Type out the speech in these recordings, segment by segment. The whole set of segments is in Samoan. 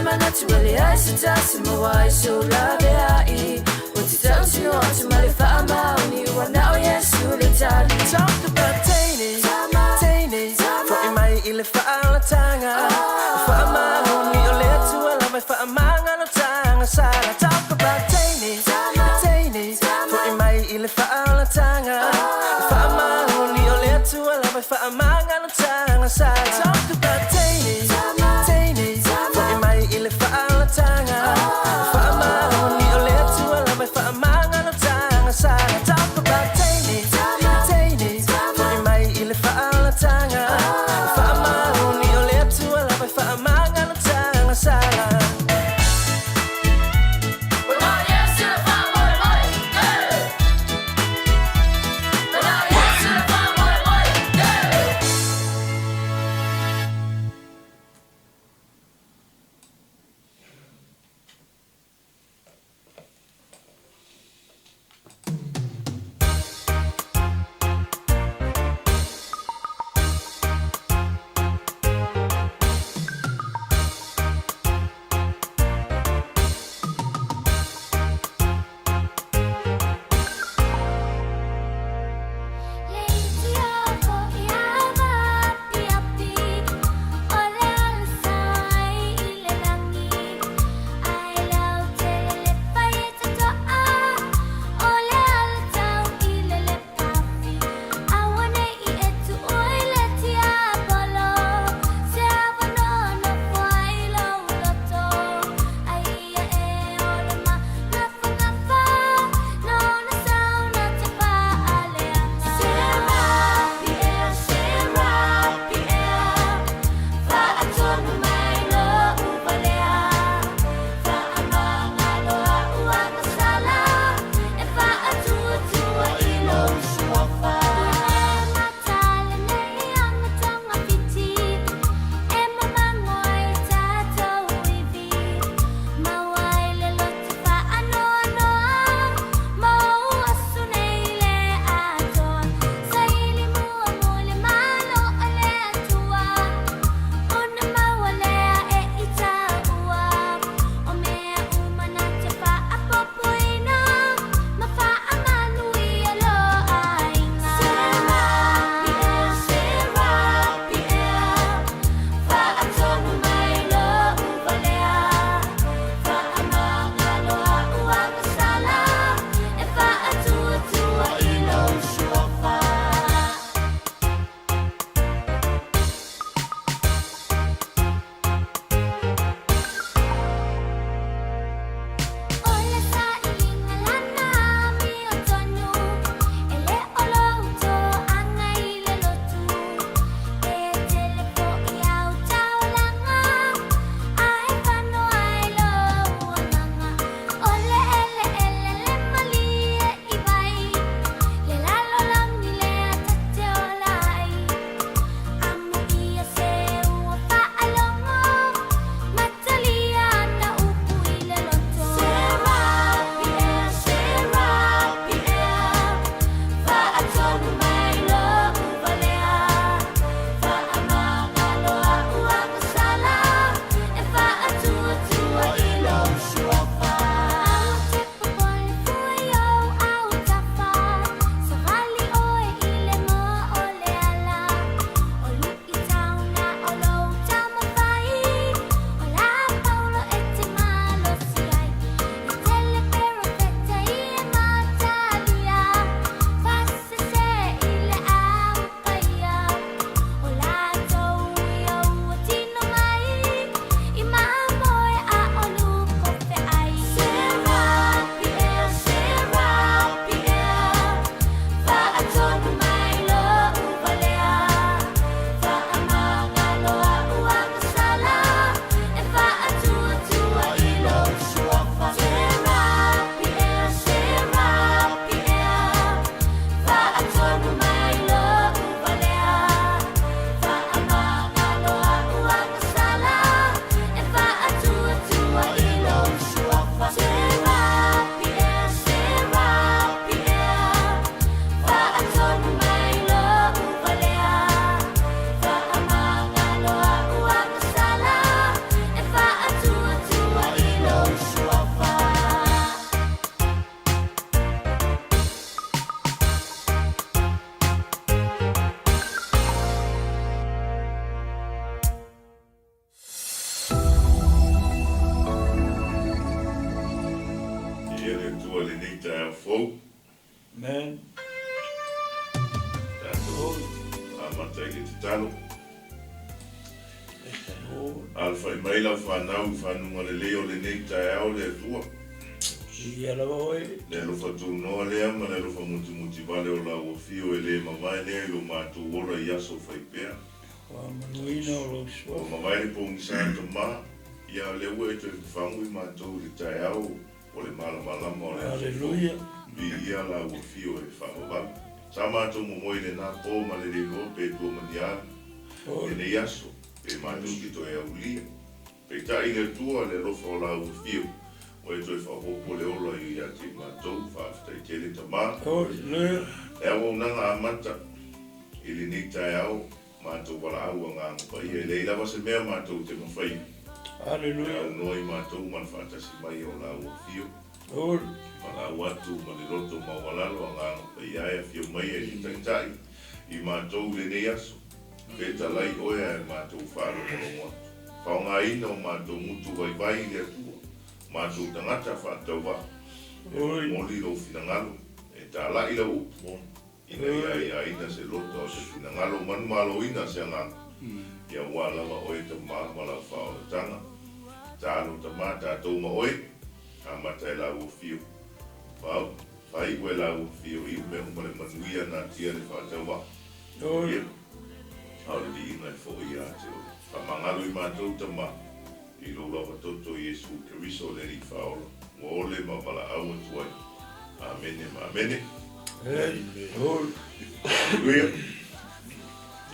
Manatu e leai se tasi ma ai so laveai. Ua te tautino atu ma le faamaoni, ua na o Iesu le tali. Talk about teine, teine, fo'i mai i le faaolataga. Faamaoni o le Atua lava e faamagalotaga sala. Talk about teine, teine, fo'i mai i le faaolataga. Faamaoni o le Atua lava e faamagalotaga sala. Talk about teine, teine, fo'i mai i le faaolataga. Faamaoni o le Atua lava e faamagalotaga sala. Talk about teine, teine, fo'i mai i le faaolataga. Faamaoni o le Atua lava e faamagalotaga sala. Amata i le tatalo. Alafai mai lau fanau i fanuga lelei o lenei taeao le Atua. Viia lava oe. Le alofa tunoa lea ma le alofa mutimuti vale o lau afio e le mavae lea i lo matou ola i aso faipea. Faamanuina o lou suafa. Ua mavae le pogisa Tama, ia lea ua e toe fafagu i matou i le taeao o le malamalama o le aso fou. Viia lau afio e faavavau. Sa matou momoe i lena po ma le leiloa pe tua maniali lenei aso, pe matou te toe aulia. Peitai le Atua le alofa o lau afio, ua e toe faaopoopo le ola ia te i matou. Faafetai tele Tama. Le auaunaga amata i lenei taeao, matou valaau Agaga Paia, e leai lava se mea matou te mafaia. E aunoa i matou ma le faatasi mai o lau afio. Valaau atu ma le loto maualalo Agaga Paia e afio mai e te taitai i matou i lenei aso. Fetalai oe ae matou faalogologo atu. Faogaina o matou gutu vaivai i le Atua, matou tagata faatauvaa. E momoli lou finagalo, e talai lau upu, ina ia aiaina se loto o se finagalo manumaloina se agaga. Ia ua lava oe Tama ma lau faaolataga. Talo Tama tatou ma oe, amata e lau afio. Fau, faaiu e lau afio iu mea uma le manuia natia le faatauvaa. Ia, a o le viiga e foi ia te oe. Faamagalo i matou, Tama, i lou lava toto Iesu Keriso le Alii Faaola, ua ole ma valaau atu ai. Amene ma amene. Haleluia.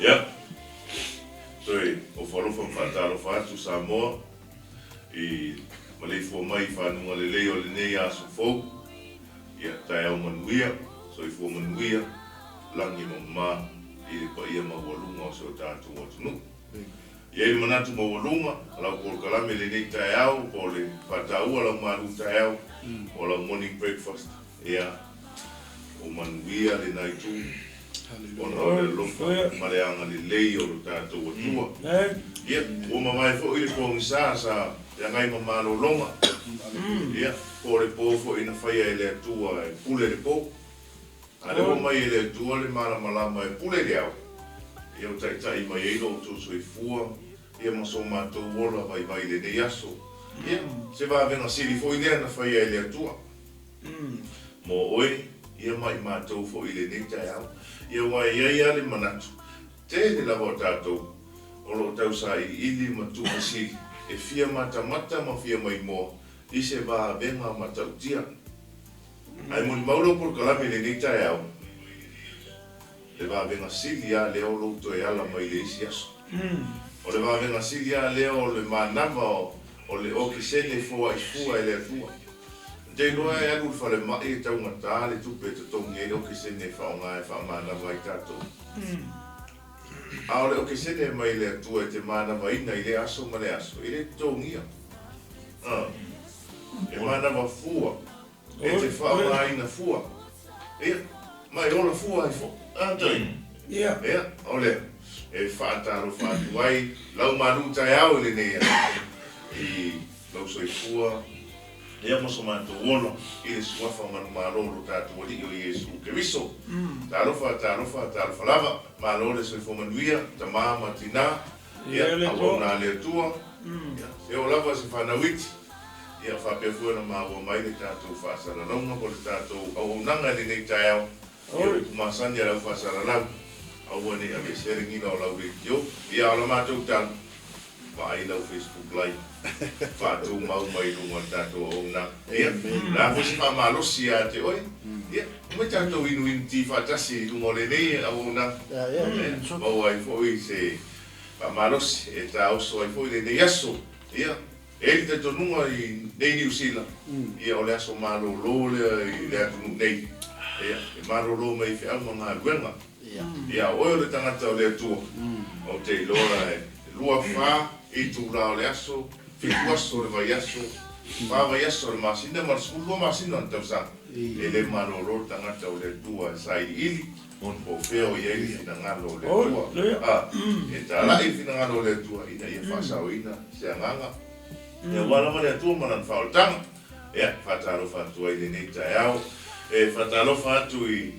Ia, toe ofo alofa ma faatalofa atu Samoa i maleifua mai i fanuga lelei o lenei aso fou. Ia, taeao manuia, soifua manuia, lagi mama i le paia maualuga o si o tatou atunuu. E i ai le manatu maualuga o lau polokalame i lenei taeao po o le faataua lau malu taeao o lau morning breakfast, ia, o manuia lena itu ona o le alofa ma le agalelei o lo tatou Atua. Ia, ua mavae foi le pogisa sa feagai ma malologa, ia, po o le po foi na faia e le Atua e pule le po. A lea ua aumai e le Atua le malamalama e pule le ao, ia ua taitai mai ai lo outou soifua, ia ma so matou ola vaivai i lenei aso. Ia, se vavega sili foi lea na faia e le Atua mo oe, ia ma i matou foi i lenei taeao. Ia aua e i ai lava le manatu, tele lava o tatou o lo o tau sailiili ma tuufesili e fia matamata ma fia maimoa i se vavega matautia. Ae molimau lou polokalame i lenei taeao, le vavega sili a lea o lou toe ala mai le isi aso. O le vavega sili a lea o le manava o le okesene foai fua e le Atua. Te iloa e alu i le falemai e taugata le tupe e totogi ai le okesene e faaaoga e faamanava ai tatou. A o le okesene e mai e le Atua e te manavaina i lea aso ma lea aso, e le totogia. E manava fua. E te faaaogaina fua. Ia, ma e ola fua ai foi. A, Joy? Ia. Ia, o lea. E faatalofa atu ai lau malu taeao i lenei aso i lou soifua, ia ma so matou ola i le suafa manumalo o lo tatou Alii o Iesu Keriso. Talofa, talofa, talofa lava. Malo le soifua manuia, tama ma tina. Ia, auauna a le Atua. Ia, se oo lava se fanau iti. Ia, faapea foi ona maua mai le tatou faasalalauga po o le tatou auaunaga i lenei taeao. Ia, upu masani a le au faasalalau, aua ne i aveesea le gila o lau leitio. Ia, a o la matou tala, vaai lau Facebook Live, faatumau mai i luga o le tatou auaunaga. Ia, o le a foi se faamalosi ia te oe, ia, omai tatou inuinu ti faatasi i luga o lenei auaunaga. Ia, maua ai foi se faamalosi e taoso ai foi lenei aso. Ia, e i ai le talitonuga i nei Niu Sila, ia o le aso malolo lea i le atunuu nei. Ia, e malolo mai feau ma galuega. Ia, o oe o le tagata o le Atua, ou te iloa e 2, 4 itula o le aso, 7 aso o le vaiaso, 4 vaiaso o le masina ma le 12 masina o le tausaga. E le malolo le tagata o le Atua e sailiili po o fea o i ai le finagalo o le Atua. A, e talai le finagalo o le Atua ina ia faasaoina se agaga. Ia, aua lava le Atua ma Lana faaolataga. Ia, faatalofa atu ai i lenei taeao. E faatalofa atu i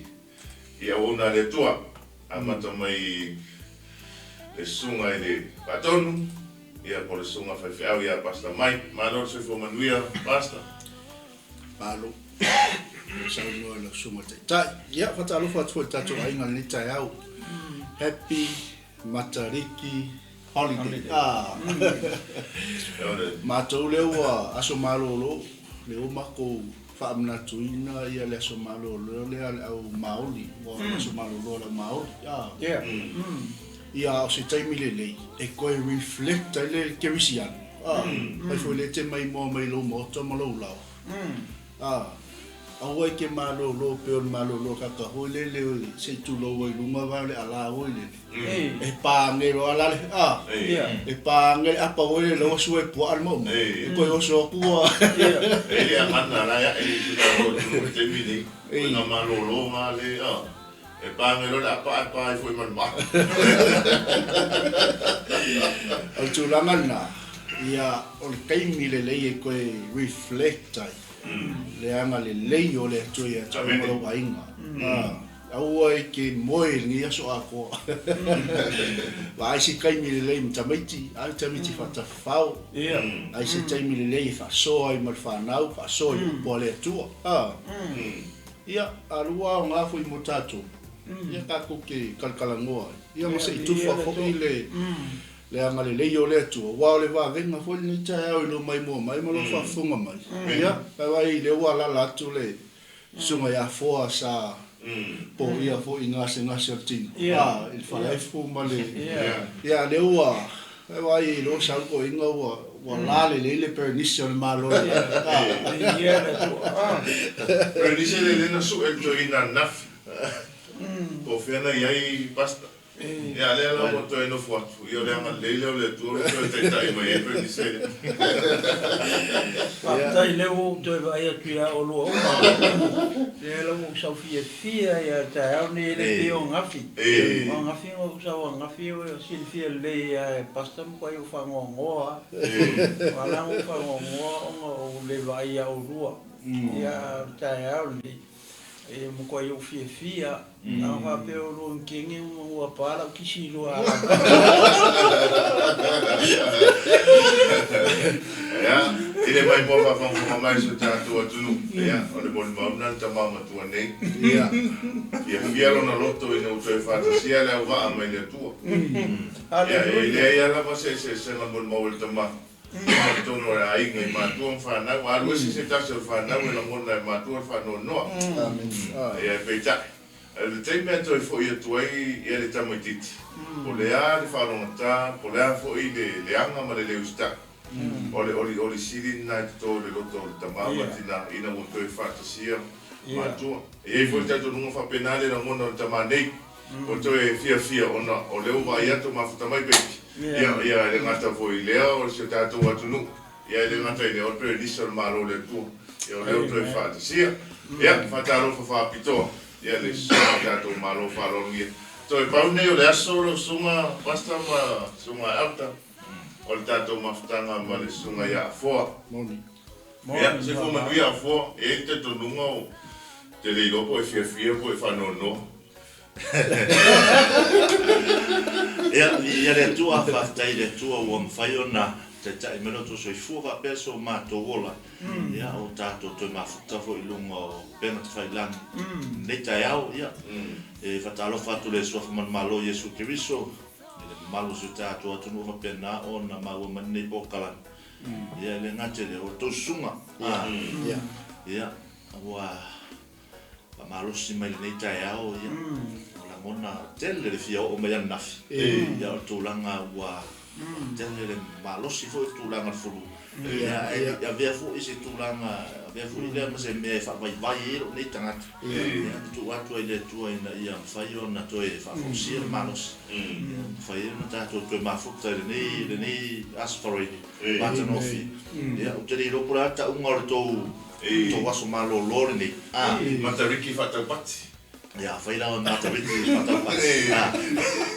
I auauna a le Atua, amata mai Le susuga i le Faatonu, ia po o le susuga faifeau ia Pastor Mike. Malo le soifua manuia Pastor. Malo le saunoa i lau susuga i le Taitai. Ia, faatalofa atu foi i le tatou aiga i lenei taeao. Happy Matariki Holiday. Ah. Matou lea ua aso malolo, lea ua matou faamanatuina ia le aso malolo lea a le au Maoli, ua aso malolo a le au Maoli. Ah. Yeah. Ia, o se taimi lelei e toe reflect ai le kerisiano. Ah. Fai foi lea e te maimoa mai lou maota ma lou laoa. Ā, aua e te malōlō pei o le malōlō kaka foi lele se i tulou ai luga vae o le alā foi lele. E pāgelo a lale, ā, e pāge le apa foi lele ua sua e puaʻa le maumau. E toe oso atu ua. E le agana la e aʻe i si tatou atunuu i le taimi nei. O ina malōlō nga le, ā, e pāgelo le apa ae pā ai foi ma le maa. O le tulaga lena, ia, o le taimi lelei e toe reflect ai le agalelei o le Atua ia te oe ma lou aiga. Aua e te moe i lenei aso atoa. Vaai se taimi lelei ma tamaiti, ai tamaiti faatafafao, ai se taimi lelei e faasoa ai ma le fanau, faasoa i upu a le Atua. Ia, alu aoga foi mo tatou, ia tatou te kalakalanoa ai, ia ma se i tufa foi le Le agalelei o le Atua, aua o le vavega foi lenei taeao i lou maimoa mai ma lou faafofoga mai. Ia, ae vaai, lea ua alaala atu le Susuga ia Foa sa poia foi i gasegase o le tino, a, i le falaefu ma le, ia, lea ua, ae vaai, i lou sau toeaina ua, ua la lelei le Perenise o le Malo. Perenise lea na sue e le toeaina ananafi, po o fea na i ai Pastor? Ia, lea la ua toe nofo atu, ia o le agalelei lea o le Atua ua toe taitai mai ai Perenise lea. Faafetai lea ua ou toe vaai atu ia oulua uma. Lea la ua ou sau fiafia ia le taeao lenei e le pei o angafi. O angafi na ou sau angafi ua silafia lelei lava e Pastor matuai ou faanoanoa lava. Ua ala ona ou faanoanoa ona ou le vaai ia oulua. Ia a o le taeao lenei. E matuai ou fiafia a na faapea o lua kenge ua pa lau kisi i lua ala. Ia, i le maimoa faafogafoga mai si o tatou atunuu, ia, o le molimau lena le tama matua nei. Ia. Fiafia lona loto ina ua toe faatasia le auvaa mai le Atua. Ia, e leai lava lava se eseesega molimau a le tama. Ua totonu o le aiga i matua ma fanau, a alu ese se tasi o le fanau e lagona e matua le faanoanoa. Ia, peitai, o le taimi a toe foi atu ai ia le tamaitiiti, po o le a le faalogata, po o le a foi le leaga ma le le usitai, o le olioli sili lena e toto i le loto o le tama ma le tina ina ua toe faatasia matua. E i ai foi le talitonuga faapena le lagona o le tama nei. Ua toe fiafia ona o lea ua vaai atu mafuta mai peiti. Ia, ia, e le gata foi i lea o si o tatou atunuu, ia e le gata i lea o le Perenisa o le Malo o le Atua, ia o lea ua toe faatasia. Ia, faatalofa faapitoa, ia le susuga o tatou Malo faaaloalogia. Toe pau nei o le aso lau susuga Pastor ma susuga Elder o le tatou mafutaga ma le susuga ia Afoa. Moni. Ia, soifua manuia Afoa, e i ai le talitonuga ou te le iloa po o e fiafia po o e faanoanoa. Ia, viia le Atua, faafetai i le Atua ua mafai ona taitai mai lo outou soifua faapea so matou ola. Ia, ua tatou toe mafuta foi i luga o upega tafailagi i lenei taeao. Ia, e faatalofa atu i le Suafa Manumalo Iesu Keriso, i le mamalu o si o tatou atunuu faapena ona maua mai lenei polokalame. Ia, e le gata i lea, o outou susuga. Ia, ua faamalosi mai lenei taeao, ia, ua lagona tele le fia oo mai ananafi, ia, o le tulaga ua tele le malosi foi le tulaga o le fulu, ia, ae avea foi se tulaga, avea foi lea ma se mea e faavaivai ai lou nei tagata, ia, na tuu atu ai i le Atua ina ia mafai ona toe faafoisia le malosi, ia, mafai ai ona tatou toe mafuta i lenei, lenei Aso Faraile matagofie. Ia, ou te le iloa po o le a le tauga o le tou Tou aso malolo lenei. A. Matariki faataupati. Ia, afai la o Matariki faataupati. A.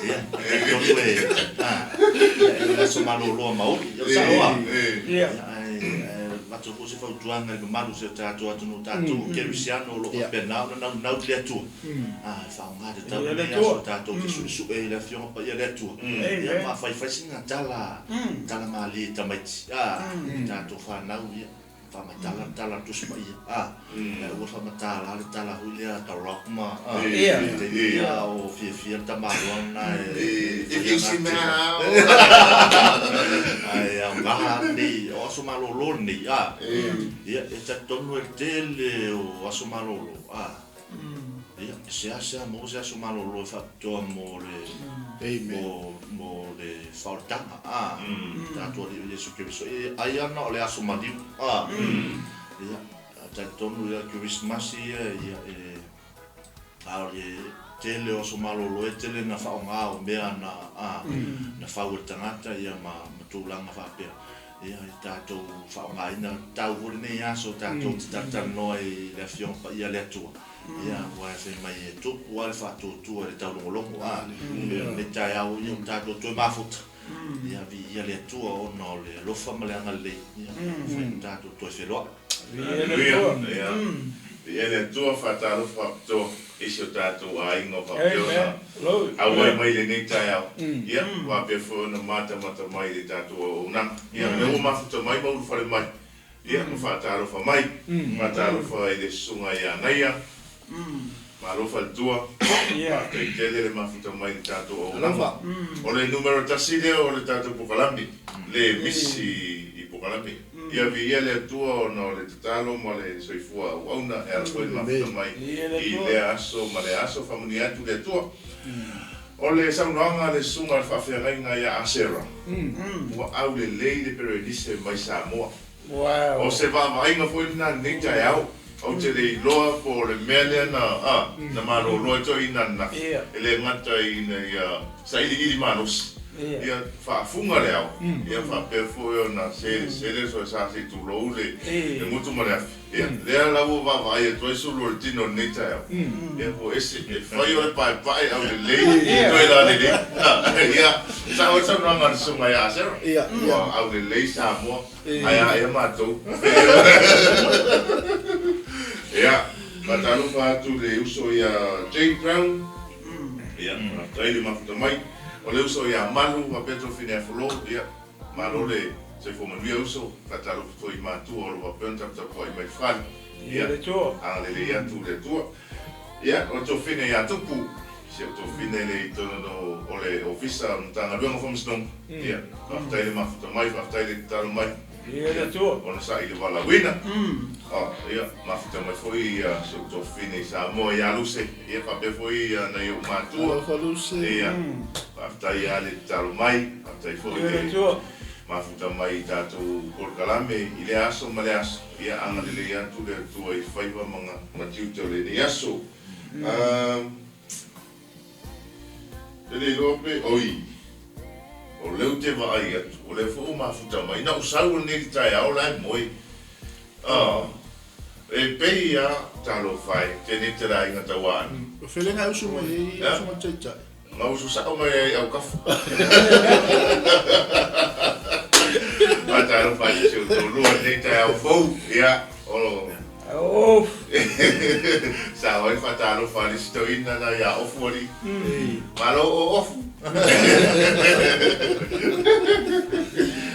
Ia, talitonu e, a, ia, e aso malolo a Maori. Ia, o sao a? Ia. Ia, ae, ae avatu foi se fautuaga i le mamalu o si o tatou atunuu tatou o kerisiano o lo o faapena ona naunau i le Atua, e faaaoga tatau lenei aso tatou te suesue ai i le Afioga Paia a le Atua, ia ma faifai sina tala, tala malie i tamaiti, i tatou fanau, ia. Faamatala le tala a le Tusi Paia, a, ae aua le faamatala le tala foi lea a Rock ma, a, taimi ia a o fiafia le tamaloa lena e If you see me now. Ae aoga lenei, o aso malolo lenei, a, ia, e talitonu e le tele o aso malolo, a, ia, e seasea maua se aso malolo e faapitoa mo le, mo, mo le faaolataga, a, tatou Alii o Iesu Keriso, ia, ai lava na o le aso maliu, a, ia, talitonu ia Kerisimasi ia, ia, e, a o le tele o aso malolo e tele na faaaoga o mea na, a, na fau e le tagata, ia, ma, ma tulaga faapea. Ia, i tatou faaaogaina tau foi lenei aso tatou te talatalanoa i le Afioga Paia a le Atua. Ia, aua e fai mai e tupu lava le faatuatua i le taulogologo, a, pei o lenei taeao ia ua tatou toe mafuta. Ia, viia le Atua ona o le alofa ma le agalelei, ia, mafai ona tatou toe feiloai. Aleluia. Ia, viia le Atua, faatalofa faapitoa i si o tatou aiga o faapea ona auai mai i lenei taeao. Ia, faapea foi ona matamata mai i le tatou auaunaga. Ia, o lea ua mafuta mai ma ulufale mai, ia, ma faatalofa mai. Faatalofa i le Susuga ia Naia, Malo faletua, faafetai tele le mafuta mai i le tatou auaunaga. O le numera tasi lea o le tatou pokalame, le misi i pokalame. Ia viia le Atua ona o le tatalo ma le soifua auauna e ala foi le mafuta mai i lea aso ma lea aso. Faamanuia atu le Atua. O le saunoaga a le Susuga a le Faafeagaiga ia Asera, ua aulelei le Perenise mai Samoa. O se vaavaaiga foi lena i lenei taeao. Ou te le iloa po o le mea lea na, a, na malolo ai toeaiina ananafi, e le gata ina ia sailiili malosi, ia faafuga le ao, ia faapea foi ona selesele le soesa se i tulou le gutu ma le afi. Ia, lea la ua vaavaai atu ai sulu o le tino i lenei taeao, ia ua ese, e fai o le paepae aulelei, toe lalelei. Ia, sao ai le saunoaga a le Susuga ia Asera, ua aulelei Samoa. Ae a ea matou. Ia, faatalofa atu i le uso ia Jane Brown. Ia, faafetai le mafuta mai. O le uso ia Malu faapea Tofineafolo. Ia, malo le soifua manuia uso. Faatalofa foi i matua o lo o faapea ona taputapuai mai i le fale. Ia, agalelei atu le Atua. Ia, o le Tofine ia Tupu, si ou Tofine lea i totonu o le Ofisa o le Matagaluega o Faamasinoga. Ia, faafetai le mafuta mai, faafetai le tatalo mai. Ia, ona sa i le valaauina. Ia, mafuta mai foi si ou Tofine i Samoa ia Luse, ia faapea foi nai ou matua. Alofa Luse. Ia, faafetai lava le tatalo mai, faafetai foi le mafuta mai i tatou polokalame i lea aso ma lea aso. Ia agalelei atu le Atua i faiva ma tiute o lenei aso. E le iloa pe, oi, o lea ou te vaai atu, o lea foi ua mafuta mai. Na ou sau anei i le taeao la e moe. E pei lava, talofa e, tenei te laiga tauaana. O fea e usu mai ai usu ma taitai? Na usu sao mai ai autafa. Faatalofa atu i si ou toalua i lenei taeao fou. Ia, o. Off. Sao ai le faatalofa a le isi toeaina na ia Ofu alii. Malo o Ofu.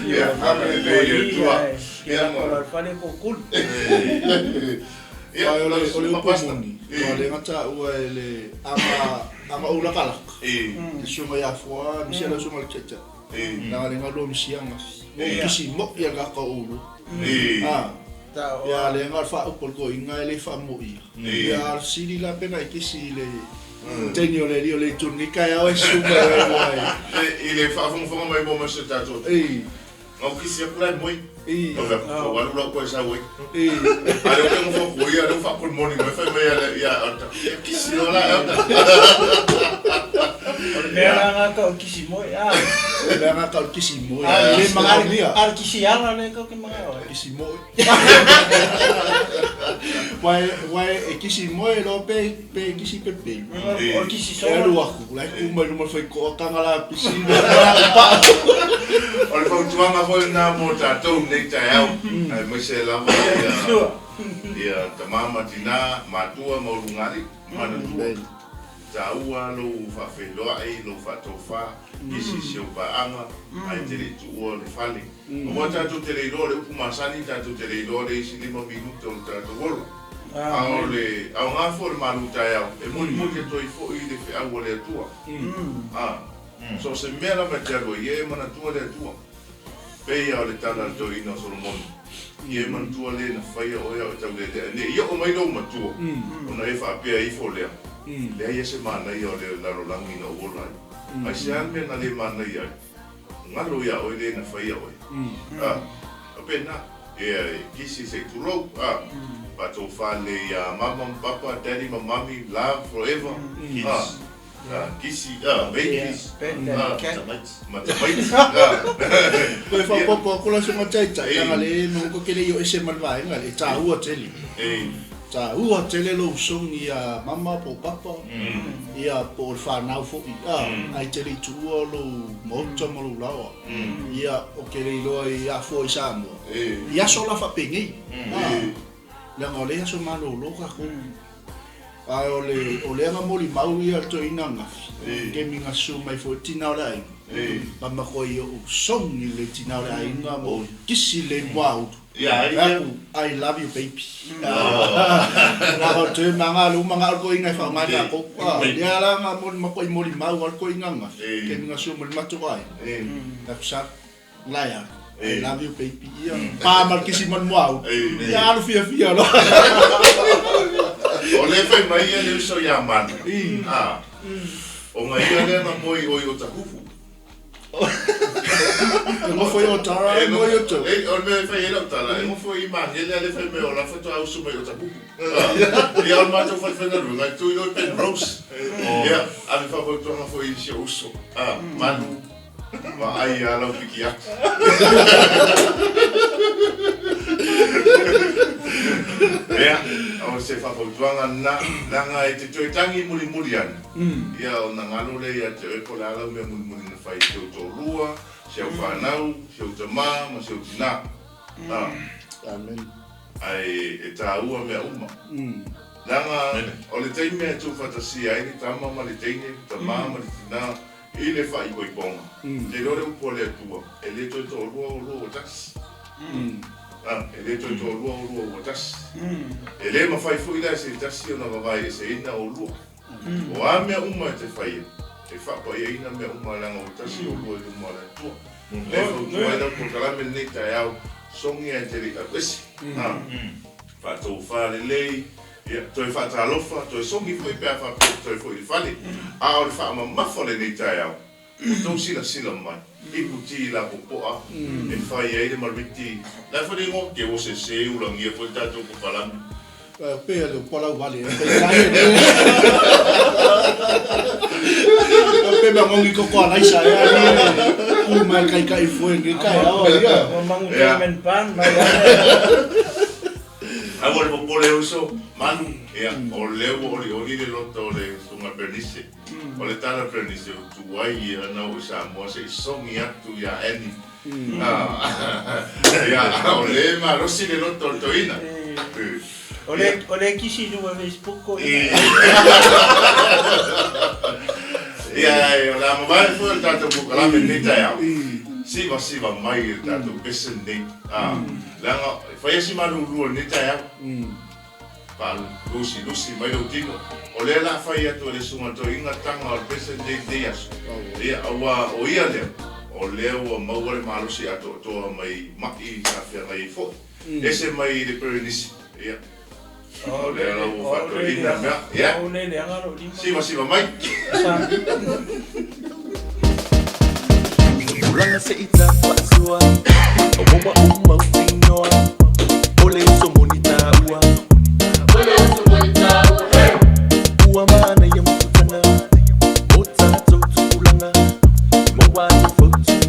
Ia, agalelei le Atua. Ia, ma. Fale kokulu. Ia, o le o le upu moni, ua le gata ua e le aga aga ou lakalaka. Le susuga ia Fua, misia lau susuga i le Taitai. Leaga le galua misia angafi. Mo kisi mo ia gaka o ulu. Ia le ga fa upu ko inga e le fa mo ia. Ia sili la pena i kisi le teini o le li o le itu ni kai au e susuga e ua e. I le faafogafoga mai mo ma se tatou. Ngau kisi aku la e moe. Ove aku ko alu la ko sa wai. Ale o te ngofo ko ia le fa good morning mai fai mai ia ia ota. Kisi o la ota. O le mea la ngā ka o kisi moe, a. Leaga tau kisi moe. Le manaomia. A o le kisi ala lea tou te manao ai. Kisi moe. Uae, uae e kisi moe loa pe, pe kisi pepelu. O le kisi E sola. alu aku, la e ku mai luma o le faitoa, taga la pisina, paa. O le fautuaga foi lena mo tatou i lenei taeao, aemaise lava ia, ia tama ma tina, matua ma ulugalii, manatua. Taua lou faafeiloai, lou faatofa i sisi o paaga, ae te le i tuua le fale. Aua tatou te le iloa le upu masani, tatou te le iloa le isi lima minute o le tatou ola. A o le aoga foi o le malu taeao, e molimoli atu ai foi le feau a le Atua. A, so o se mea lava e te alu ai, ia e manatua le Atua. Pei lava o le tala a le toeaina o Solomona, Ia e manatua le na faia oe a o e taulealea, ne i oo mai lou matua, ona e faapea ifo lea, Leai lava se manaia o le lalolagi na ou ola ai. Aisea le mea na le manaia ai? Galo iā oe le na faia oe. A, faapena. Ia e kisi se i tulou, a, faatofa lelei iā mama ma papa, daddy ma mummy, love forever, a. Kisi, babies, ma tamaiti. Toe faaopoopo atu la suaga Taitai, leaga le nogo ke le i o ese ma le vaega lea, e taua tele. Taua tele lou sogi ia mama po o papa, ia po o le fanau foi, ae te le i tuua lou maota ma lou laoa. Ia, ou te le iloa i afua i Samoa, i aso la faapenei, leaga o lea aso malolo tatou. Ae o le, o lea na molimau ia le toeaina ananafi, kemi na susu mai foi le tina o le aiga, na matua i ou sogi le tina o le aiga ma ou kisi le muaulu. Fai atu, I love you baby. Leaga o le toe maga lea ua manao le toeaina e faaaoga e tatou. Lea la na matuai molimau lava le toeaina ananafi, kemi na susu mai le matou aiga, fai atu, Sa, Laia, I love you baby. Ia, pa ma le kisi ma le muaulu. Ia alu fiafia loa. O lea e fai mai ia le uso ia Manu. A, ona ia lea na moe i o i Otahuhu. E nofo i Otara, e moe i Otahuhu. E, o le mea e fai ai lau tala, e nofo i Magele a lea fai mai o la faatoa usu mai Otahuhu. Ia, o le matou fale faigaluega e tu i o i Penrose. Ia, ave faafautuaga foi i si ou uso. A, Manu. Vaai ia lau piki atu. Ia, o se faafautuaga lena, leaga e te toe tagi mulimuli ane, ia ona galo lea ia te oe po o le a lau mea mulimuli na fai i si ou toalua, si au fanau, si ou tama ma si ou tina. Amen. Ae e taua mea uma. Leaga o le taimi e tuufaatasia ai le tama ma le teine, le tama ma le tina, I le faaipoipoga, te iloa le upu a le Atua, e le toe toalua oulua ua tasi. A, e le toe toalua oulua ua tasi. E le mafai foi la e se tasi ona vavaeeseina oulua. O a mea uma e te faia, e faapaiaina mea uma leaga ua tasi oulua i luma o le Atua. Lea e fautua ai lau polokalame lenei taeao, sogia e te le i aluese. A, faatofa lelei, Ia, toe faatalofa, toe sogi foi pe a faapea e toe foi i le fale. A o le faamamafa o lenei taeao, ua tou silasila mai i kuti lapopoa e fai ai le mariti. La e foi le igoa, ke ua sese ulagia foi le tatou papalagi. Pei o le palau vale e pei ai le Pe mea ngongi koko alaisa e ai ku mai kai kai fue ngi kai ao ia. Ua mangu men pan mai Aua le popole uso, Manu, ia, o lea ua olioli le loto o le Susuga Bernice. O le tala a Bernice, ua tuai ia na oo i Samoa se i sogi atu ia Annie. Ia, o lea e malosi le loto o le toeaina. O le, o le kisi i luga Facebook ko ina. Ia, o le a mavae foi o le tatou polokalame i lenei taeao, sivasiva mai i le tatou pese lenei. Leaga e fai lava si malulu o lenei taeao, faalusilusi mai lou tino. O lea o le a fai atu e le Susuga Toeaina taga o le pese lenei i lenei aso. Ia, aua o ia lea, o lea ua maua le malosi atoatoa mai ma'i sa feagai ai foi. Ese mai i le Perenisi. Ia, o lea la ua faatoeaina mea. Ia, sivasiva mai. Tulaga se i tafaasua Ua uma utinoa O le uso moni taua O le uso moni taua Ua manaia mafutaga O tatou tupulaga Maua atu fautuaga.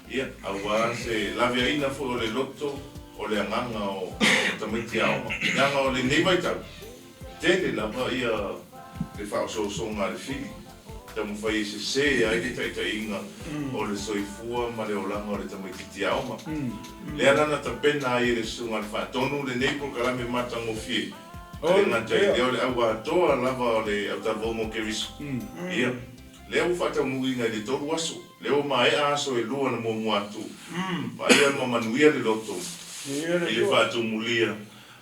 Ia, auā se laveaiina foi o le loto. o le agaga o tamaiti aoga. Leaga o lenei vaitau, tele lava ia le faaosoosoga a le fili, taumafai e sese ai le taitaiga o le soifua ma le olaga o le tamaitiiti aoga. Lea la na tapena ai e le Susuga a le Faatonu lenei polokalame matagofie, e le gata i lea o le auatoa lava o le autalavou mo Keriso. Ia, lea ua faataunuuina i le 3 aso, lea ua maea aso e 2 na muamua atu, vaaia ma manuia le loto i le faatumulia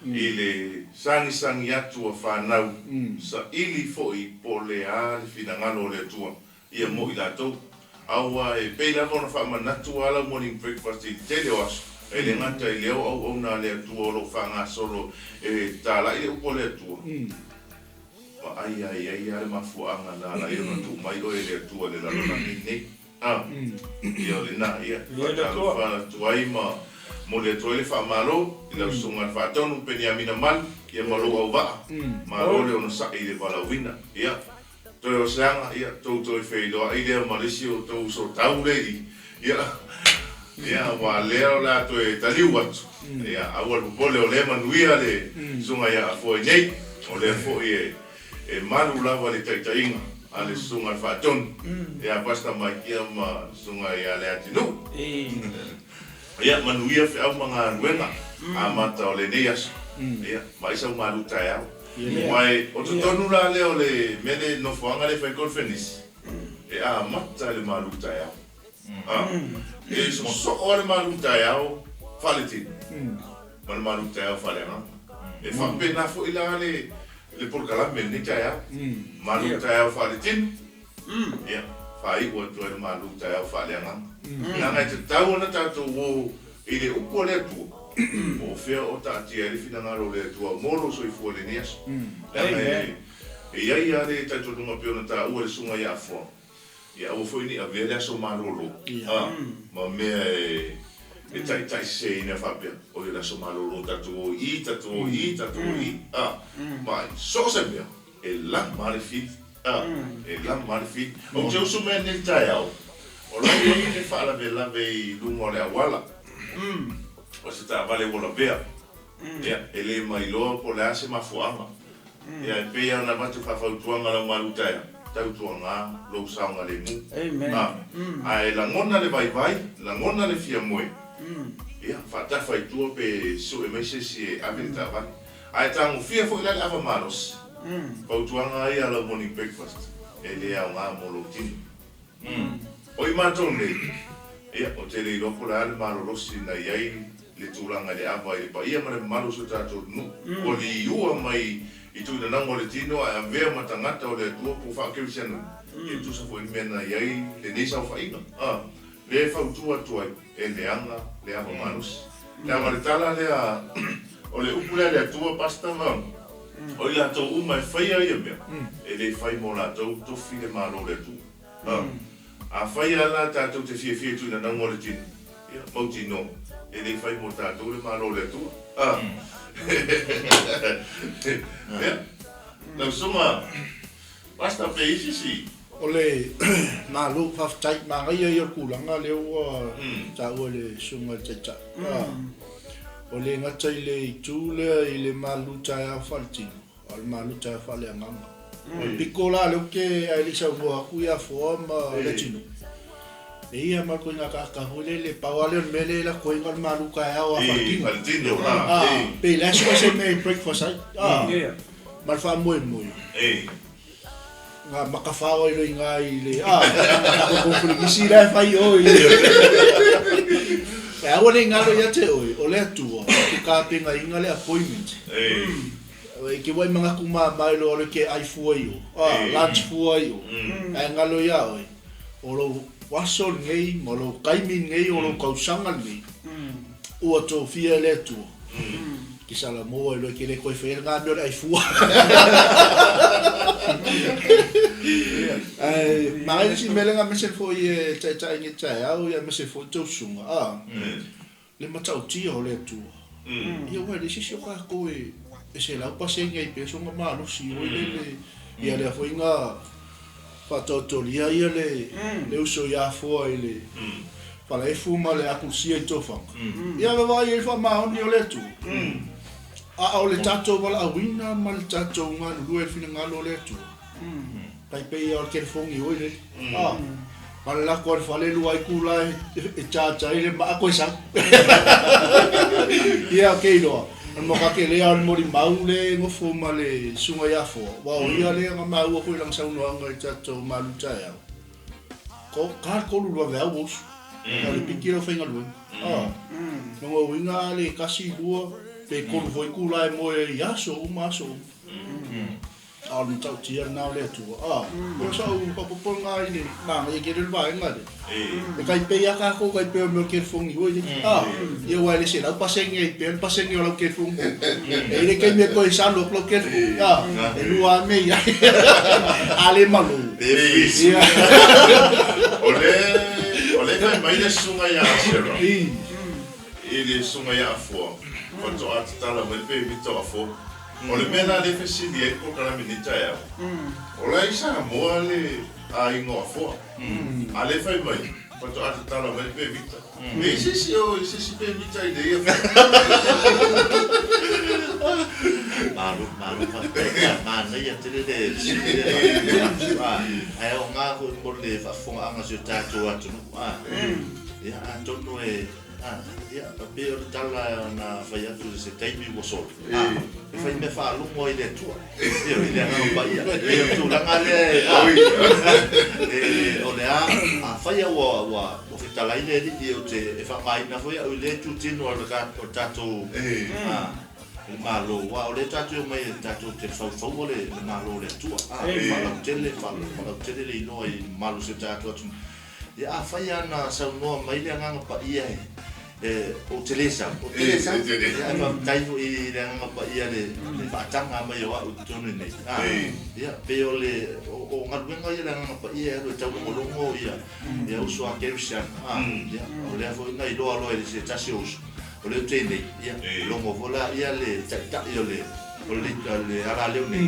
i le sagisagi atu a fanau, saili foi po o le a le finagalo o le Atua ia mo i latou. Aua e pei lava ona faamanatu a lau morning breakfast i le tele o aso, e le gata i lea o auauna a le Atua o lo o faagasolo e talai le upu a le Atua, vaai lava i ai lava le mafuaaga na ala ai ona tuu mai oe e le Atua i le lalolagi lenei. A, ia o lena, ia, faatalofa atu ai ma momoli atu ai le faamalo i lau Susuga i le Faatonu Peniamina Malu, ia ma lou auvaa, malo le onosai i le valaauina. Ia, toe o se aga, ia, tou toe feiloai lea ma le isi o tou sootau lea i i, ia, ia, aua lea o le a toe taliu atu, ia, aua le popole o lea e manuia le Susuga ia Afoa i nei, o lea foi e. E malu lava le taitaiga a le Susuga i le Faatonu ia Pastor Mike ia ma le Susuga ia Leatinuu. Ia manuia feau ma galuega amata o lenei aso. Ia vaai sau malu taeao. Aua o totonu la lea o le mea lea nofoaga lea e fai conference e amata i le malu taeao. E sosoo lava le malu taeao faaletino ma le malu taeao faaleagaga. E faapena foi la le polokalame i lenei taeao. Malu taeao faaletino, ia, faaiu atu ai le malu taeao faaleagaga. Leaga e tatau ona tatou o i le upu a le Atua, po o fea o taatia ai le finagalo o le Atua mo lou soifua i lenei aso. Leaga e i ai lava le talitonuga pei ona taua e le Susuga ia Afoa, Ia aua foi ne i avea le aso malolo a ma mea e taitaiseseina faapea, oi o le aso malolo tatou o i i, tatou o i i, tatou o i i, a ma so o se mea e lama lava le fili, a e lama lava le fili. Ou te usu mai nei i le taeao, o la e i ai le faalavelave i luga o le auala, o se taavale ua lavea, ia e le mailoa po o le a se mafuaaga. Ia, e pei lava ona avatu faafautuaga lau malu taeao, tautuaga lou saogalemu. A, ae lagona le vaivai, lagona le fia moe, ia, faatafa i tua pe sue mai se isi e ave le taavale. Ae tagofia foi la le ava malosi. Fautuaga ia a lau morning breakfast, e le aoga mo lou tino. O i matou nei, ia, ou te le iloa po o le a le malolosi na i ai le tulaga i le ava i le paia ma le mamalu o si o tatou nuu, ua liua mai i tuinanaga o le tino ae avea ma tagata o le Atua po o faakerisiano, e tusa foi le mea na i ai lenei saofaiga, a, lea e fautua atu ai, e leaga le ava malosi. Leaga o le tala lea, o le upu lea a le Atua, Pastor, ma o i latou uma e faia ia mea, e le fai mo latou tofi le Malo o le Atua. Afai lava la tatou te fiafia i tuinanauga o le tino, ia, mautinoa, e le fai mo tatou le Malo o le Atua. Ia, lau Susuga Pastor pe isi si. O le Malo, faafetai, manaia ia o le tulaga lea ua taua e le Susuga i le Taitai. O le gata i le itu lea i le malu taeao faaletino, a o le malu taeao faaleagaga. O le pito la lea ou te, ae le i saunoa atu ia Afoa ma Leatinuu, e i ai lava ma le ituaiga tagata foi lele, pau lava lea o le mea lea e alu atu ai na o le malu taeao lava faaletino. Pei o le a sue se mea e breakfast ai, ma le faamoemoe. Nga makawhao ai roi ngā i le, a, ko konferenisi la e whai o i. E aua nei ngaro ia te oe, o le atua, ke kāpenga inga le appointment. E ke wai mangaku mā mai lo ole ke ai fua i o, a, lunch fua i o. Ae ngalo ia oe, o lou aso lenei, ma lou taimi lenei, o lou tausaga lenei, ua tofia e le Atua. Ke Salamōa iloa ke le toe faia lena mea o le ai fua. Ae manaia le isi mea lea na mention foi e Taitai nei taeao ia aemaise foi Tausuga, a, le matautia o le Atua. Ia aua e leai se isi o tatou e 100% ai pea sona malosi foi lele, ia lea foi na faataotolia ia le uso ia Afoa i le. Falaefu ma le Apulusia i Tofaga, ia vaavaai ai le faamaoni o le Atua. A o le tatou valaauina ma le tatou galulue i le finagalo o le Atua, tai pei lava o le telefoni oi lele. A, ma le lako a le fale lua ai kula e charge ai le maa koe sau. Ia, ou te iloa, o le matua tele lava o le molimau lea e nofo ma le susuga ia Afoa, aua o ia lea na maua foi i lana saunoaga i le tatou malutaeao. Ko ka le 3 vaveao ua usu. Na o le piki lau faigaluega. A. Lona uiga a le 1, 2, pe 3 foi itula e moe ai i aso uma aso uma. A o le matautia lena o le Atua. A. O sa'u faaopoopoga lena i le manaia tele o le vaega lea. E tai pei lava tatou tai pei o le mea o le telefoni foi lea. A. Ia aua e le 100% ai pea le pasene o lau telefoni. E i ai le taimi e toe salu atu lau telefoni. A. E lua lava mea i ai. A le malo. Ia. O le o le fai mai le susuga ia Asera i le susuga ia Afoa, faatoa tatala mai pe mita o Afoa. O le mea la lea e fesili ai le polokalame i lenei taeao, o la e i Samoa le aiga o Afoa. A lea e fai mai, faatoa tatala mai le pemita. E i se isi o i se isi pemita i nei afa. Malo, malo faafetai. A manaia tele le fesili lea. Ae aoga foi mo le faafofogaaga a si o tatou atunuu. Ia, atonu e A, ia, e pei o le tala na fai atu i se taimi ua sola, a, e fai mea faalogo ai i le Atua, ioe, i le Agaga Paia. E pei o le tulaga lea e, a, e, o le a, afai a ua, ua, ua fetalai le Alii ou te, e faaaogaina foi au i lea itutino o le, o le tatou, a, le Malo, aua o lea tatou te omai tatou te faufauina le, le Malo o le Atua, a, faalautele, faalautele le iloa i le mamalu o si o tatou atunuu. Ia afai lava na saunoa mai le Agaga Paia e, ou te le sau, ou te le sau. Ia ae faafetai foi i le Agaga Paia le, le faataga mai o au i totonu i nei. A, ia, pei o le, o, o galuega ia a le Agaga Paia e alu e taulogologo ia, ia uso a Kerisiano. A, ia, o lea foi na iloa loa e se tasi o uso, o lea ou te i nei, ia, logo foi laia le Taitai o le, o le, le alaleo nei.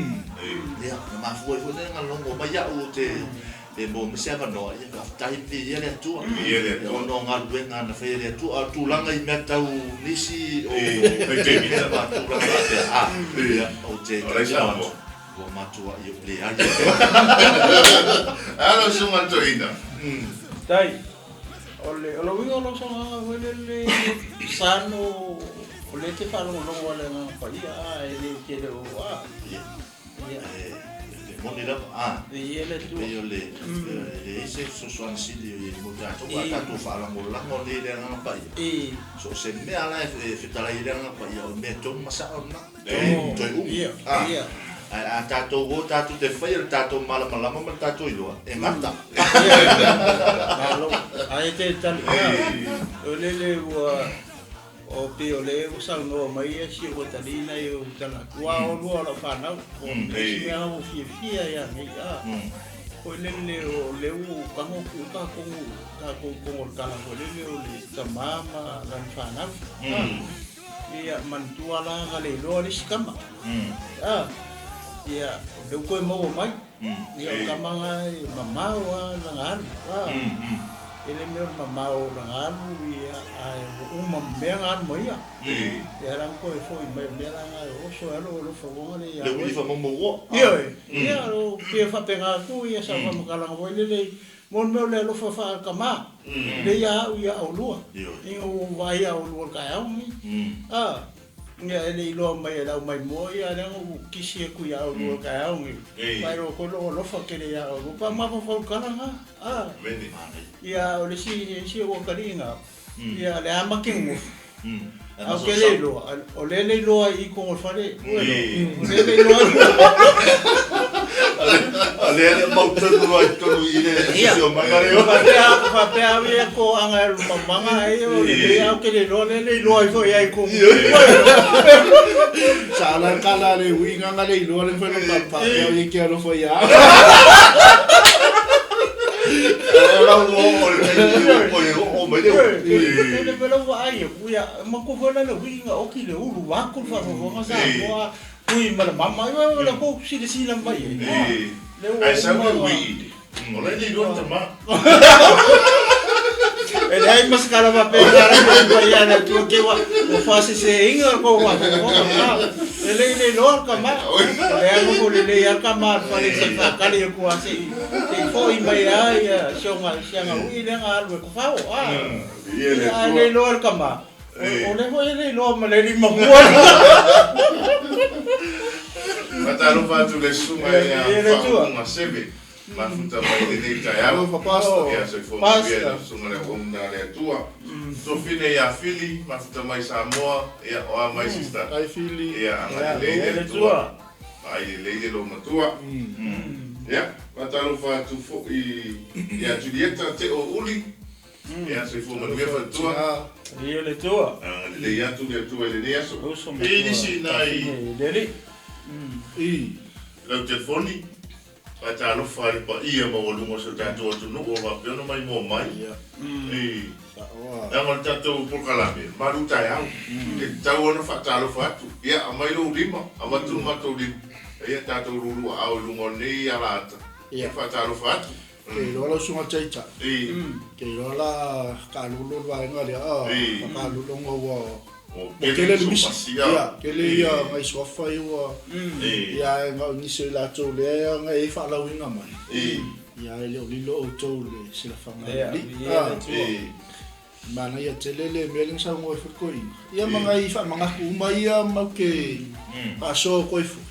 Ia, na mafua ai foi lea na logo mai au ou te, Pe maua mai se avanoa, ia faafetai, viia le Atua. Viia le Atua. Ona o galuega na faia e le Atua. A o tulaga i mea tau nisi o ma tulaga faapea, a, ia, ou te tautino atu, ua matuai ou leai. Ae a lau susuga i le toeaina? Faafetai. O le o le uiga o lau saunoaga foi lele sano o lea e te faalogologo a le Agaga Paia a e le tele o a. Ia. E moni lava, a, pei o le, e leai se fesoasoani sili mo tatou, a tatou faalagolago nei i le Agaga Paia, so o se mea la e fetalai ai le Agaga Paia, o le mea tonu ma sao lena, toe umi. A, ae a tatou o tatou te faia le tatou malamalama ma le tatou iloa, e gata. Malo. Ae te tali, o lele ua O pei o lea ua saunoa mai ia si ou atalii nai ou tala atu, aua o oulua o lau fanau, o le isi mea lava ua fiafia ia nei, a, foi lele o lea ua ou tago atu i tatou, tatou i totonu o le tala foi lele o le tama ma lana fanau, a, ia manatua la na le iloa le isi tama, a, ia o lea ua toe maua mai, ia o le tama na e mamao lava lana alu, a. E le mea o le mamao o lana alu ia ae ua uma ma mea na alu ma ia. Ia la na toe foi mai o mea la na e oso e alu o alofa uaga le ia Le uli faamaumauoa. Ioe, ia o pei e faapena atu ia sau faamatalaga foi lele mo le mea o le alofa faakamā le ia au ia aulua. Ina ua ou vaai ia aulua i le taeao lenei. A. Ia e le i iloa mai e le aumaimoa ia leaga ua kisi atu ia oulua i le taeao lenei. Faailoa atu ai lou alofa tele ia oulua. Pa mafaufau i le tala lena. A. Ia o le isi isi ou atalii na, ia le a ma te nonofo. A ou te le iloa, o lea le iloa i totonu o le fale, ua iloa. O lea le iloa. O lea le mautonu loa i totonu i le siosiomaga lea. Faapea, faapea au ia toaga e mamaga ai o le au te le iloa lea le iloa ai foi ai totonu. Sa la kala le uiga nga le iloa le mafai ona papa e ke alofa ia. Lau o le taimi o le oo mai le Le pela ua ai e kuia, ma ku foi le uiga oki le ulu waku le whafofoga sa moa kui ma le mama, ia le ko silasila mai e. Ae sau le ui, o la e le iloa le tama. E Leai ma se tala faapea na ala i le paia a le Atua te ua faaseseina le tou faafogafoga. E le i le iloa le tama. O lea e nofo lelei lava le tama i le fale se i faatali atu lava se i foi mai lava si ana u'i lea na alu e tafao. Ae le iloa e le tama. O lea foi e le iloa ma le alii matua. Faatalofa atu i le susuga ia Faaupuga Seve. Mafuta mai i lenei taeao. Alofa Pastor. Ia soifua manuia lau susuga le auauna a le Atua. Tofine ia Fili, mafuta mai Samoa, ia o a mai sister. Hi Fili. Ia agalelei le Atua. Vaai lelei le loomatua. Ia, faatalofa atu foi ia Julieta Teo Uli. Ia soifua manuia faletua. Ia le Atua. Agalelei atu le Atua i lenei aso. E i nisi nai lau telefoni. Faatalofa i le paia maualuga o si o tatou atunuu o faapea ona maimoa mai i leaga o le tatou polokalame malu taeao e tatau ona faatalofa atu. Ia aumai lou lima, avatu le matou lima, ia tatou lulu aao i luga o lenei alaata e faatalofa atu. Ke iloa lau susuga Taitai, ke iloa la kaalolo le vaega lea, a kaalolo ona ua Ua tele le misi, ia, tele ia nai suafa ia ua, ia ae na o nisi o i latou lea e agai ai faalauina mai, ia e le o lilo outou i le silafaga a le Alii. A, manaia tele le mea lea na saunoa ai foi le toeaina, ia ma nai faamanatu uma ia matou te faasoa atu ai foi.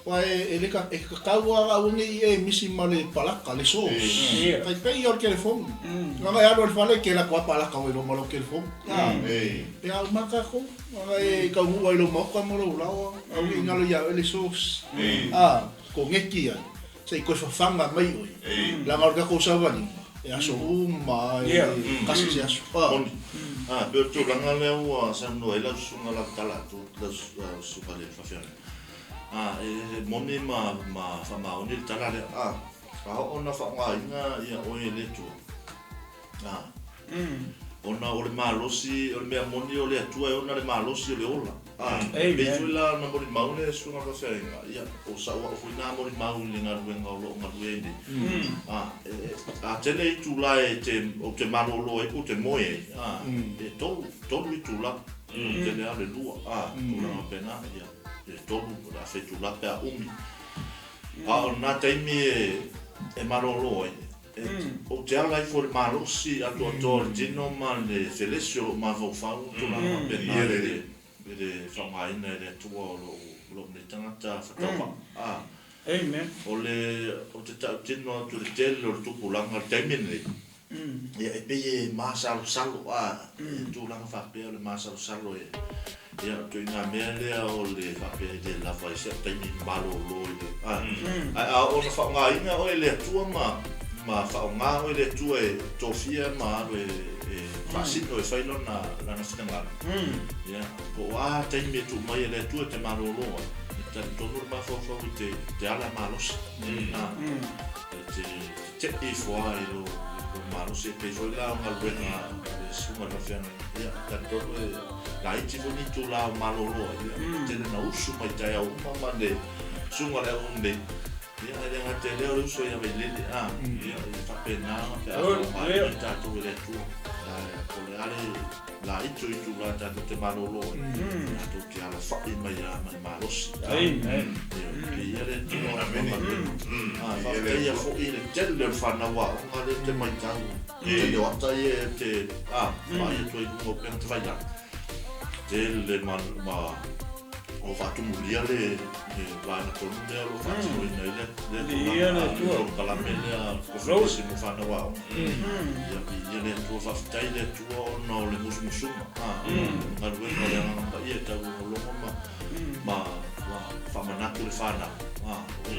Aua e le e tatau lava aua ne i e misi ma le palaka, le source. Tai pei ia o le telefoni. Leaga e alu i le fale e te alu atu lava palaka oi loma lau telefoni. E a uma tatou. Leaga e taunuu lava i lou maota ma lou laoa, aua ne i galo ia oe le source. Koneti ai, se i toe fafaga mai oe. Leaga o le tatou savaliga, e aso uma lava, e tasi se aso. Moni. Pei o le tulaga lea ua saunoa ai lau susuga Lautala atu, lau susuga i le faafeagaiga. A, e moni ma, ma faamaoni le tala lea, a, a oo ina faaaogaina ia oe e le Atua, a, ona o le malosi, o le mea moni o le Atua e ona le malosi o le ola. A, e pei foi la ona molimau le Susuga o le Faafeagaiga, ia, o sau au foi na molimau i le galuega o lo o galue ai nei. A, e, a tele itula e te, ou te malolo ai pe ou te moe ai, a, e tolu, tolu itula, tele lava o le lua, a, tulaga faapena, ia. E tolu, o le a fitu la pe a umi. A o lena taimi e malolo ai, ou te ala ifo i le malosi atoatoa o le tino ma le felesi o lou mafaufau, tulaga faapena i le faaaogaina e le Atua o lou nei tagata fatauvaa. O le, ou te tautino atu i le tele o le tupulaga i le taimi lenei, Ia, e pei e masalosalo, a, e tulaga faapea o le masalosalo e, ia, o ituaiga mea lea o le faapea e le lava ai si au taimi malolo i le, a, ae a oo ina faaaogaina oe e le Atua ma, ma faaaoga oe e le Atua e tofia ma alu e, e faasino e fai lona, lana finagalo, ia, po o a taimi e tuu mai e le Atua e te malolo ai, e talitonu le mafaufau i te, te ala malosi, a, e te, Te ifo lava i lou malosi, e pei foi la o galuega a le susuga i le faafeagaiga. Ia, talitonu e laiti foi ni itula o malolo ai, ia, e tele na usu mai taeao uma ma le susuga i le auauna nei. Ia, e le gata i lea o le uso ia Vailele, a, ia, e faapena ona pe a faaaogaina i tatou e le Atua. O le a le laiti o itula tatou te malolo ai, tatou te alafai mai lava ma le malosi. Amen. Ia le Atua o le galuega. Faafetaia foi le tele o le fanau aoga lea ou te matau, le tele o ata ia e te vaai atu ai i luga o upega tafailagi. Tele ma o faatumulia le vaega tonu lea o lo o faatinoina ai lea tulaga polokalame lea kofekesi mo fanau aoga. Ia viia le Atua, faafetai i le Atua ona o le musumusuga, galuega o le Agaga Paia e taulogologo ma ma faamanatu le fanau, o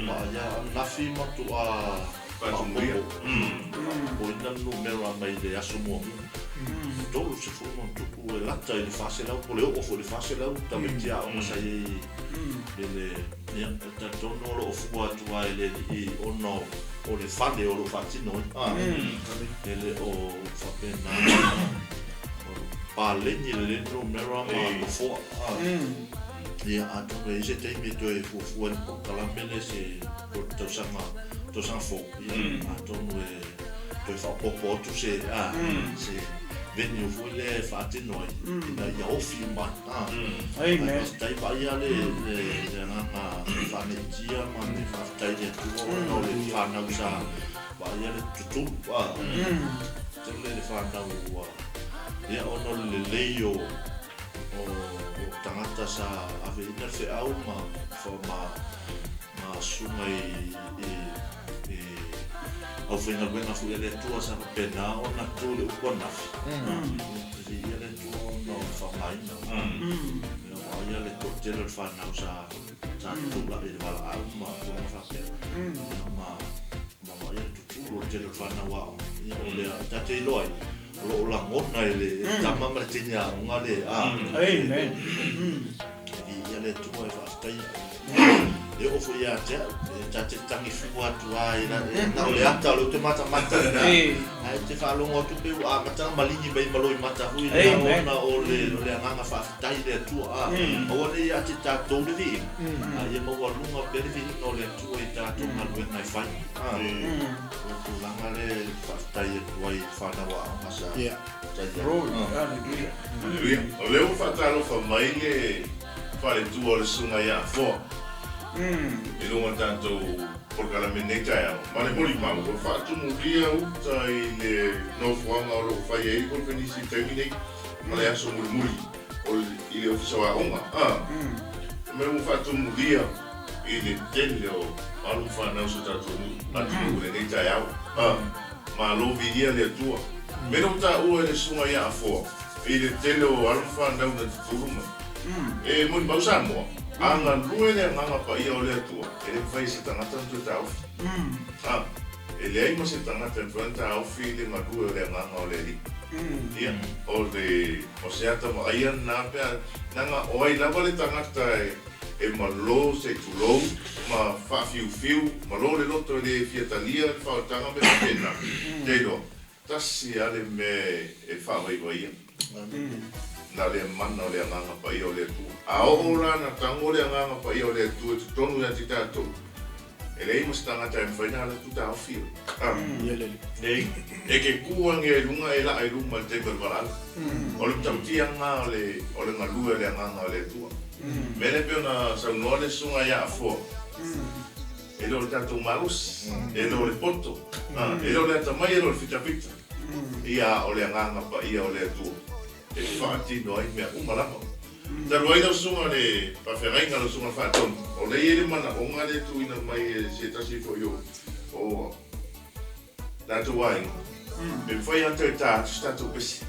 paia ananafi matuā faaopoopo, faaopoopoina le numera mai le aso muamua, 30 ma ono tupu e lata i le 400 po o le oo foi i le 400 tamaiti aoga sa i ai i le, ia, e talitonu o lo o fua atu lava e le alii ona o le fale o lo o faatino ai, e le o faapena ona paleni lelei le numera ma nofoa. Ia, atonu e i ai se taimi e toe fuafua ai le polokalame lea i se tausaga, tausaga fou, ia, atonu e toe faaopoopo atu se, a, se venue foi lea e faatino ai ina ia ofi uma ai. Ae faafetai vaaia le le agaga faaneitia ma le faafetai i le Atua ona o le fanau sa vaaia le tutulu a. Tele le fanau ua ia ona o le lelei o o tagata sa aveina le feau ma ma ma susuga i i i aufaigaluega foi a le Atua sa faapena ona tu le upu ananafi. Viia le Atua ona o le faaaogaina. Ia vaaia le toatele o le fanau sa sa tutulai i le valaau ma tulaga faapea. Ia ma ma vaaia le tutulu o le tele o le fanau aoga. Ia o lea ta te iloa ai, o lo o lagona e le tama ma le teine aoga le a. Amen. Viia le Atua e faafetaia. E oo foi ia te au, e ta te tagi fua atu lava i la, na o le ata o lea ou te matamata i ina, ae te faalogo atu pei ua amata ona maligi mai ma loimata foi lea ona o le, o le agaga faafetai i le Atua. A, aua ne i ia te tatou le viiga, a ia maualuga pea le viiga o le Atua i tatou galuega e fai. A, o le tulaga lea e faafetai atu ai i fanau aoga sa Haleluia. Haleluia. O lea ua faatalofa mai le faletua o le Susuga ia Afoa i luga o le tatou polokalame i lenei taeao. Ma le molimau, ua faatumulia uta i le nofoaga o lo o fai ai le konifenisi i le taimi nei ma le aso mulimuli o i le Ofisa o Aoga. A mea ua faatumulia i le tele o alo ma fanau o si o tatou atunuu i lenei taeao. A. Malo viia le Atua. Me lou taua e le susuga ia Afoa i le tele o alo ma fanau na tutulu mai. E molimau Samoa, a galue le agaga paia o le Atua, e le mafai e se tagata ona toe taofi. A, e leai ma se tagata e mafai ona taofi le galue o le agaga o le Alii. Ia, o le, o se ata vaaia lena pe a, leaga o ai lava le tagata e, E malo se tulou ma faafiufiu, malo le loto e le fia talia le faaotaga mea faapena. Te iloa, tasi lava le mea e faavaivaia, na le mana o le Agaga Paia o le Atua. A oo la na tago le Agaga Paia o le Atua i totonu ia te tatou, E leai ma se tagata e mafai ona alu atu taofi oe. Nei, e ke ku ange i luga e laa i luma i le taimi o le valaau. O le matautia lena o le, o le galue o le Agaga o le Atua. Mea lea pei ona saunoa le Susuga ia Afoa, e le o le tatou malosi, e le o le poto, e le o le atamai, e le o le fitafita, ia o le Agaga Paia o le Atua e faatino ai mea uma lava. Talu ai lau susuga le faafeagaiga, lau susuga le faatonu, o lea e i ai le manaoga lea e tuuina mai e se tasi foi o o tatou aiga, pe mafai lava ona toe ta atu se tatou pese.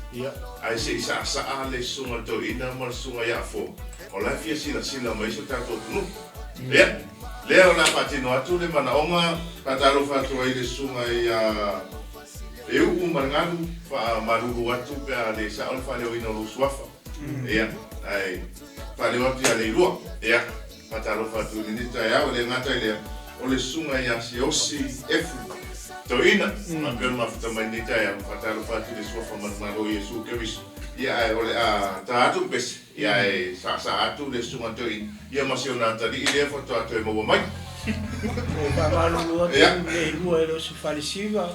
Ae se i saasaa le susuga i le toeaina ma le susuga ia Afoa, o la e fia silasila mai si o tatou atunuu. Ia, lea o le a faatino atu le manaoga, faatalofa atu ai i le susuga ia Eu'u ma le Galu, faamalulu atu pe a le sao le faaleoina o lou suafa. Ia, ae faaleo atu ia Leilua. Ia, faatalofa atu i lenei taeao, e le gata i lea, o le susuga ia Siaosi Efu Toeaina, faapea ona mafuta mai i lenei taeao, faatalofa atu i le Suafa Manumalo o Iesu Keriso. Ia, ae o le a ta atu le pese, ia ae saasaa atu le susuga Toeaina, ia ma si ona atalii lea faatoa toe maua mai. E faamalulu atu Leilua e le o se falesiva.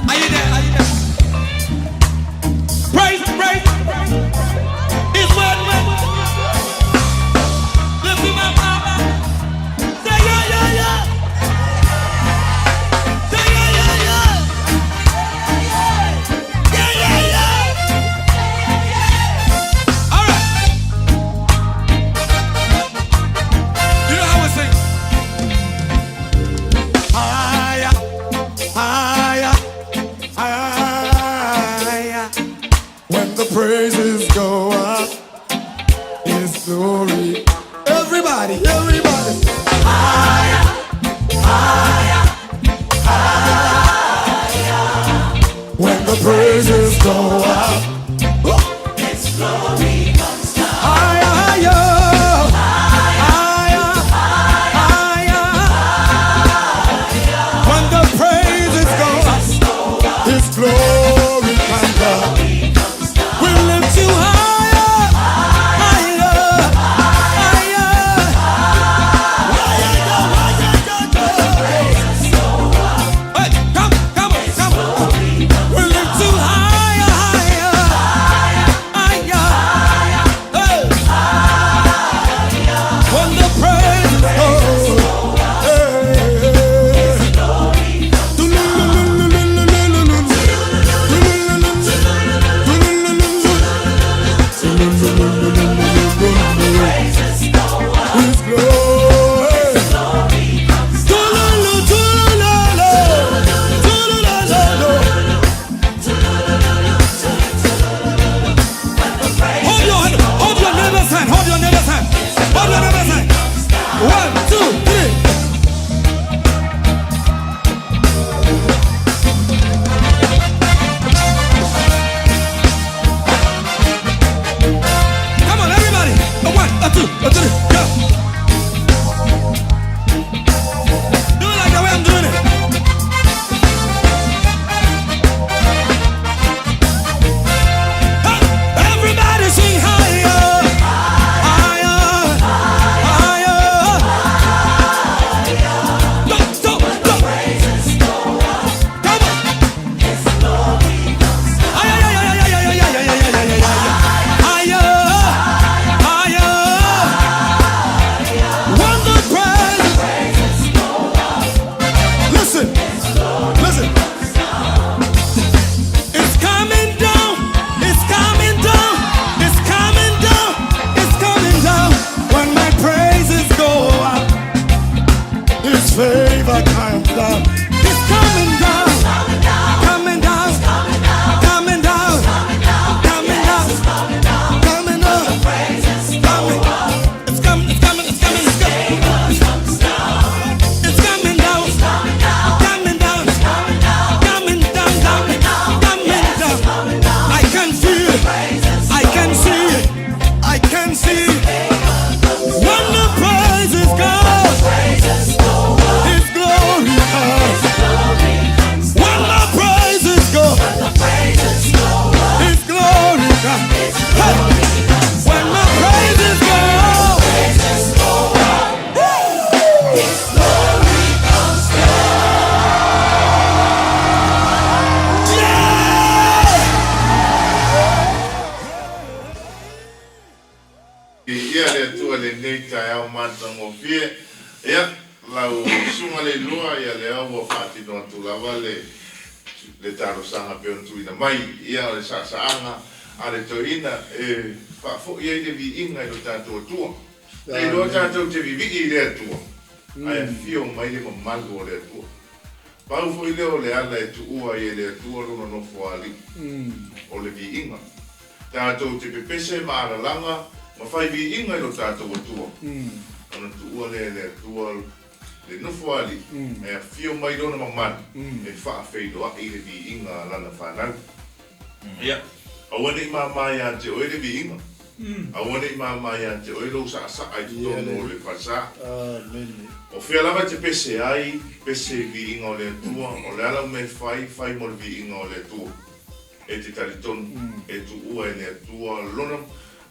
Are you there? Are you there? Praise, praise. It's what Lift him up. Say yeah, yeah, yeah. Say yeah, yeah, yeah. Yeah, yeah, yeah. All right. You know how we sing? Higher, higher, higher. When the praises go up, His glory. Everybody, everybody. Higher, higher, higher. When the praises go up, His glory comes down. Higher, higher, higher, higher. When the praises go up, His glory comes down. We lift you higher, higher, higher. Higher, higher, higher. Hey, come. His glory. Tululu, tulululu, tulululu. Hold your hand, hold your neighbor's hand, hold your neighbor's hand, hold your neighbor's hand. One, two, three. Come on, everybody. A one, a two, a three, go. Do it like the way I'm doing it. Hey, everybody sing higher, higher, higher. Go, go, go. Come on. Ay, ay, ay, ay, ay, ay, ay, ay, ay, ay, ay, ay, ay. Higher, higher. When the praise- Listen, listen. It's coming down. It's coming down. It's coming down. It's coming down. When my praises go up, His favor comes down. It's coming down. Coming down. Coming down. Coming down. Coming down. Coming. It's coming. It's coming. It's coming. It's coming. It's coming down. Coming down. Coming down. Coming down. I can feel it. I can see it. I can see it. When the praises go, His glory comes. When the praises go, His glory comes. Hey! When the praises go, yeah! Viia le Atua i lenei taeao matagofie. Ia, lau susuga le iloa, ia lea ua faatino atu lava le, le talosaga pei ona tuuina mai. Ia, o le saasaaga a le toeaina e faafoi ai le viiga i lo tatou Atua. E iloa tatou te vivii i le Atua, ae afio mai le mamalu o le Atua. Pau foi lea o le ala e tuua ai e le Atua lona nofoalii, o le viiga. Tatou te pepese ma alalaga ma fai viiga i lo tatou Atua, ona tuua lea e le Atua le nofoalii e afio mai lona mamalu e faafeiloai le viiga a lana fanau. Ia, aua ne i mama ia te oe le viiga, aua ne i mama ia te oe lou saasaa i totonu o le falesa. O fea lava e te pese ai, pese i viiga o le Atua, o le a lau mea e fai, fai mo le viiga o le Atua. E te talitonu, e tuua e le Atua Lona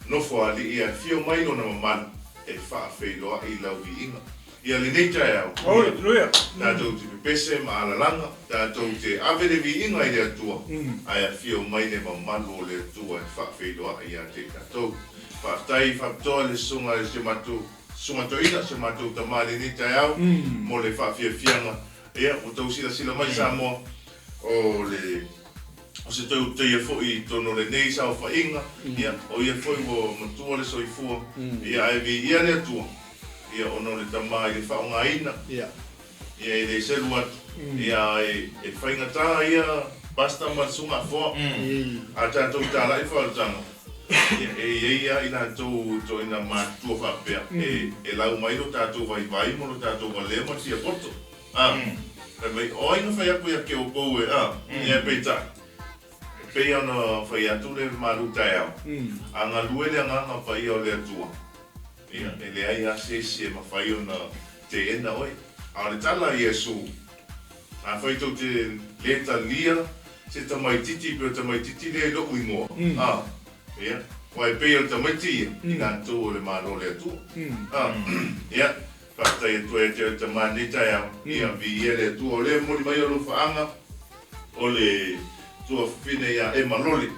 nofoalii e afio mai Lona mamalu e faafeiloai i lau viiga. Ia lenei taeao, ia, tatou te pepese ma alalaga, tatou te ave le viiga i le Atua, ae afio mai le mamalu o le Atua e faafeiloai ia te i tatou. Faafetai faapitoa i le Susuga i si o matou Susuga Toeaina, si o matou tama i lenei taeao mo le faafiafiaga. Ia, ua tou silasila mai Samoa, o le o se toe utaia foi i totonu o lenei saofaiga, ia, o ia foi ua matua le soifua, ia, ae viia le Atua, ia, ona o le tama i le faaaogaina, ia, e le selu atu, ia, ae e faigata ia Pastor ma le Susuga Afoa, a tatou talai faaolataga, ia, e i ai lava i latou ituaiga matutua faapea, e lau mai lo tatou vaivai ma lo tatou valea ma le fiapoto. A, fai mai, o ai na fai atu ia te outou e, a, ia peitai, e pei ona fai atu le malu taeao, a galue le Agaga Paia o le Atua, ia, e leai lava se isi e mafai ona teena oe. A o le tala a Iesu, Afai tou te le talia se tamaitiiti pei o le tamaitiiti lea i lou igoa, a, ia, aua e pei o le tamaiti ia, i latou o le Malo o le Atua. A, ia, Faafetai atu ai ia te oe tama i lenei taeao, ia viia le Atua. O lea e momoli mai alofaaga o le tuafafine ia Emma Loli.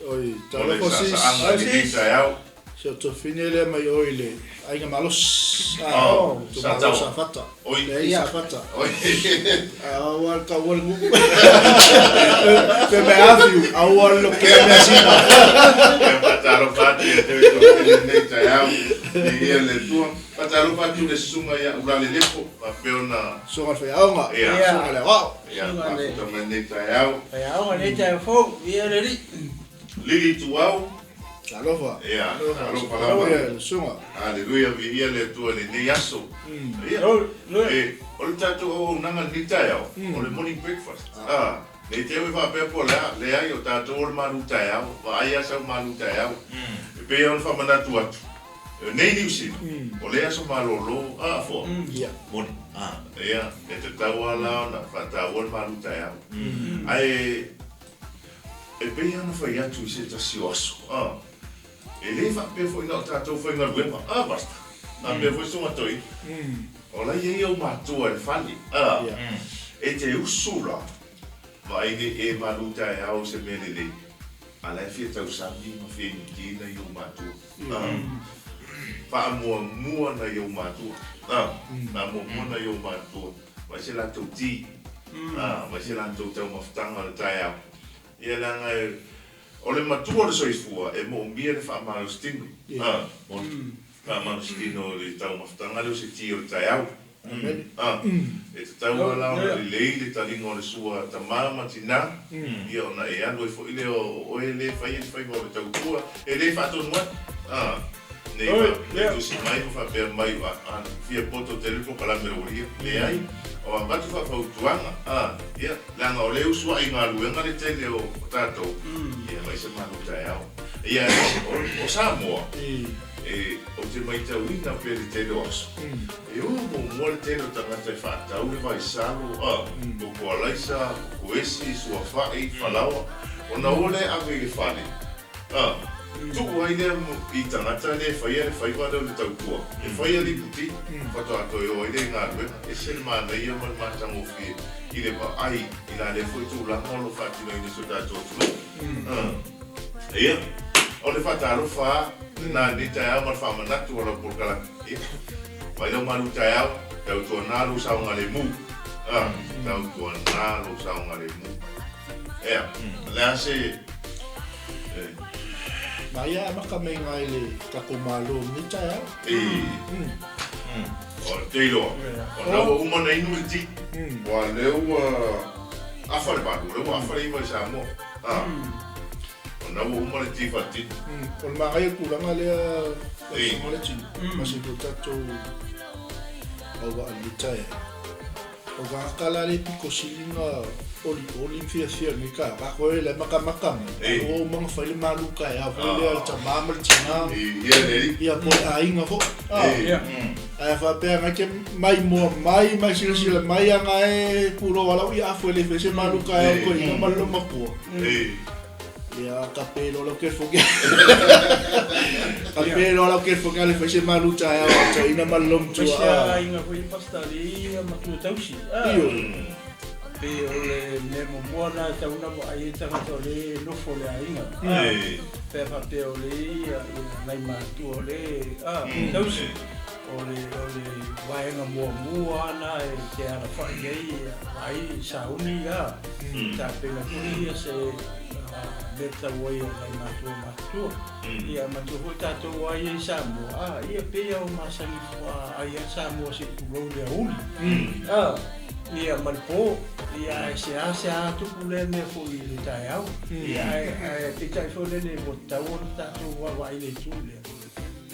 Oi, O le talofa sis. saasaaga i lenei taeao. Si ou tuafafine lea mai o i le aiga malosi, a, itumalo o Safata. Leai Safata. Aua le taua le nuu. Pe mai afiu, aua le lokea measina. Ia faatalofa atu ia te oe tuafafine i lenei taeao. Viia le Atua. Faatalofa atu i le susuga ia Ulale Lepo, faapea ona. Susuga i le faiaoga. Susuga i le aoao. Ia, mafuta mai lenei taeao. Faiaoga lenei taeao fou. Viia le Alii. Lili Tuau. Talofa. Ia, talofa lava. Ia, le susuga. Haleluia, viia le Atua i lenei aso. Ia, e, o le tatou auaunaga i lenei taeao, o le morning breakfast. Ah, ne i te i ua faapea po o le a, leai, o tatou o le malu taeao, vaai lava sau malu taeao. E pei lava ona faamanatu atu, nei Niu Sila, o lea aso malolo, a, Afoa? Ia. Moni. Ah. Ia, e tatau lava la ona faataua le malu taeao. Ae, E pei lava ona fai atu i se tasi o aso, a, e le faapea foi na o tatou faigaluega, a, Pastor? Faapea foi Susuga Toeaina, o la e i ai ou matua i le fale, a, e te usu la, vaai nei e malu taeao i se mea lelei, a la e fia tausami ma fia inuti nai ou matua, a, faamuamua nai ou matua, a, faamuamua nai ou matua. Mai se latou ti, a, mai se latou taumafataga o le taeao. Ia leaga e, o le matua o le soifua e moomia le faamalositino, a, faamalositino i le taumafataga lea o se ti o le taeao. A, e tatau lava la ona lelei le taliga o le sua a tama ma tina, ia ona e alu ai foi lea o oe lea e faia le faiva o le tautua, e le faatonu ai, a. Nei nei tusi mai ma faapea mai ua a fia poto tele le polokalame o ia. Leai, o avatu faafautuaga, a, ia, leaga o lea e usuai i galuega le tele o tatou, ia mai se malu taeao. Ia, o, o Samoa, e, ou te maitauina pea le tele o aso, e o muamua le tele o tagata e faatau le vaisalo, a, koko alaisa, koko esi, suafa'i, falaoa, ona o lea e ave i le fale, A, tuu ai lea i tagata lea e faia le faiva lea o le tautua, e faia liputi, faatoa toe o ai lea i galuega. E ese le manaia ma le matagofie i le vaai i la lea foi tulaga o lo o faatinoina e si o tatou atunuu. A, ia, o le faatalofa lava lena i lenei taeao ma le faamanatu o lau polokalame. Ia, mai lau malu taeao, tautuana lou saogalemu. A, tautuana lou saogalemu. Ea, o le a se... Maia amata mai iga i le tatou Malo i lenei taeao. O te iloa, o na ua uma ona inu le ti. Ua lea ua afa le valu, o lea ua afa le iva i Samoa. O na ua uma le ti faatino. O le manaia tulaga lea lau le tino, ma se foi tatou auvaa i lenei taeao. O tagata la le pito sili na olioli ma fiafia i lenei taeao, tatou e la e matamata mai, ae ua uma ona fai le malu taeao foi lea a le tama ma le tina, ia po o le aiga foi. Ae a faapea na te maimoa mai ma e silasila mai ana e pulou ala ui afu e le fai se malu taeao i toeaina ma le loomatua. Ia, ka pē loa lau telefoni. Ka pē loa lau telefoni a le fai se malu taeao a toeaina ma le loomatua. Fai se aiga foi Pastor alii ia matua tausi. Ioe. Pei o le mea muamua lena e tatau ona vaai ai tagata o lea e nofo i le aiga. Pe a faapea o lea ia nai matua o lea e tausi. O le o le vaega muamua lena e te alafai ai vaai sauni a tapena foi ia se mea tatau ai a nai matua matutua. Ia matua foi tatou a ia i Samoa, a ia pei lava ua masani ai a Samoa se i tulou le aoauli. A ia ma le po, ia ae seasea tupu lea mea foi i le taeao. Ia ae ae peitai foi lele ua tatau ona tatou vaavaai i le itu lea.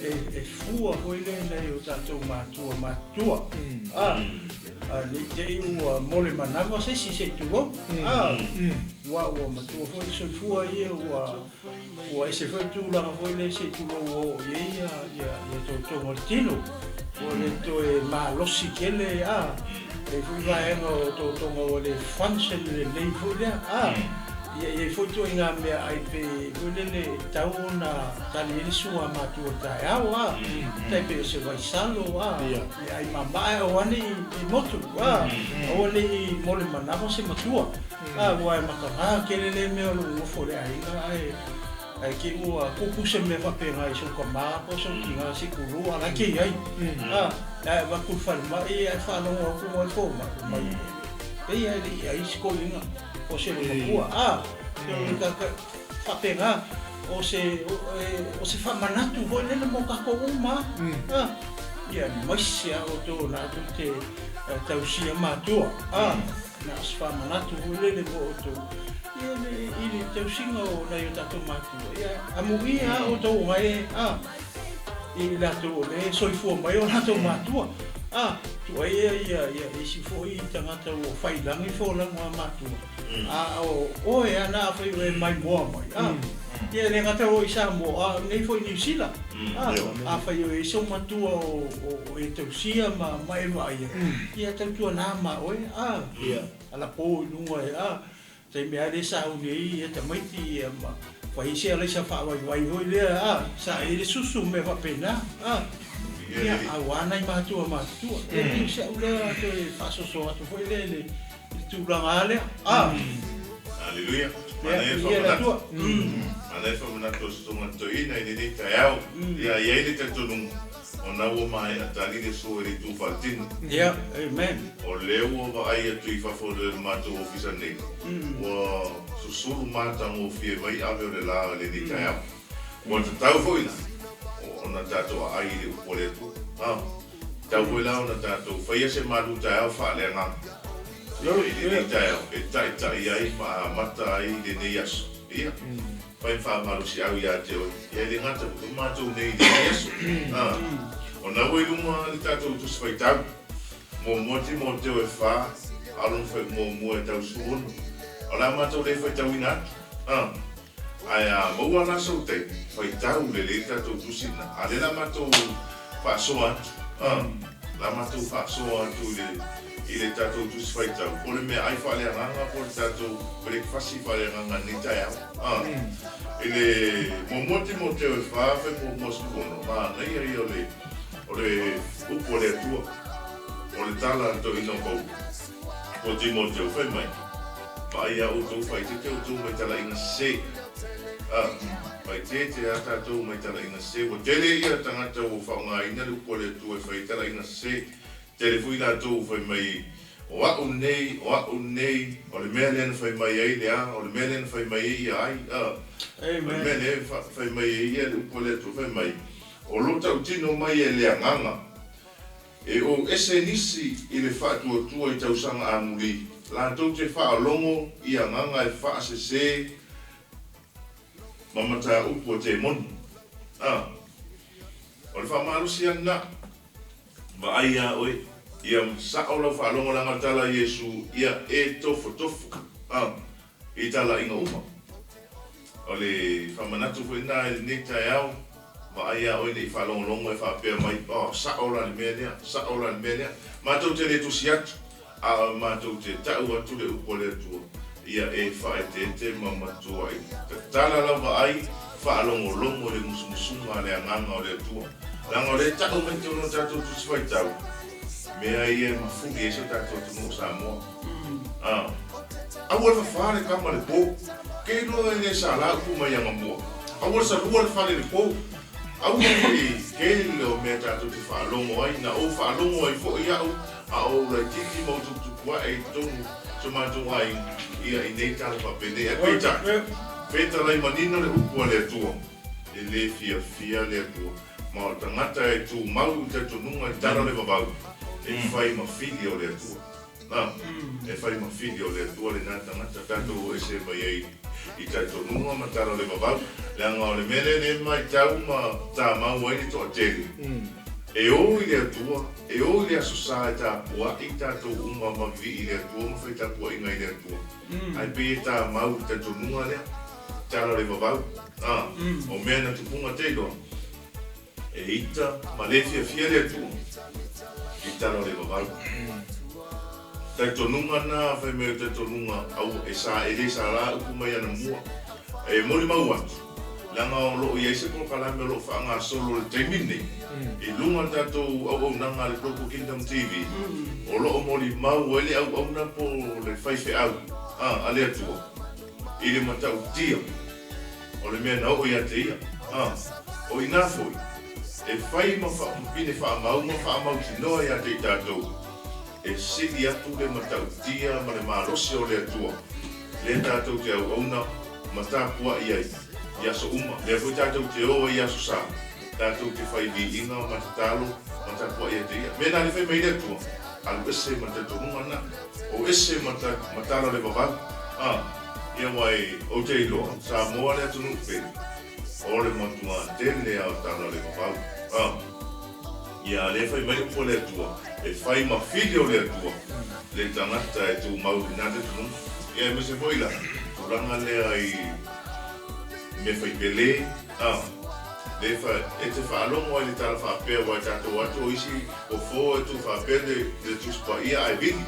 E fua foi lea i nai o tatou matua matutua, a, ne i te i ua mo le manawa se isi se i tulou, a, ua ua matua foi le soifua ia, ua, ua ese foi tulaga foi lea se i tulou ua oo i ai ia, ia, ia tautoga o le tino, ua le toe malosi tele, a, e i ai foi vaega o tautoga ua le function lelei foi lea, a. Ia i ai foi ituaiga meaai pe foi lele e tatau ona tali ai le sua a matua i taeao a, tai pei o se vaisalo a, meaai mama ae aua ne i motu a, aua ne i mo le manawa se matua a, aua e mataga tele lea mea o lou nofo i le aiga ae. Ae te i ua tupu se mea faapena i sou tama po o sou tina se i tulou a o la e te i ai. A, ae avatu i le falemai ae faalogo atu moe le fomai, fai mai, pei lava e le i ai se toeaina po o se loomatua. A, faapena, o se, o se faamanatu foi lele mo tatou uma a. Ia, aemaise lava outou o lena tou te tausia matua. A, na o se faamanatu foi lele mo outou. Ia i le tausiga o nai o tatou matua, ia amuia lava outou o e a i latou o lea e soifua mai o latou matua, a tuaia ia ia isi foi tagata ua fai i lagi folauga a matua, a o oe a na afai o e maimoa mai, a ia e le gata o i Samoa a o nei foi i Niu Sila, a afai o e sou matua o o e tausia ma ma e vaaia, ia tautuana ma oe, a ala po i luga e a Taimi lava lea sauni ai ia tamaiti ia ma fai ai se alaisa faavaivai foi lea a, sa ai le susu ma mea faapena a. Ia, aua nai matua matutua. Ia pei o si au lea toe faasoso atu foi lea i le tulaga lava lea a. Haleluia! Manaia le faamanatu. Manaia le faamanatu o Susuga Toeaina i lenei taeao. Ia, e i ai le talitonuga, Ona ua maea tali le sua i le itu faaletino. Yeah, amen. O lea ua vaai atu i fafo o le matou ofisa nei, ua susulu matagofie mai ave o le la i lenei taeao. Ua tatau foi la ona tatou aai i le upu a le Atua. A, tatau foi la ona tatou faia se malu taeao faaleagaga i lenei taeao e taitai ai ma amata ai lenei aso. Ia. Fai faamalosiau ia te oe, ia e le gata foi o matou nei i lenei aso. A, o na ua i luga le tatou Tusi Faitau, muamua Timoteo e fa, a o lona fai muamua e tau 16. O le a matou le faitauina atu. A, ae a maua la sou taimi, faitau lelei le tatou tusi lena, a o lea la matou faasoa atu. A, la matou faasoa atu i le. i le tatou Tusi Faitau, po o le meaai faaleagaga po o le tatou pelekefasi faaleagaga i lenei taeao. A, i le muamua Timoteo e fa fai muamua 16, manaia ia o le, o le upu a le Atua, o le tala a le toeaina o Paulo, po o Timoteo, fai mai, Vaai a outou faaeteete outou mai talaiga sese. A, faaeteete a tatou mai talaiga sese. Ua tele ia tagata ua faaaogaina le upu a le Atua e fai ai talaiga sese. Tele foi latou ua fai mai, O a'u lenei, o a'u lenei, o le mea lea na fai mai ai le a, o le mea lea na fai mai ai ia ai, a. O le mea lea e fai mai ai ia le upu a le Atua, fai mai, O lo tautino mai e le Agaga, e ou ese nisi i le faatuatua i tausaga amuli, latou te faalogo i agaga e faasese ma mataupu a temoni. A. O le faamalosi a lena. Vaai ia oe, ia sao lau faalogo leaga o le tala a Iesu, ia e tofotofo, a, i talaiga uma. O le faamanatu foi lena i lenei taeao, vaai ia oe ne i faalogologo e faapea mai, oh, sao la le mea lea, sao la le mea lea. Matou te le tusi atu, a o matou te tau atu le upu a le Atua, ia e faaeteete ma matuai tatala lau vaai, faalogologo i le musumusuga a le Agaga o le Atua. Leaga o lea e tau mai totonu o tatou Tusi Faitau, mea ia e mafuli ai si o tatou atunuu o Samoa. A, aua le fafā le kama i le po. Ke iloa e le sa la upu mai Agamua. Aua le salua le fale i le po. Aua foi tele o mea tatou te faalogo ai, na ou faalogo ai foi au a o ou laitiiti ma ou tuputupu ae i totonu o so matou aiga, ia i nei tala faapenei. Ae peitai, fetalai manino le upu a le Atua, e le fiafia le Atua, ma o le tagata e tumau i talitonuga i tala o le vavau, e fai ma fili o le Atua. Na, e fai ma fili o le Atua lena tagata, tatou o ese mai ai i talitonuga ma tala o le vavau, leaga o le mea lea lea e matau ma tamau ai le toatele, e o i le Atua, e o i le Aso Sa e tapuai tatou uma ma vivii i le Atua ma fai tapuaiga i le Atua, ae pei e tamau i le talitonuga lea, tala o le vavau, a, o mea na tupuga te iloa. E ita ma le fiafia le Atua i tala o le vavau. Talitonuga na fai mai o talitonuga aua e sa e le sa la upu mai ana mua. E molimau atu, leaga o lo o i ai se polokalame o lo o faagasolo i le taimi lenei i luga o le tatou auaunaga a le Global Kingdom TV, o lo o molimau ai le auauna po o le faifeau a le Atua i le matautia. O le mea na oo ia te ia. A, o inā foi, e fai ma pine faamau ma faamautinoa ia te i tatou, e sili atu le matautia ma le malosi o le Atua, lea tatou te auauna ma tapuai ai i aso uma, lea foi tatou te o ai i aso sa, tatou te fai viiga ma tatalo ma tapuai ia te ia. Mea na le fai mai le Atua, alu ese ma le talitonuga lena, o ese ma ma tala o le vavau. A, ia aua e, ou te iloa, Samoa le atunuu pele, o le matua tele a o tala o le vavau. A, ia lea fai mai upu a le Atua, e fai ma fili o le Atua le tagata e tumau i lena talitonuga. Ia aemaise foi la, tulaga lea i mea fai pele, a, lea fa, e te faalogo ai i le tala faapea aua e tatou atu o isi fofo e tuu faapea le, le Tusi Paia ae vili.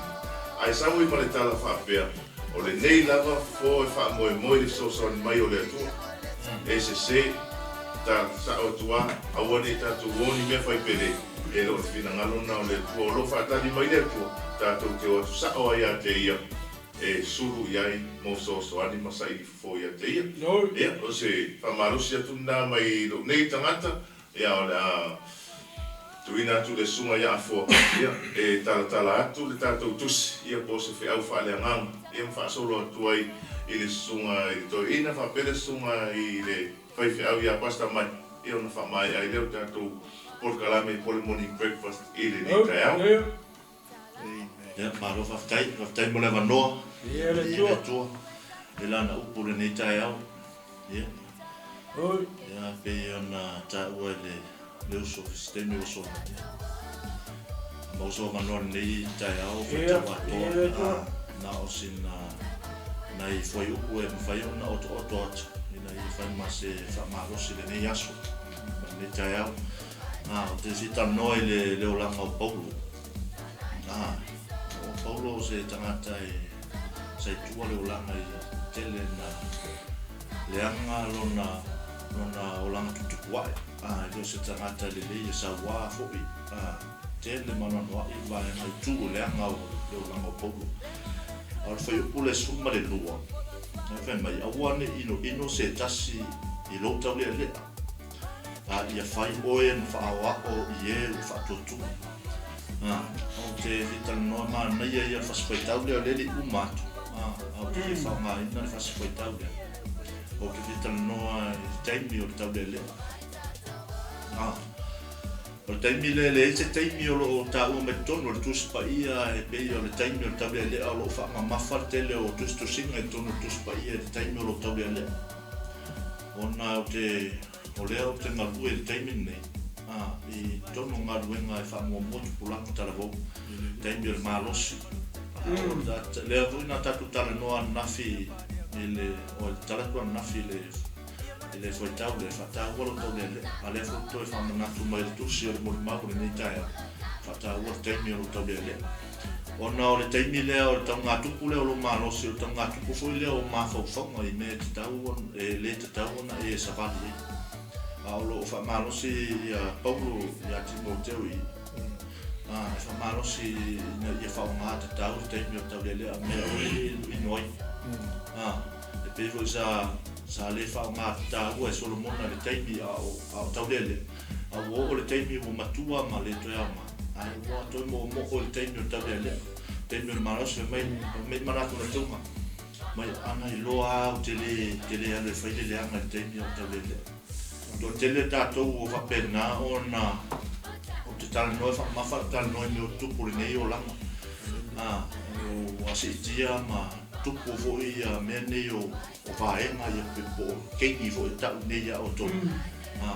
Ae sau ai ma le tala faapea, o lenei lava fofo e faamoemoe i le fesoasoani mai o le Atua. E sese, tala sao atu a, aua ne i tatou o ni mea fai pele, e le o le finagalo lena o le Atua. O lo o faatali mai le Atua, tatou te o atu sao ai ia te Ia e sulu i ai mo fesoasoani ma saili fofo ia te Ia. Ia, o se faamalosi atu lena mai lou nei tagata, ia o le a tuuina atu le susuga ia Afoa, ia, e talatala atu le tatou tusi, ia po o se feau faaleagaga, ia ma faasolo atu ai i le susuga i le toeaina faapea le susuga i le faifeau ia Pastor Mike, ia ona faamaea ai lea o le tatou polokalame po o le Morning Breakfast i lenei taeao. Ia, malo faafetai, faafetai mo le avanoa. Ia le Atua. I lana upu i lenei taeao. Ia. Ia, pei ona taua e le, le uso, se taimi ua sola. Ia. Maua sou avanoa i lenei taeao, faitau atoa. Na o sina nai fuaiupu e mafai ona otooto atu ina ia fai ma se faamalosi i lenei aso, ma lenei taeao. Ou te fia talanoa i le, le olaga o Paulo. O Paulo o se tagata e sa i tua le olaga i tele na leaga lona, lona olaga tutupu ae. E le o se tagata lelei e sauā foi. Tele ma anoanoai vaega i tu o leaga o le olaga o Paulo. A o le fuaiupu le 12, e fai mai, Aua ne i inoino se tasi i lou taulealea. A ia fai oe ma faaoao i e ua faatuatua. A, ou te fia talanoa manaia ia le fasi faitau lea o lea e le i uma atu. A, a ou te fia faaaogaina le fasi faitau lea. Ou te fia talanoa i le taimi o le taulealea. A, o le taimi lea, e leai se taimi o lo o taua mai totonu o le Tusi Paia e pei o le taimi o le taulealea o lo o faamamafa le tele o tusitusiga i totonu o le Tusi Paia i le taimi o lo o taulealea. Ona ou te, o lea ou te galue i le taimi lenei, a, i totonu o galuega e faamuamua tupulaga talavou, taimi o le malosi. A, o le, lea foi na tatou talanoa ananafi i le, o le tala atu ananafi i le, i le fuaitau lea, faataua lou taulealea. A lea foi toe faamanatu mai le tusi o le molimau i lenei taeao, faataua le taimi o lou taulealea. Ona o le taimi lea o le taugatupu lea o lou malosi, o le taugatupu foi lea o mafaufauga i mea e tatau e le tatau ona e savali ai. A o lo o faamalosi ia Paulo ia Timoteo i a e faamalosi ina ia faaaoga tatau le taimi o le taulealea a mea aua ne i inoina ai. A e pei foi sa sa le faaaoga taua e Solomona i le taimi a o a o taulealea, a ua oo le taimi ua matua ma le toe aoga, ae ua toe moomoo i le taimi o le taulealea, taimi o le malosi, fai mai, fai mai manatu na tauga, mai ana iloa a ou te le, te le alu e fai le leaga i le taimi o le taulealea. Toatele tatou ua faapena ona ou te talanoa e faamamafa le talanoa i mea o tupu i lenei olaga. A, ua siitia ma tupu foi ia mea nei o o vaega ia pe po o keiki foi e tau nei ia outou. A,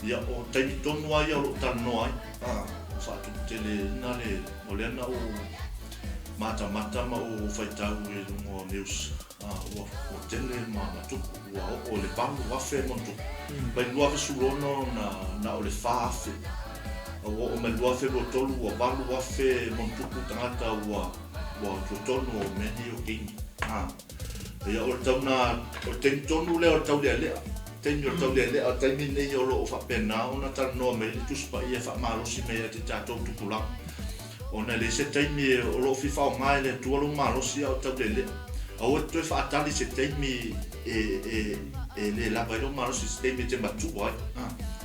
ia o taimi tonu lava ia o lo o talanoa ai. A, ua faatuputeleina le, o lea na ou matamata ma ou faitau i luga o news, a, ua, ua tele ma, ma tupu, ua oo i le 8,000 ma ona tupu. Mai le 2016 na, na o le 4,000. A ua oo mai le 2023 ua 8,000 ma ona tupu tagata ua, ua tuatonu o mea nei o keiki. A. Ia, o le tau na, o le taimi tonu lea o le taulealea, taimi o le taulealea, o le taimi lenei o lo o faapena ona talanoa mai ai le Tusi Paia e faamalosi mai ia te tatou tupulaga. Ona e leai se taimi o lo o fia faaaoga e le Atua lou malosi a o taulealea. Aua e te toe faatali i se taimi e, e, e le lava ai lou malosi i se taimi e te matua ai.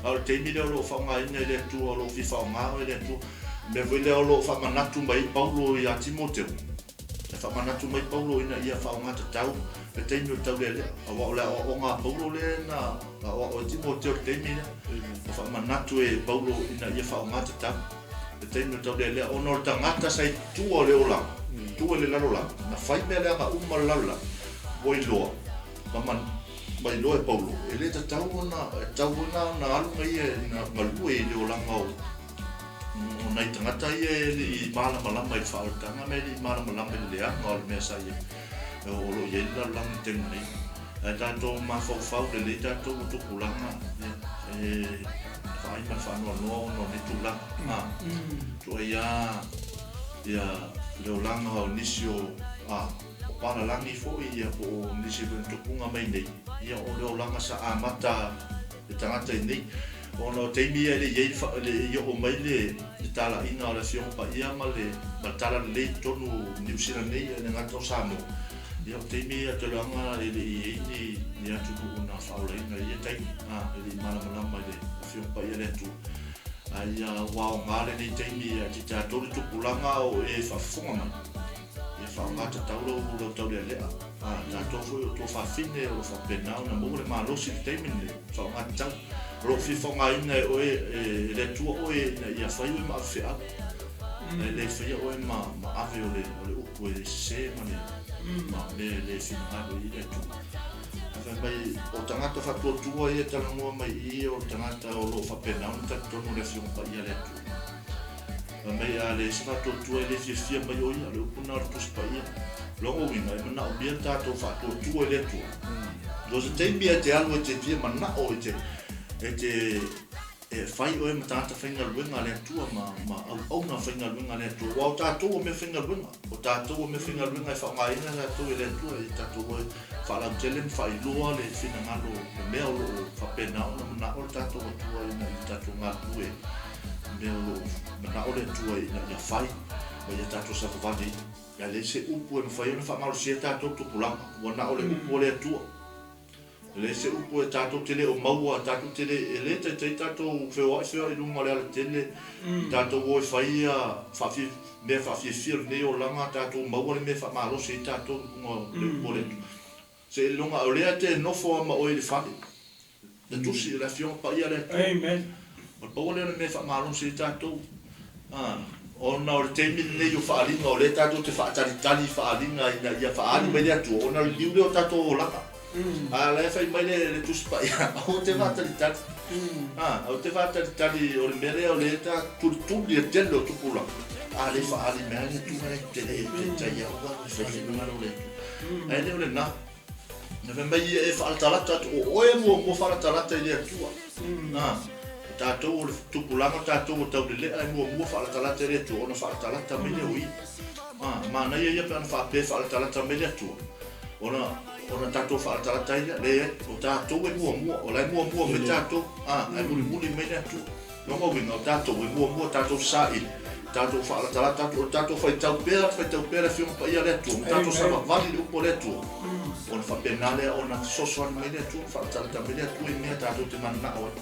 A o le taimi lea o lo o faaaogaina e le Atua, o lo o fia faaaoga oe e le Atua. O le mea foi lea o lo o faamanatu mai ai Paulo ia Timoteo, e faamanatu mai Paulo ina ia faaaoga tatau le taimi o le taulealea, aua o le aoaoga a Paulo lea na aoao ai Timoteo i le taimi lea. Na faamanatu e Paulo ina ia faaaoga tatau le taimi o le taulealea, ona o le tagata sa i tua o le olaga, tua i le lalolagi, na fai mea leaga uma le lalolagi, ua iloa, ma ma iloa e Paulo, e le tatau ona, e tatau foi ona alu na ia ina galue i le olaga o o nai tagata ia e le i malamalama i le faaolataga ma e le i malamalama i le leaga o le mea sa i ai, o lo o i ai le lalolagi i le taimi nei. Ae tatou mafaufau lelei tatou o tupulaga e vaai ma le faanoanoa ona o nei tulaga. Tuai lava ia le olaga o nisi o O palalagi foi ia po o nisi foi na tupuga mai nei, ia o le olaga sa amata le tagata i nei. Ona o taimi ia e le i ai le, le i oo mai le, le talaiga o le Afioga Paia ma le, ma le Talalelei i totonu o Niu Sila nei, e le gata o Samoa. Ia o taimi ia tulaga e le i ai ni, ni atunuu na faaolaina i ia taimi, a, e le i malamalama i le Afioga Paia le Atua. A ia ua aoga lenei taimi ia te tatou le tupulaga o e faafofoga mai. Ia faaaoga tatau lou lou taulealea. A tatou foi o tuafafine o lo o faapena ona maua le malosi i le taimi lenei, faaaoga tatau. O lo o fia faaaogaina e oe e le Atua oe ina ia fai oe ma avefeau. E le faia oe ma ma ave o le o le upu e sese ma le ma mea e le finagalo i ai le Atua. Ae fai mai o tagata faatuatua ia e talanoa mai i i o tagata o lo o faapena ona talitonu i le Afioga Paia a le Atua. Fai mai, a leai se faatuatua e le fiafia mai o ia, o le upu lena o le Tusi Paia. Lona uiga, e manaomia le tatou faatuatua i le Atua. So o se taimi e te alu e te fia manao e te, e te, e fai oe ma tagata faigaluega a le Atua ma, ma auauna faigaluega a le Atua. Aua o tatou o mea faigaluega. O tatou o mea faigaluega e faaaogaina tatou e le Atua e tatou e faalautele ma faailoa le finagalo o mea o lo o faapena ona manao le tatou Atua ina ia tatou galulue mea o lo o manao le Atua ina ia fai ma ia tatou savavali ai. Ae leai se upu e mafai ona faamalosia tatou tupulaga, ua na o le upu a le Atua. E leai se upu e tatou te le o maua, tatou te le, e le taitai tatou feoai feoai i luga o le alatele, tatou o e fai ia faafia, mea faafiafia o lenei olaga, tatou maua le mea e faamalosi ai tatou i luga o le upu a le Atua. Seiloga o lea e te nofo lava ma oe i le fale. Le tusi o le Afioga Paia a le Atua. Amen. O le pau lea o le mea e faamalosi ai tatou. A, ona o le taimi lenei o faaaliga, o lea tatou te faatalitali i faaaliga ina ia faaali mai le Atua, ona o le liu lea o tatou olaga. A o la e fai mai le, le Tusi Paia, aua te faatalitali. A, aua te faatalitali, o le mea lea o lea ta tulituli e le tele o tupulaga, a le faaali mai lava le Atua, e te le taitai au alu e fai le finagalo o le Atua. Ae le o lena. Na fai mai ia e faalatalata atu, o oe e muamua faalatalata i le Atua. Na, o tatou o le tupulaga, o tatou o taulelea e muamua faalatalata i le Atua, ona faalatalata mai lea o ia. A, manaia ia pe ana faapea e faalatalata mai le Atua, ona, ona tatou faalatalata ai lea. Leai, o tatou e muamua, o la e muamua mai tatou, a, ae mulimuli mai le Atua. Lona uiga, o tatou e muamua tatou saili, tatou faalatalata atu, o le tatou faitau pea, faitau pea le Afioga Paia a le Atua, ma tatou savavali i le upu a le Atua, ona faapena lea ona fesoasoani mai le Atua, ma faalatalata mai le Atua i mea tatou te mananao ai.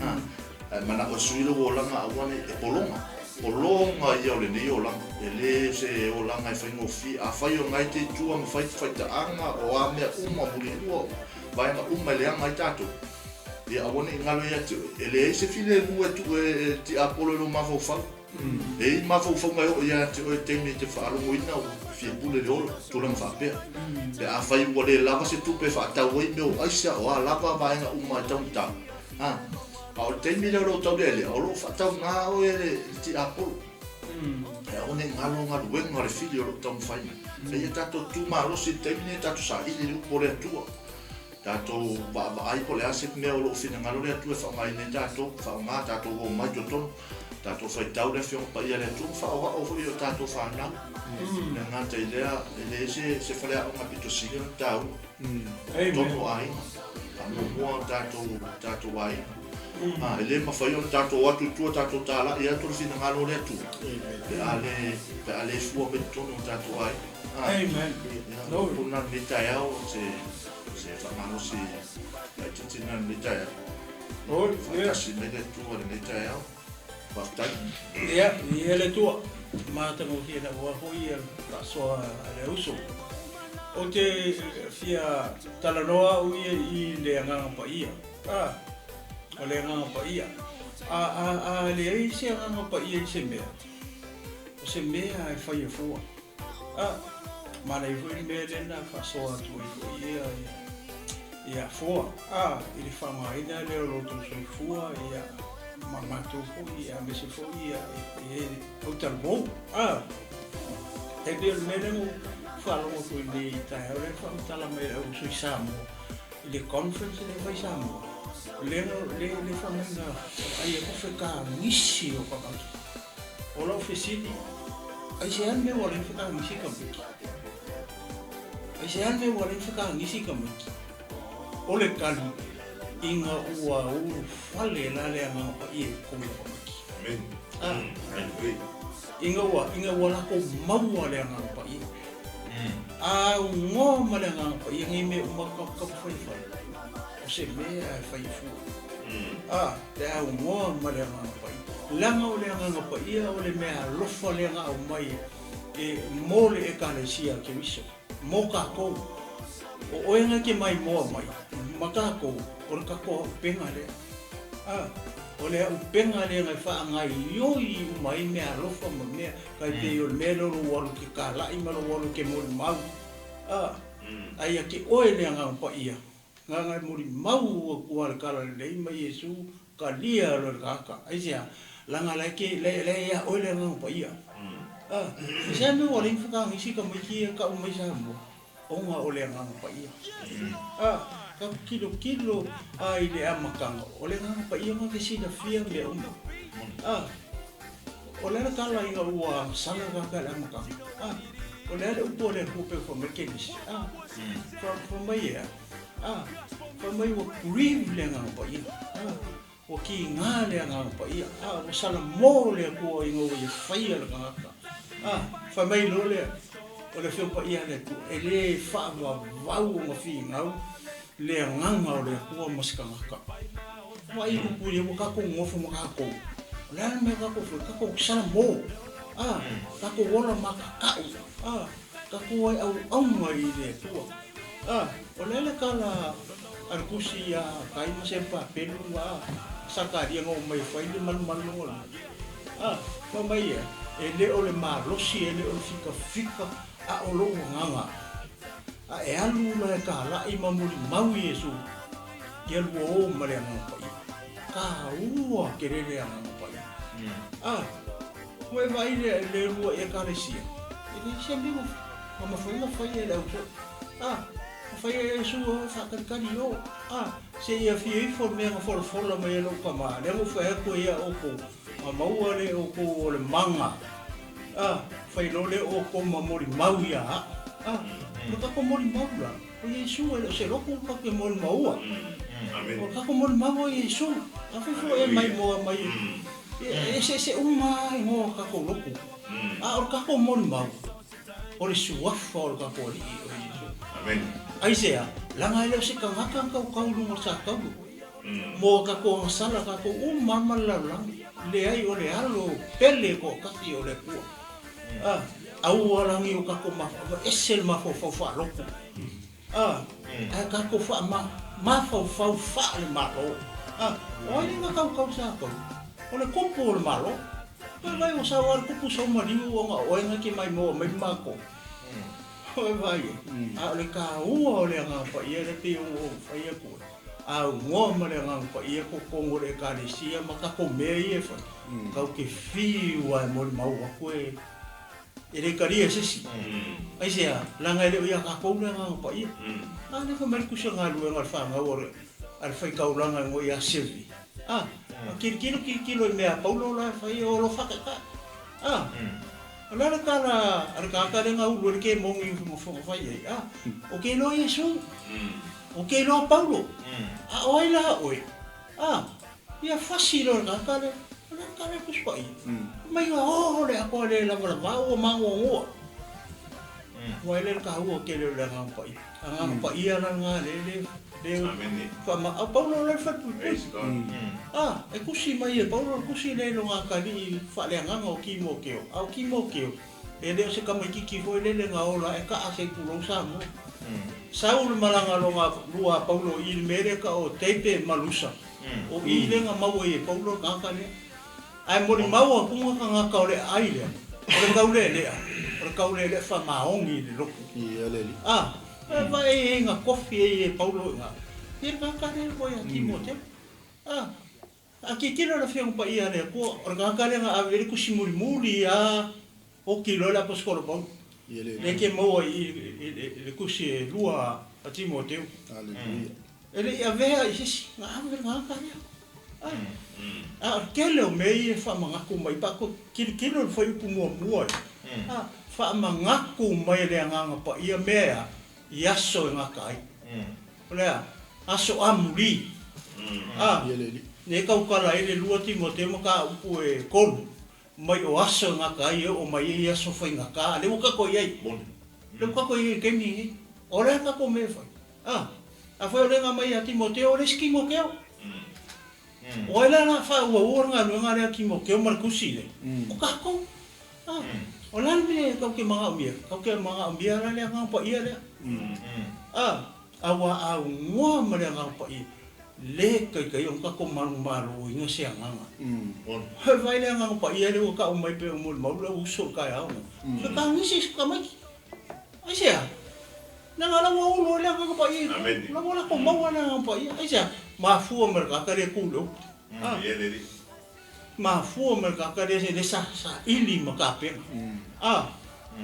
A, ae manao e sui lou olaga aua ne i, e pologa, pologa ia o lenei olaga, e le o se olaga e faigofie. Afai o lena e te i tua ma fai faitaaga, o a mea uma, mulilua, vaega uma e leaga ai tatou, Ia aua ne i galo ia te oe, e leai se filemu e tuu e tiapolo i lou mafaufau. E i ai mafaufauga e oo ia te oe i taimi e te faalogoina ua fia pule le ola, tulaga faapea. Pe afai ua le lava se tupe e faatau ai mea o aisa, o a lava vaega uma e taugata, a, a o le taimi lea o lou taulealea, o lo o faatauga oe e le tiapolo. E aua ne i galo galuega o le fili o lo o taumafai mai. A ia tatou tu malosi i le taimi lenei, tatou saili i le upu o le Atua. Tatou vaavaai po o le a se mea o lo o finagalo le Atua e faaaogaina ai tatou, faaaoga tatou o mai totonu, tatou faitau le Afioga Paia a le Atua ma faaoao foi i o tatou fanau. E le gata i lea, e leai se, se faleaoga pito sili ona taua. Totonu o aiga, faamuamua o tatou, tatou aiga. A, e le mafai ona tatou o atu i tua tatou talai atu le finagalo o le Atua, pe a le, pe a le fua mai totonu o tatou aiga. A, Amen. Ia, puna lenei taeao, se, Se faamalosi laitiiti lena i lenei taeao. Oi, ia. Faatasi mai le Atua i lenei taeao. Faafetai. Ia, viia le Atua. Matagofie lava foi le faasoa a le uso. Ou te fia talanoa au ia i le Agaga Paia. A, o le Agaga Paia. A, a, a leai se Agaga Paia i se mea, o se mea e faia fua. A, manaia foi le mea lea na faasoa atu ai foi ia, ia Foa, a, i le faaaogaina lea o lo outou soifua, ia, ma matou foi, ia, aemaise foi ia, e autalavou. A, e pei o le mea lea na ou faalogo atu ai nei i taeao lea na faamatala mai e le au sui Samoa i le conference lea e fai i Samoa, lea na, lea, lea fai mai na vaai ai fekagisi o tagata. O lau fesili, aisea le mea ua ala ai fekagisi tamaiti? Aisea le mea ua ala ai fekagisi tamaiti? O le tali, ina ua ulufale la le Agaga Paia i totonu o tamaiti. Amen. Ah. Hallelujah. Ina ua, ina ua latou maua le Agaga Paia. A ugoa ma le Agaga Paia nei mea uma taumafai e fai, o se mea e fai e fua. A, pe a ugoa ma le Agaga Paia. Leaga o le Agaga Paia o le mea alofa lea na aumai e mo le Ekalesia a Keriso, mo tatou. O oe na e te maimoa mai ma tatou, o le tatou auupega lea. A, o le auupega lea na e faagaoioi uma ai mea alofa ma mea Tai pei o le mea lea o lou alu i ke kālaʻi ma lou alu i ke molimau. A, aia ke ʻoe le Agaga Paia, nāna e molimau aku a le kalalelei ma Iesū kalia loa i le tagata. Aisea? Leaga la e ke, la e iā ʻoe le Agaga Paia. A, aisea mea ua leai ni whakagisi tamaiti ia kau mai Samoa? Ona o le Agaga Paia. A, tatou tilotilo a i le amataga, o le Agaga Paia na te silafia mea uma. A, o le a le tala ina ua sala tagata i le amataga? A, o le a le upu a le Atua pei ona fai mai le Kenesi? A, fai mai ea? A, fai mai ua grieve le Agaga Paia. A, Ua kīnā le Agaga Paia, a ua salamo le Atua ina ua ia faia le tagata. A, fai mai loa lea, o le Afioga Paia a le Atua, e le faavavau ona finau le Agaga o le Atua ma se tagata. Vaai i upu ia, ua tatou nonofo ma tatou, o le a le mea tatou fai, tatou salamo, a, tatou ola makaka'u, a, tatou ai auauna i le Atua. A, o le a le tala a le tusi iā Kai ma Serupapelu ma Sakaria na omai e fai le malumalu o le A, fai mai ia, e le o le malosi, e le o le fikafika, a o lou agaga. A e alu la e kālaʻi ma molimau Iesū, ia lua o ma le Agaga Paia. Kāua kele le Agaga Paia. A, ua e vaai le, le lua Ekalesia, e leai se mea na mafai ona fai e le au soʻo. A, na fai e Iesu o e faatalitali i o. A, se i afio ifo le mea na folafola mai e lou tama, lea na ou fai atu ai ia outou, na maua le outou o le maga. A, fai loa lea outou ma molimau ia a'u. A, o le tatou molimau la, o Iesu, e le o se lotu tatou te molimaua. O le tatou molimau o Iesu. Afai foi e maimoa mai, e eseese uma lava igoa o tatou lotu. A o le tatou molimau, o le suafa o le tatou Alii o Iesu. Aisea? Leaga e le o se tagata na tautau i luga o le satauro mo a tatou agasala, tatou uma lava ma le lalolagi. Leai, o le Alo pele toatasi o le Atua. A, aua lagi o tatou mafaufau, ese le mafaufau faaloto. A, ae tatou faama, mafaufau faale-Malo. A, o ai lea na tautau i satauro? O le tupu o le Malo. Oi vai, ua sau lava le tupu sau maliu ona o oe na te maimoa mai matou. Oi vai e, a o le taua o le Agaga Paia lea pei ona ou fai atu ai, a aunoa ma le Agaga Paia totonu o le Ekalesia ma tatou mea ia e fai, tatou te fiu lava e molimau atu e e le talia e se isi. Aisea? Leaga e le o ia tatou le Agaga Paia. A lea fai mai le tusi o galuega a le fanau a le faitaulaga e goia Sylvie. A, tilotilo tilotilo i mea a Paulo la e fai o lo faataitai. A, o le a le tala a le tagata lea na ulu ai le kemoni ma fai ai? A, o ke iloa Iesu, o ke iloa Paulo, a o ai la oe? A, ia fasi loa le tagata lea, o le a le tala a le Tusi Paia? Fai mai na oo le atoa le lavalava ua magoagoa. Ua ai lea le taua tele o le Agaga Paia. Agaga Paia la lena lea le. Le faama, a o Paulo la le falepuipui. A, e tusi mai e Paulo le tusi lea i lona atalii faaleagaga o Timoteo, a o Timoteo, e le o se tamaitiiti foi lele na ola e kaa se i pulou Samoa. Sau le malaga lona lua a Paulo i le mea lea e tau o Teipe ma Lusa, o i lea na maua ai e Paulo le tagata lea. Ae molimau atu na tagata o le aai lea, o le taulealea, o le taulealea faamaoni i le lotu. A, e vaai ai na tofi ai e Paulo i ina, ia le tagata lea ua ia Timoteo. A, a tilotilo le Afioga Paia a le Atua, o le tagata lea na ave i ai le tusi mulimuli lava, oti loa le Aposetolo Paulo, lea e te maua i i le tusi e lua a Timoteo. E le i avea i se isi, na ave le tagata lea. A, a o le tele o mea ia e faamanatu mai, pe a toe tilotilo i le fuaiupu muamua ia, a, faamanatu mai e le Agaga Paia mea e a? I aso e gata ai. O le a? Aso amuli. A, lea e tautala ai le 2 Timoteo ma Mataupu e 3, mai o aso e gata ai e oo mai ai aso faigata, a lea ua tatou i ai. Lea ua tatou i ai i le taimi lenei. O le a tatou mea e fai? A, afai o lea na aumai ia Timoteo, o le isi Timoteo. O ai la o le a faaauauina le galuega lea a Timoteo ma le tusi lea? O tatou. A, o le a le mea tatou te manaomia? Tatou te manaomia la le Agaga Paia lea. A, a ua aunoa ma le Agaga Paia, le taitai ona tatou malomaloina se agaga. Vaai le Agaga Paia lea ua tau mai pei o molimau lou uso i le taeao nei. Se tagisi i se tamaiti. Aisea? Leaga o la ua ulu ai le Agaga Paia i tua. O la ua latou maua le Agaga Paia. Aisea? Mafua mai le tagata lea e tu i le upu. A. Mafua mai le tagata lea e le saili ma tapena. A.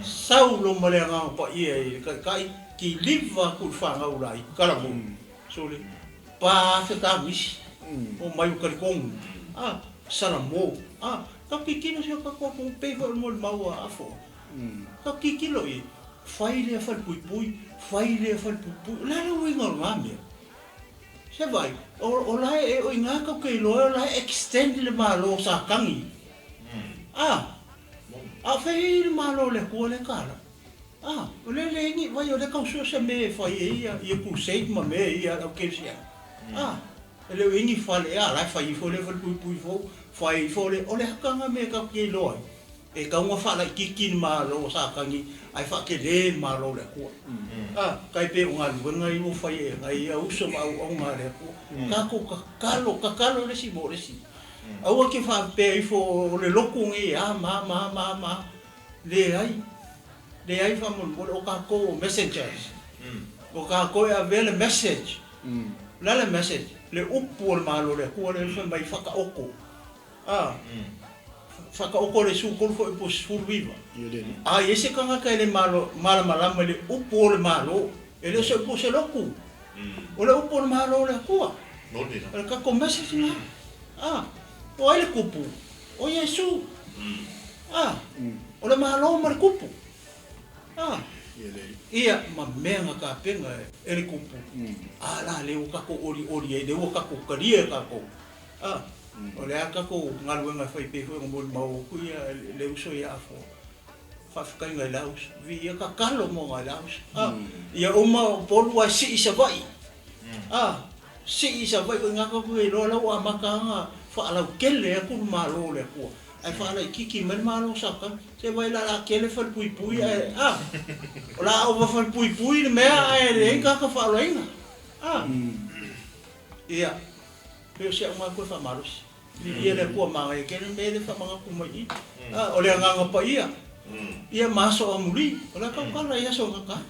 Sau loa ma le Agaga Paia i le Taitai, kiliva atu i le fanau laiti, talavou. Sole, pa afe tagisi, omai ua talitonu. A. Salamo. A. Tatou tilotilo si o tatou atunuu pei foi o le molimau a Afoa. Ka tilotilo i ai, fai lea falepuipui, fai lea falepuipui. O le a le uiga o lena mea? Se vaai, o la e, o i ina tatou te iloa ai o la e extend le Malo o Satani. A, a o fea i le Malo o le Atua lea e tala? A, o lea e leai ni, vaai o lea e tau sue se mea e fai ai ia crusade ma mea ia a le au kerisiano. A, e le o i ai ni fale ea, a la e fai ifo lea falepuipui fou, fai ifo lea, o le aka lena mea tatou te iloa ai. E tatau ona faalaitiiti le Malo o Satani ae faatele le Malo o le Atua. A, tai pei o galuega ia ua fai e nai uso ma auauna a le Atua. Tatou tatalo, tatalo le isi mo le isi. Aua te faapea ifo o le lotu nei e a ma a ma a ma a ma a. Leai, leai faamolemole, o tatou o messengers. O tatou e avea le message. O le a le message? Le upu o le Malo o le Atua lea fai mai fataoto. A, faataoto le 13 foi po o 19. A i ai se tagata e le malamalama i le upu o le Malo, e le o se upu o se lotu. O le upu o le Malo o le Atua. O le tatou message lena. A, o ai le kupu? O Iesu. A, o le Malo ma le kupu. A, ia ma mea na tapena e le kupu. A la lea ua tatou olioli ai, lea ua tatou talia e tatou. A, o le a tatou galuega e fai pei foi ona molimau atu ia le uso ia Afoa. Faafetai nai la uso. Viia tatalo mo nai la uso. A, ia uma Upolu ae sii i Savaii. A, sii i Savaii o i ina tatou te iloa la ua amata ona faalautele atu le Malo o le Atua ae faalaitiiti mai le Malo o Satani. Se vaai la o le a tele falepuipui ae, a, o le a ova falepuipui le mea ae leai ni tagata faaolaina. A, ia. Pei o si au matua e faamalosi. Viia le Atua manaia tele le mea lea e faamanatu mai i i. O le Agaga Paia, ia ma aso amuli, o le a tautala i aso e gata ai.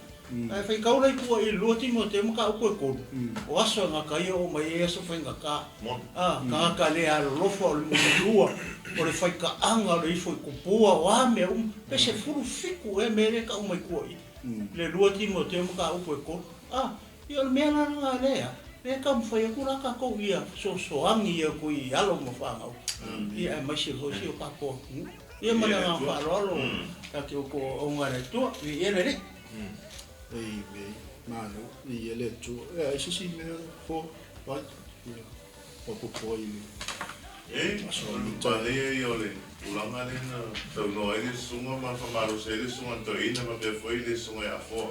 Ae faitau la i tua i le 2 Timoteo mataupu e 3, o aso e gata ai e oo mai ai aso faigata. A, tagata le alolofa, o le mulilua, o le faitaaga, o le ifo i tupua, o a mea uma, pe 17 ea mea lea e tau mai tua i i le 2 Timoteo mataupu e 3. A, Ia o le mea la lena lea, lea e taumafai atu la tatou ia fesoasoani atu i alo ma fanau, ia aemaise foi si o tatou atunuu. Ia ma le agaga faaaloalo ia te outou auauna a le Atua. Viia le Alii. Amen. Malo. Viia le Atua. Ia, ai se isi mea fo, vai. Ia, faaopoopo ai i le E, o le manaia ia o le tulaga lea na saunoa ai le susuga ma faamalosi ai le susuga i le toeaina faapea foi le susuga ia Afoa.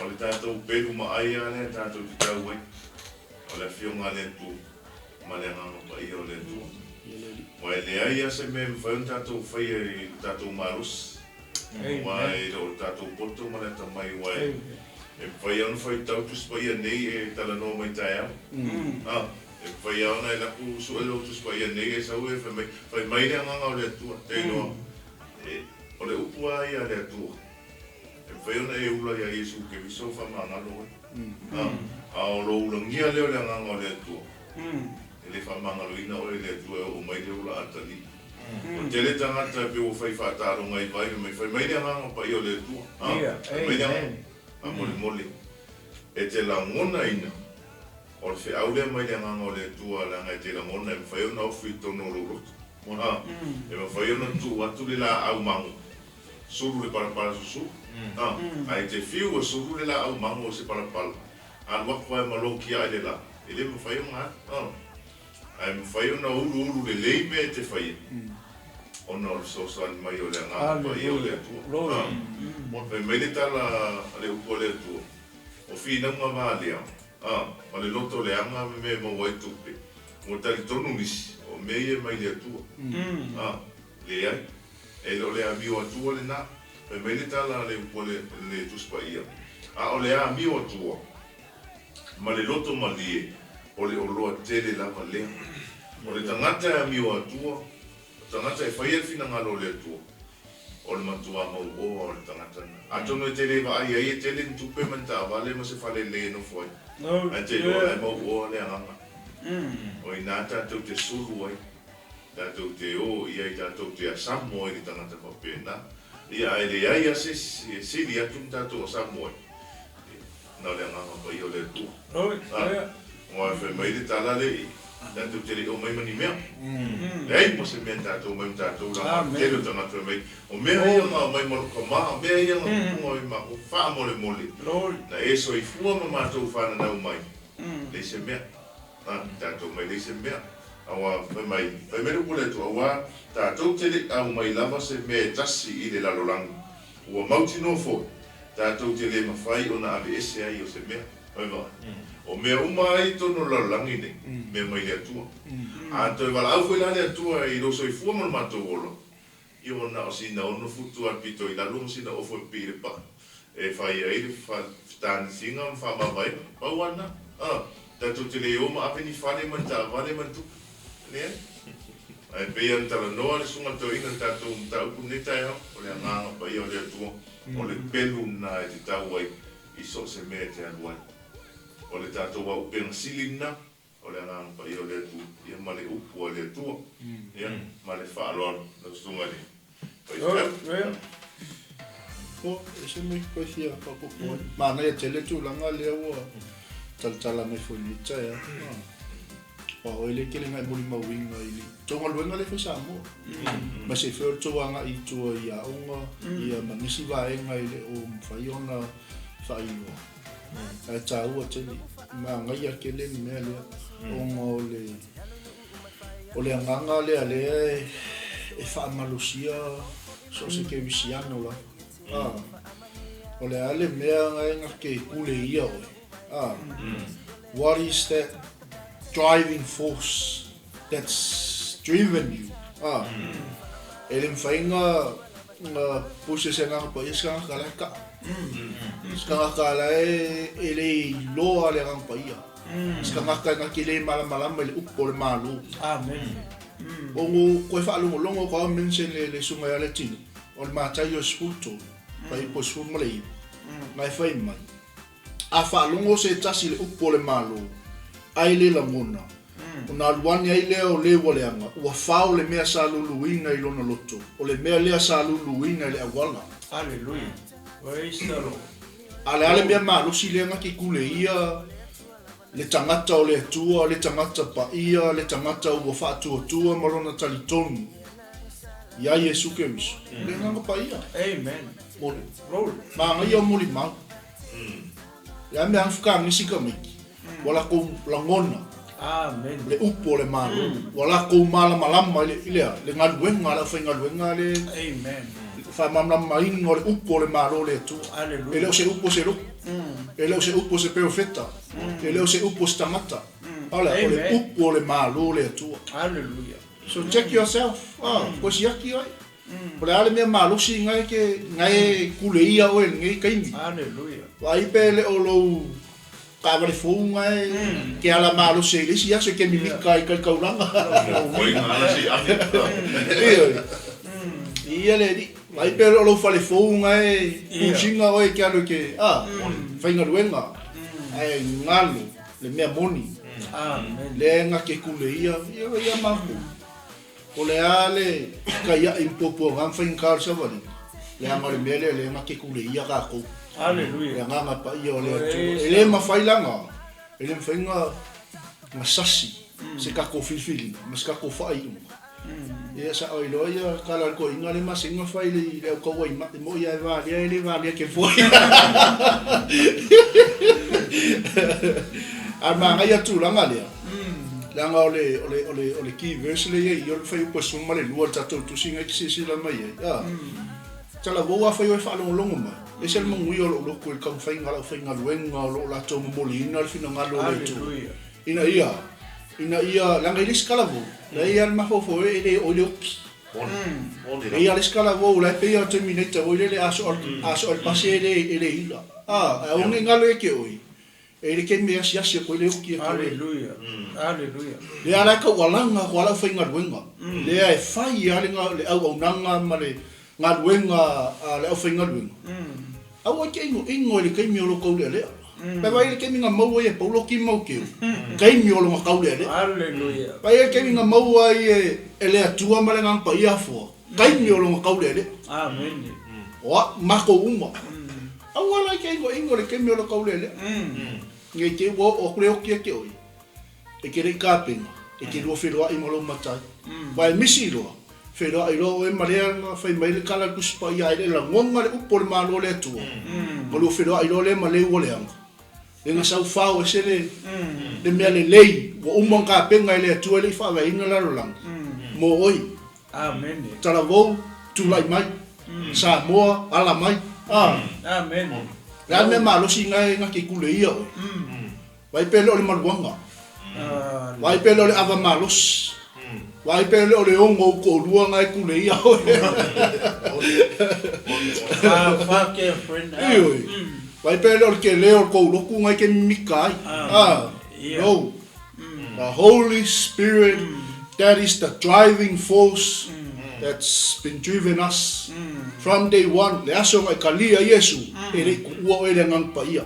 O le tatou pelu ma ai lava lea tatou te tau ai, o le Afioga a le Atua ma le Agaga Paia o le Atua. Aua e leai lava se mea e mafai ona tatou faia i lo tatou malosi, aua e le o le tatou poto ma le atamai, aua e mafai lava ona faitau Tusi Paia nei e talanoa mai taeao. A, e mafai lava ona e alu atu sue lou Tusi Paia nei e sau e fai mai, fai mai le Agaga o le Atua, te iloa, o le upu lava ia a le Atua. E mafai ona e ula iā Iesu Keriso faamagalo oe. A, a o lou ulagia lea o le Agaga o le Atua, e le faamagaloina oe e le Atua e oo mai le ola atalii. Ua tele tagata e pei ua fai faataaloga i vai, fai mai, Fai mai le Agaga Paia o le Atua. A, fai mai le Agaga. Faamolemole, e te lagonaina o le feau lea mai le Agaga o le Atua, leaga e te lagona e mafai ona ofi i totonu o lou loto. A, e mafai ona tuu atu le laau mago Sulu le palapala susu a ae te fiu e sulu le laau mago i se palapala alu atu ae maloki ae le la e le mafai ona alu a ae mafai ona uluulu lelei mea e te faia ona o le fesoasoani mai o le Agaga Paia o le Atua a fai mai le tala a le upu a le Atua o finauga valea a ma le loto leaga ma mea e maua ai tupe ua talitonu nisi o mea ia e mai le Atua a Leai, e le o le amio atua lena. Fai mai le tala a le upu a le Tusi Paia, A o le amio atua ma le loto malie, o le oloa tele lava lea. O le tagata e amio atua, o le tagata e faia le finagalo o le Atua, o le matua mauoa o le tagata lena. Atonu e te le vaai ai e tele ni tupe ma ni taavale ma se fale lelei e nofo ai, ae te iloa la e mauoa le agaga. O i ina tatou te sulu ai. Tatou te o i ai, tatou te asamo ai i le tagata faapena. Ia, ae leai lava se isi e sili atu ma tatou asamo ai, na o le Agaga Paia o le Atua. A, aua e fai mai le tala lea i, tatou te le i omai ma ni mea. Leai ma se mea tatou omai ma tatou leaga o le tele o tagata fai mai, o mea ia na omai ma lou tama, o mea ia na tupu mai ma matou, faamolemole, na e soifua ma matou fananau mai, leai se mea. A, tatou mai leai se mea. Aua, fai mai, fai mai le upu a le Atua, aua tatou te le i aumai lava se mea e tasi i le lalolagi, ua mautinoa foi, tatou te le mafai ona aveese ai o se mea. Fai mai, o mea uma ai i totonu o le lalolagi nei, mea mai le Atua. A toe valaau foi la le Atua i lou soifua ma lo matou ola, Ia ua na o sina ono futu a le pito i lalo ma sina ofo e pipii i le paa e fai ai le fetanisiga ma faamavaega. Pau lava lena. A, tatou te le o ma ave ni fale ma ni taavale ma ni tupe. Leai. Ae pei ona talanoa le Susuga i le Toeaina i le tatou mataupu i lenei taeao, o le Agaga Paia o le Atua, o le pelu lena e te tau ai i so o se mea e te alu ai. O le tatou auupega sili lena. O le Agaga Paia o le Atua, ia ma le upu a le Atua, ia ma le faaaloalo lau Susuga i le Faifeau. O, e se mea koe fia faaopoopo ai. Manaia tele tulaga lea ua talatala mai foi i lenei taeao. Aua o oe lea e tele na e molimauina i le tou galuega lea e fai i Samoa. Ma se fea o le tou agai i tua i aoga ia ma nisi vaega e le o mafai ona faailoa. Ae taua tele, manaia tele le mea lea, ona o le, o le agaga lea lea e faamalosia so o se kerisiano lava. A, o le a le mea na e na te pule ia oe? A, what is that driving force that's driven you? A, e le mafai na na puse se agaga paia se tagata la e kaa. Se tagata la e le iloa le agaga paia. Se tagata e na te le malamalama i le upu o le Malo. Amen. Ono koe faalogologo ko au mention le le susuga ia Letino o le Mataio 13, fuaiupu e 19, na e fai mai. A faalogo se tasi i le upu o le Malo, ai le lagona, ona alu ane ai lea o le ua leaga, ua fao le mea sa luluina i lona loto, o le mea lea sa luluina i le auala. Aleluia. Praise the Lord. A le a le mea malosi lea na te kule ia le tagata o le Atua, le tagata paia, le tagata ua faatuatua ma lona talitonu iā Iesu Keriso, le Agaga Paia. Amen. Moli. Glory. Manaia o molimau. Le a mea whakaangisi ka maiki. Ua lakou lagona. Amen. Le upu o le Malo. Ua lakou malamalama i le, i le a? Le galuega a le aufaigaluega le. Amen. Faamalamalamaina o le upu o le Malo o le Atua. Hallelujah. E le o se upu o se lotu. E le o se upu a se perofeta, e le o se upu a se tagata, a o le a? O le upu o le Malo o le Atua. So check yourself, ah, koe siaki oe. O le a le mea malosi nga e ke, nga e kuleia oe i lenei taimi. Vaai pe le o lou taavale fou nga e ke ala malosi ai i le isi aso e ke mimika ai kai taulaga. Ioe. Ia le alii. Vaai pe le o lou fale fou nga e pusiga oe e ke alu e ke, a, faigaluega. Ae galo le mea moni. Lea nga ke kuleia, ia, ia makou. O le a le kaiaʻi ma puapuaga ma faigata o le savaliga? Leaga o le mea lea lea na te kuleia kakou. Aleluia. Le agaga paia o le Atua. E le mafai laga, e le mafai na na sasi se tatou filifiliga ma se tatou faaiuga. Ia sa oi loa ia tala a le toeaina le masani ona fai i le au tauaimaʻi moi a e valea e le valea ke foi. A manaia tulaga lea. Leaga o le, o le, o le, o le key verse lea i ai, o le fuaiupu e 12 o le tatou tusi na e te silasila mai ai, a. Talavou afai o e faalogologo mai, ese le manuia o lou loto i le taumafaiga a le aufaigaluega o lo o latou momoliina le finagalo o le Atua, ina ia, ina ia, leaga e le isi talavou, la e i ai le mafaufau e le oo i le oki. E i ai le isi talavou la e pei lava o le Terminator foi lele a soa, a soa i le pasi e le, e le ila, a, ae aua ne i galo ia te oe, E le taimi e asiasi atu ai le oki atu ai. Aleluia. Aleluia. Lea la e taualaga atu a le aufaigaluega, lea e fai lava le le auaunaga ma le galuega a le aufaigaluega, aua e te inoino i le taimi o lou taulealea. Pe vaai i le taimi na maua ai e Paulo Timouteu, taimi o lona taulealea. Aleluia. Vaai i le taimi na maua ai e le Atua ma le Agaga Paia afoa, taimi o lona taulealea. Amene. O a matou uma. Aua la e te inoino i le taimi o le kaulelea. Nei te i ua oo atu le oti ia te oe, e te le i kapena, e te lua feloai ma lou matai. Aua e misi loa, feloai loa oe ma lea na fai mai le tala a le Tusi Paia e le lagona le upu o le Malo o le Atua, ma lua feloai loa lea ma leu o leaga. Le na sau fao ese le le mea lelei ua uma ona kapena e le Atua e le i faavaeina le lalolagi mo oe. Amene. Talavou, tulai mai. Samoa, ala mai. A. Amene. Le a le mea malosi na e na te kule ia oe? Vaai pe le o le maluaga. Vaai pe le o le ava malosi. Vaai pe le o le ogo ou toalua na e kule ia oe. Fa ke friend. Ioe. Vaai pe le o le tele o le kou lotu na e te mimika ai. A. No. The Holy Spirit, that is the driving force that's been driven us from day one, le aso na e kalia Iesu, e le i kuua oe le Agaga Paia.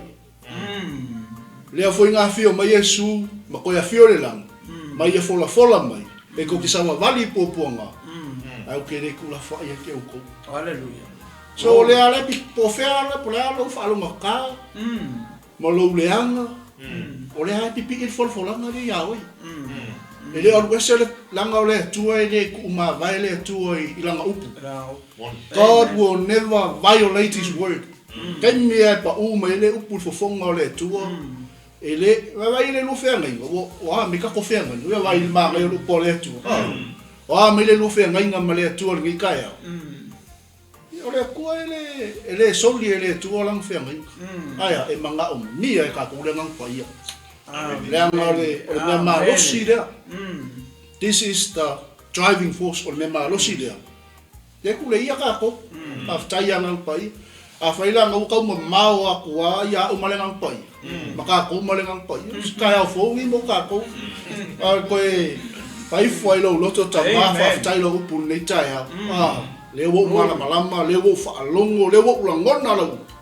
Lea foi na afio mai Iesu ma koe afio le lagi, ma ia folafola mai, e kou te savavali i puapuaga, ae ou te le tuulafoai ia te outou. Hallelujah. So o le a le po o fea po o le a lou faalogata, Ma lou leaga, o lea e pipii le folafolaga lea iā oe. E le o alu ese le laga o le Atua e le tuumavae le Atua i lana upu. God will never violate his word. Taimi lava e pau mai ai le upu i le fofoga o le Atua, e le, vaai i le lua feagaiga, ua a mai tatou feagaiga, ua vaai i le manaia o le upu a le Atua. Ua a mai le lua feagaiga ma le Atua i lenei taeao. O le Atua e le, e le soli e le Atua lana feagaiga. Ae a? E manaomia e tatou le Agaga Paia. Leaga o le, o le mea malosi lea. This is the driving force, o le mea malosi lea. Lea e tuleia tatou. Faafetai Agaga Paia. Afai la ua tau mamao atu lava ia au ma le Agaga Paia, ma tatou ma le Agaga Paia, o se taeao fou lenei mo tatou. A toe faifo ai lou loto tama, faafetai i lau upu i lenei taeao. Lea ua ou malamalama, lea ua ou faalogo, lea ua ou lagona lau upu.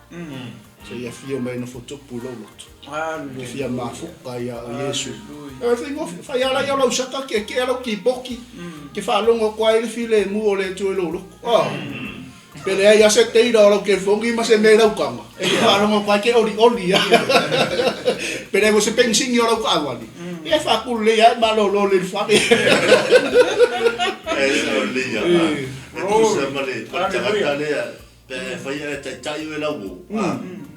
Se i afio mai nofo tupu i lou loto. Ou te fia mafuta ia oe Iesu. E faigofie, fai lava ia o lau saka, tietie lau kipoti, te faalogo atu ai le filemu o le Atua i lou loto. Pe leai lava se teira o lau telefoni ma se mea i lau tama, e te faalogo atu ai te olioli lava. Pe leai foi se penisini o lau taavale, ia e faatulu lelei lava e malolo lelei i le fale. E sao lelei lava. E tusa ma le tagata lea, pe a e fai ae taitai oe lau uo,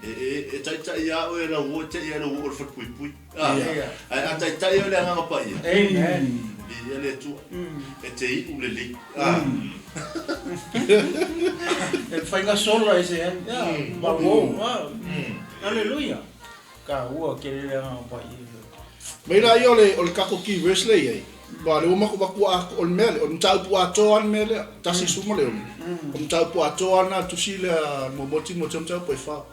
e taitai lava oe lau uo e te i ai lou uo i le falepuipui. Ae a taitai oe le Agaga Paia, viia le Atua, e te iu lelei. E faiga sola e se ai. Ma uo. Aleluia! Taua tele le Agaga Paia. Mai la ia o le o le tatou key verse lea e i ai, aua o lea ua matou avatua atoa, o le mea lea, o le mataupu atoa lava le mea lea, 16. O le mataupu atoa lava lena a le tusi lea a le muamua Timoteo mataupu e fa.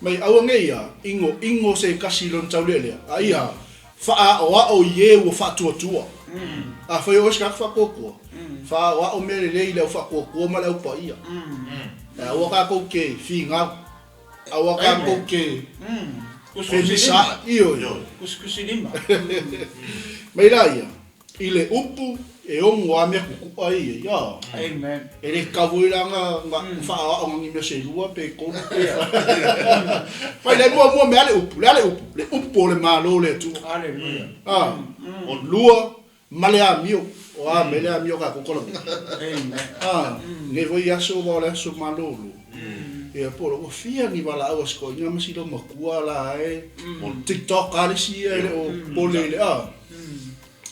Mai aua ne i a, inoino se tasi i lona taulealea, a ia faaaoao i e ua faatuatua. Afai o oe se tagata faatuatua, faaaoao mea lelei i le au faatuatua ma le au paia. Ae aua tatou te finau. Aua tatou te femisa, ioe. Kusikusilima. Mai la ia, i le upu e ono a mea kukuʻa ia ia. Amen. E le tatau foi la na faaoaoga ni mea se lua pe tolu pe fa. Mai le muamua mea le upu, le a le upu? Le upu o le Malo o le Atua. Hallelujah. Ah. Lua, Ma le amio, o a mea le amio a kākou kalamu. Amen. A, nei foi aso aua o le aso malōlō. Ia po o ua fia ni valaau a si toeaina ma si loomatua la e TikTok a le isi ia e le o pole i le a.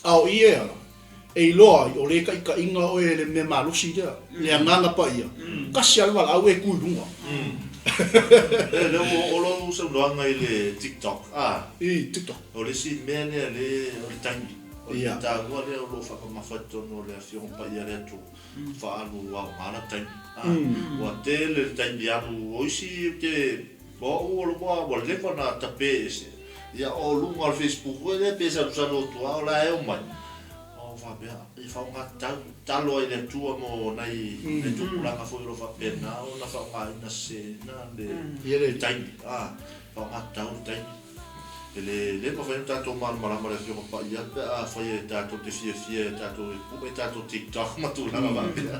A o i e ala, e iloa ai o le taʻitaʻiga oe e le mea malosi lea, le Agaga Paia, kasi a le valaau e tu i luga. E lea ua oo lou saunoaga i le TikTok, a. I TikTok. O le isi mea lea le o le taimi. O le mea taua lea o lo o faamamafa i totonu o le Afioga Paia a le Atua, faaalu aoga la taimi. Ua tele le taimi alu o isi ou te o au o lou ua leva ona tape ese. Ia o luga o le Facebook foi lea pe salusalu atu lava o la e omai. O faapea e faaaoga tatau, tatalo ai i le Atua mo nai tupulaga foi o lo o faapena ona faaaogaina seseina le taimi. Faaaoga tatau le taimi. E le mafai ona tatou malamalama i le Afioga Paia pe afai e tatou te fiafia e tatou e pue tatou TikTok ma tulaga faapea.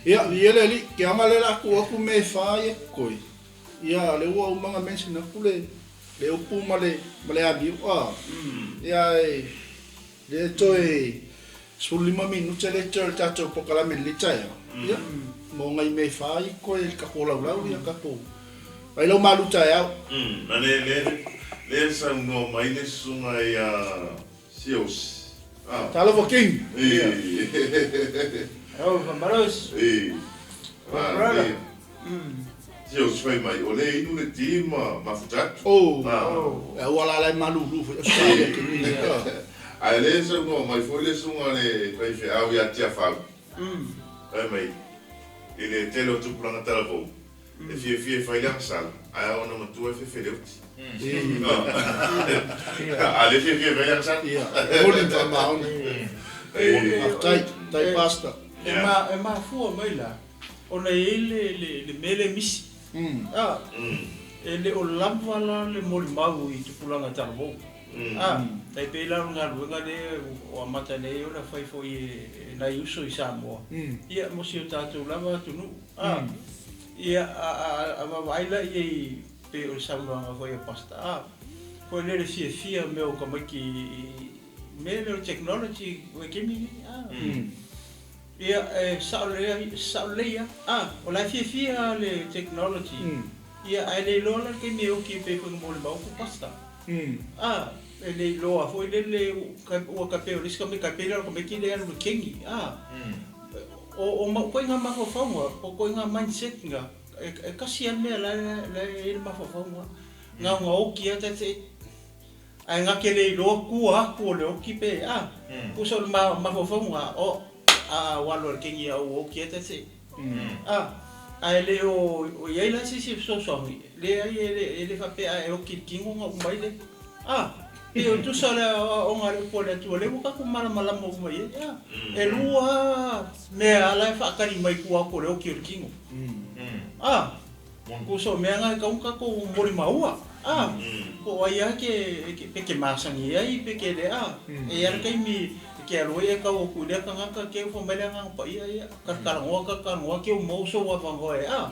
Ia, viia le Alii, ke aga lea o le a tuu atu mea e fa ia totoe. Ia, lea ua uma ona mention atu le le upu ma le ma le amio, a. Ia, ae lea e toe 15 minute lea e totoe o le tatou polokalame i lenei taeao. Ia, mo nai mea e fa ia totoe i le tatou laulau, ia tatou Ai lau malu taeao. Na le le le saunoa mai le susuga ia Siaosi. Ah. Talofa King. Talofa Malos. Ma Brother. Siaosi fai mai o le inu le ti ma mafuta atu. Oh. E ua la lai malulu foi Australia ke ni. Ae le saunoa mai foi le susuga le faifeau ia Tiafau. Fai mai i le tele o tupulaga talavou. E fiafia e fai le agasala, ae a ona matua e fefeleuti. A le fiafia e fai le agasala. Ia, e moni ma faamaoni. Faafetai, faafetai Pastor. E mafua mai la ona e i ai le mea lea e misi. E le o lava la le molimau i tupulaga talavou. Tai pei la o le galuega lea ua amata nei ona fai foi e nai uso i Samoa, ia mo si o tatou lava atunuu. A, ia, a, a, a vaavaai la i ai pei o le saunoaga foi a Pastor, a, foi lea le fiafia o mea o tamaiti i mea lea o le technology vaitaimi lenei, a. Ia, e sao lelei, sao lelei lava. A, o la e fiafia le technology, ia, ae le iloa la le taimi e oti ai pei foi ona molimau atu Pastor. A, e le iloa foi lele ua ta pei o le isi tamaiti, tai pei la o le tamaiti lea e alu i le kegi, a. O mau ituaiga mafaufauga, po o ituaiga mindset na, e tasi lava le mea la e i ai le mafaufauga. Na ona oti lava that's it. Ae na te le iloa tua atu o le oti pe a. Tusa o le mafaufauga, oh, a ua alu lava i le kegi a ua oti lava that's it. A, ae le o i ai la se isi e fesoasoani, leai e le faapea a e oti i le tino ona uma ai lea. A, pei o tusa o le aoaoga a le upu a le Atua, lea ua tatou malamalama uma i ai. A, e lua lava mea la e faatali mai tua atu o le oti o le tino. A, tusa o mea na e tatau ona tatou molimauina. A, po o ai lava ke, pe ke masani ai pe ke le, a, e i ai lava le taimi e ke alu ai e tau atu i lea tagata ke ua fai mai le Agaga Paia, ia, talatalanoa, talatalanoa, ke ua maua sou avanoa e, a,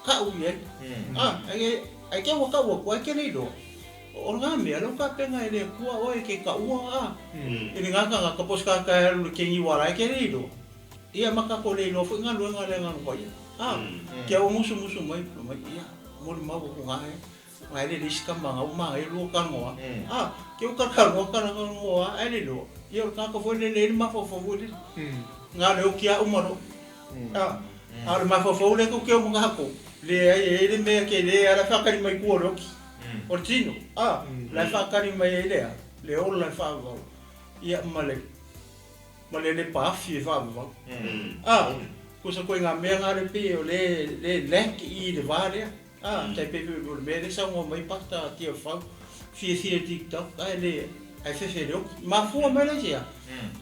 kau i ai. A, ae ke ua kau atu, ae ke le iloa. O lena mea, lea ua tapena e le Atua oe e ke kaua, a, i lena tagata po o se tagata e alu i le kegi ua ala ai ke le iloa. Ia ma tatou le iloa foi galuega a le Agaga Paia, a, ke ua musumusu mai, fai mai, ia, molimau atu na e, na e le le isi tama na ua manaia lua talanoa, a, ke ua talatalanoa talanoa ae le iloa, ia o le tagata foi lele e i ai le mafaufau foi lele, na o le oti lava uma loa, a, a o le mafaufau lea tou te o ma tatou. Leai, e i ai le mea tele lava la e faatali mai i tua o le oti, o le tino, a, la e faatali mai ai le a? Le ola e faavavau, ia ma le, ma le lepa afi e faavavau. A, tusa ituaiga mea na lea pei o lea, lea e lack i i le va lea, a, tai pei foi o le mea lea e saunoa mai Pastor Tiafau, fiafia i le TikTok ae le, ae fefe i le oti. Mafua mai la i se a?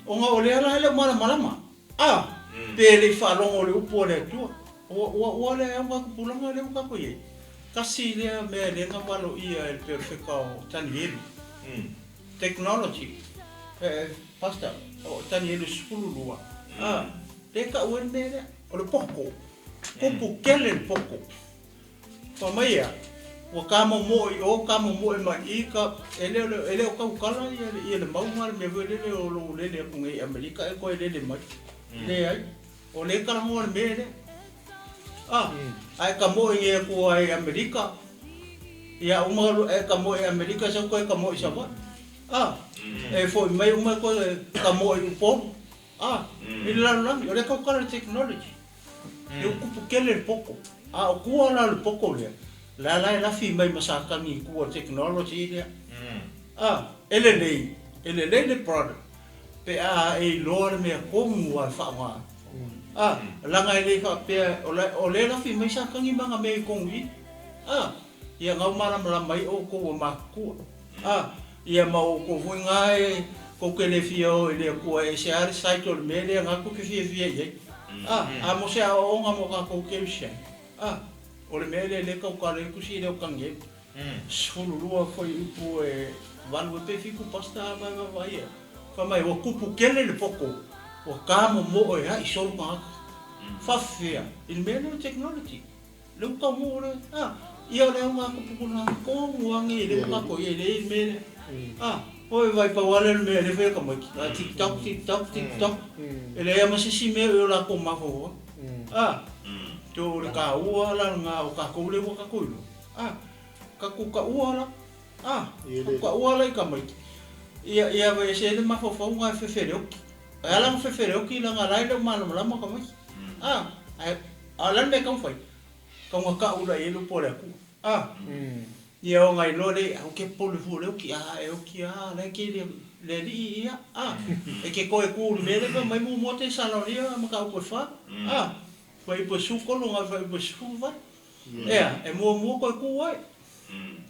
Ona o lea la e le o malamalama. A, pe le i faalogo i le upu a le Atua, ua, ua, ua le au ka tupulaga lea ua tatou i ai. Tasi lea mea e le na valoia e le perofeta o Tanielu. Technology, eh, Pastor, o Tanielu 12, a, lea e tau ai le mea lea, o le poto. Tupu tele le poto. Fai mai ea, ua ta momoe i o, ta momoe mai i i, ta, e le o le, e le o tautala ia le, ia le mauga le mea foi lele o lou lele atu nei i Amerika e toe lele mai. Leai, o lea e talanoa le mea lea. A, a e tamoe nei atu lava i Amerika, ia uma e tamoe i Amerika sau toe tamoe i Savaii. A, e foi mai uma e toe tamoe i Upolu. A, i le lalolagi, o lea e tautala le technology. E upu tele le poto. A o tua la o le poto lea, la la e lafi mai ma Satani i tua technology lea. A, e lelei, e lelei le product pe a e iloa le mea tonu lava e faaaoga ai. A, leaga e le faapea, o la, o lea e lafi mai Satani ma ana mea i totonu i i. A, ia na ua malamalama ai outou ua matutua. A, ia ma outou foi na e tou te le fia o i le Atua e ese lava le site o le mea lea na tou te fiafia i ai. A, a mo se aoaoga mo tatou kerisiano, a, o le mea lea lea e tautala ai le tusi lea o Tanielu. 12 fuaiupu e 8 ai pe 7 pasta a ma e vaavaai ai. Fai mai, ua tupu tele le poto, ua ta momoo e a'i solo tagata. Faafefea i le mea lea o le technology. Le uta mo le, a, ia o le auga tuputulaga tonu a nei le uta ko ia le i me le, a, o e vai pau ale le mea le fai ka mai, a tik tok tik tok tik tok, e le ama se si mea o la ko mafo, a, to le ka ua la nga o ka ko le ua ka ko ilo, a, ka ku ka ua la, a, ku ka ua la i ka mai, ia ia vai se le mafo fau nga fe fe le oki, a la fe fe le oki la nga lai le malamalama ka mai, a, a A o le a le mea e taumafai? Taugata ula i ai le upu a le Atua. A! Ia o ngai loa le, au ke pole fua le oki, a e oki a, la e ke le, le alii ia, a, e ke koe ku le mea le fai mai muamua te salonia ma ka upu e fa, a, fai upu e sukolo ngai fai upu e sefulu valu. Ea, e muamua koe ku ai.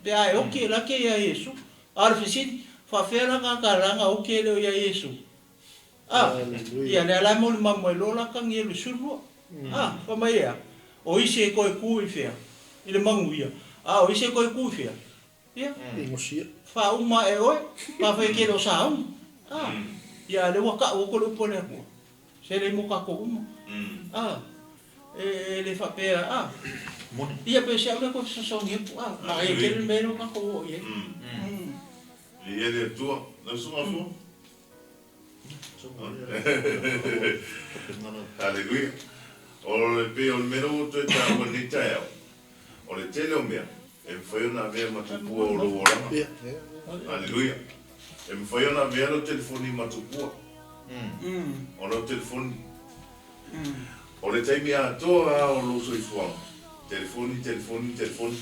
Pe a e oki e la ke ia Iesu. A o le fesili, faafefea la ka langa oki e le o ia Iesu? A, ia lea la e molimau mai loa la Tanielu 12. A, fai mai ea, o isi e toe ku i fea? I le manuia. A o isi e toe ku i fea? Ia, faauma ae oe, pa fai ke le o sauni. A, ia a lea ua tau atu le upu a le Atua, se le mo tatou uma. A, e le faapea, a, ia pe se au lea toe fesoasoani atu, a, manaia tele le mea lea ua tatou oo i ai. Viia le Atua. Lau Susuga Fua. Haleluia! O le pei o le mea lea ua toe taua i lenei taeao, o le tele o mea e mafai ona avea ma tupua o lou olaga. Haleluia! E mafai ona avea lau telefoni ma tupua o lau telefoni. O le taimi atoa lava o lou soifuaga, telefoni, telefoni, telefoni,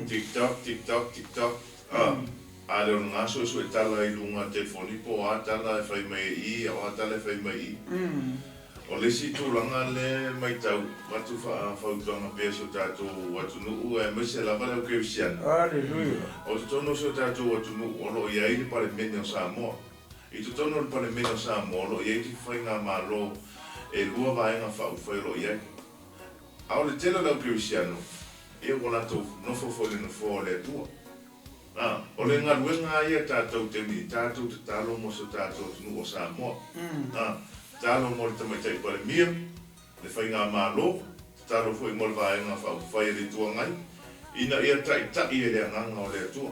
tik-tok, tik-tok, tik-tok, a. A le o lena suesue tala i luga telefoni po o a tala e fai mai e i a o a tala e fai mai i. O le isi tulaga lea e matau avatu faafautuaga pea i si o tatou atunuu aemaise lava le au kerisiano. O totonu o si o tatou atunuu o lo o i ai le Palemene o Samoa. I totonu o le Palemene o Samoa o lo o i ai le faigamalo e lua vaega faaupufai o lo o i ai. A o le tele o le au kerisiano, ia ua latou nofo foi i le nofoa o le Atua. A, o le galuega lava ia tatou te ni, tatou tatalo mo so tatou atunuu o Samoa. A, tatalo mo le Tamaitai Palemia, le Faigamalo, tatalo foi mo le Vaega Faaupufai a le Itu Agai, ina ia taitai e le Agaga o le Atua.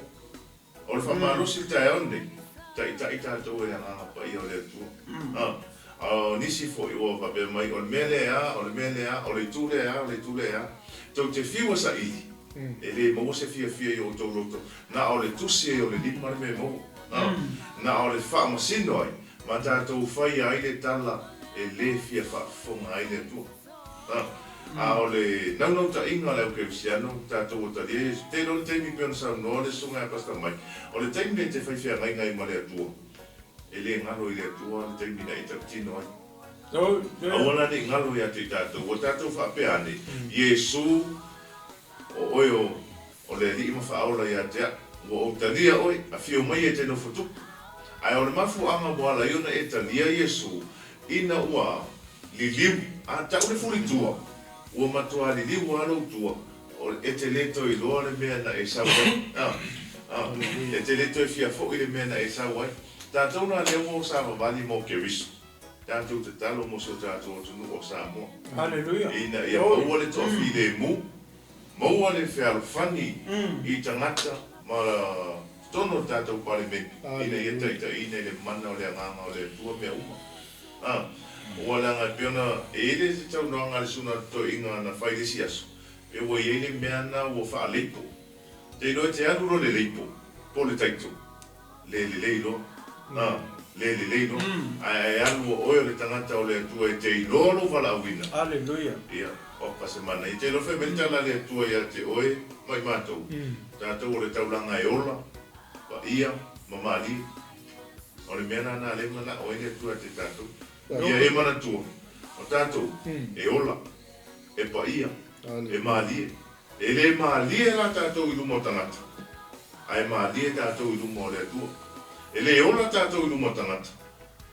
O le faamalosi i le taeao lenei, taitai tatou e le Agaga Paia o le Atua. A, a o nisi foi ua faapea mai, o le mea lea e a, o le mea lea e a, o le itu lea e a, o le itu lea e a. Tou te fiu e saili. E le maua se fiafia i o outou loto, na o le tusi ai o le lima le mea e maua, a, na o le faamasino ai ma tatou faia ai le tala e le fia faafofoga ai le Atua. A. A o le naunautaiga a le au Kerisiano, tatou ua talia Iesu. Te iloa le taimi pei ona saunoa le Susuga ia Pastor Mike, o le taimi e te fai feagaiga ai ma le Atua, e le galo i le Atua le taimi na e tautino ai. Aua la ne i galo ia te i tatou, ua tatou faapea ane, Iesu, o oe o, o le Alii ma Faaola ia te au. Ua ou talia oe, afio mai e te nofo tupu. Ae o le mafuaaga ua ala ai ona e talia Iesu, ina ua liliu, a tau le fulitua, ua matua liliu lava lou tua, o, e te le toe iloa le mea na e sau ai. A, a, e te le toe fia foi le mea na e sau ai. Tatou la lea ua savavali mo Keriso. Tatou tatalo mo si o tatou atunuu o Samoa. Haleluia. Ina ia maua le toafilemu, maua le fealofani i tagata ma totonu o le tatou Palemene, ina ia taitaiina i le mana o le Agaga o le Atua mea uma. A, ua leaga e pei ona e i ai le saunoaga a le Susuga Toeaina na fai i le isi aso, e ua i ai le mea na ua faaleipo. Te iloa e te alu loa i le leipo po o le taito, le lelei loa. A, le lelei loa. Ae e alu o oe o le tagata o le Atua e te iloa lou valaauina. Aleluia. Ia, oka se mana. E te iloa fai mai le tala a le Atua ia te oe ma i matou, tatou o le taulaga e ola, paia, ma malie. O le mea lena lea e manao ai le Atua ia te tatou. Ia e manatua, o tatou e ola, e paia, e malie. E le malie la tatou i luma o tagata, ae malie tatou i luma o le Atua. E le ola tatou i luma o tagata,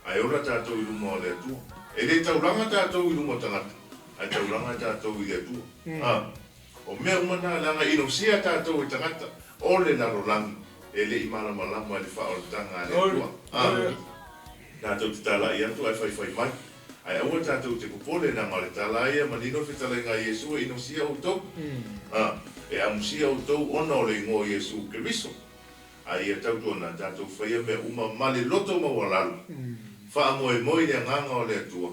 ae ola tatou i luma o le Atua. E le taulaga tatou i luma o tagata, ae taulaga tatou i le Atua. A, o mea uma na, leaga inosia tatou e tagata o le lalolagi, e le i malamalama i le faaolataga a le Atua. A, tatou te talai atu ae faifai mai. Ae aua tatou te popole, leaga o le tala lava ia manino le fetalaiga a Iesu e inosia outou, a, e amusia outou ona o le igoa o Iesu Keriso. A ia tautuana tatou faia mea uma ma le loto maualalo, faamoemoe i le Agaga o le Atua,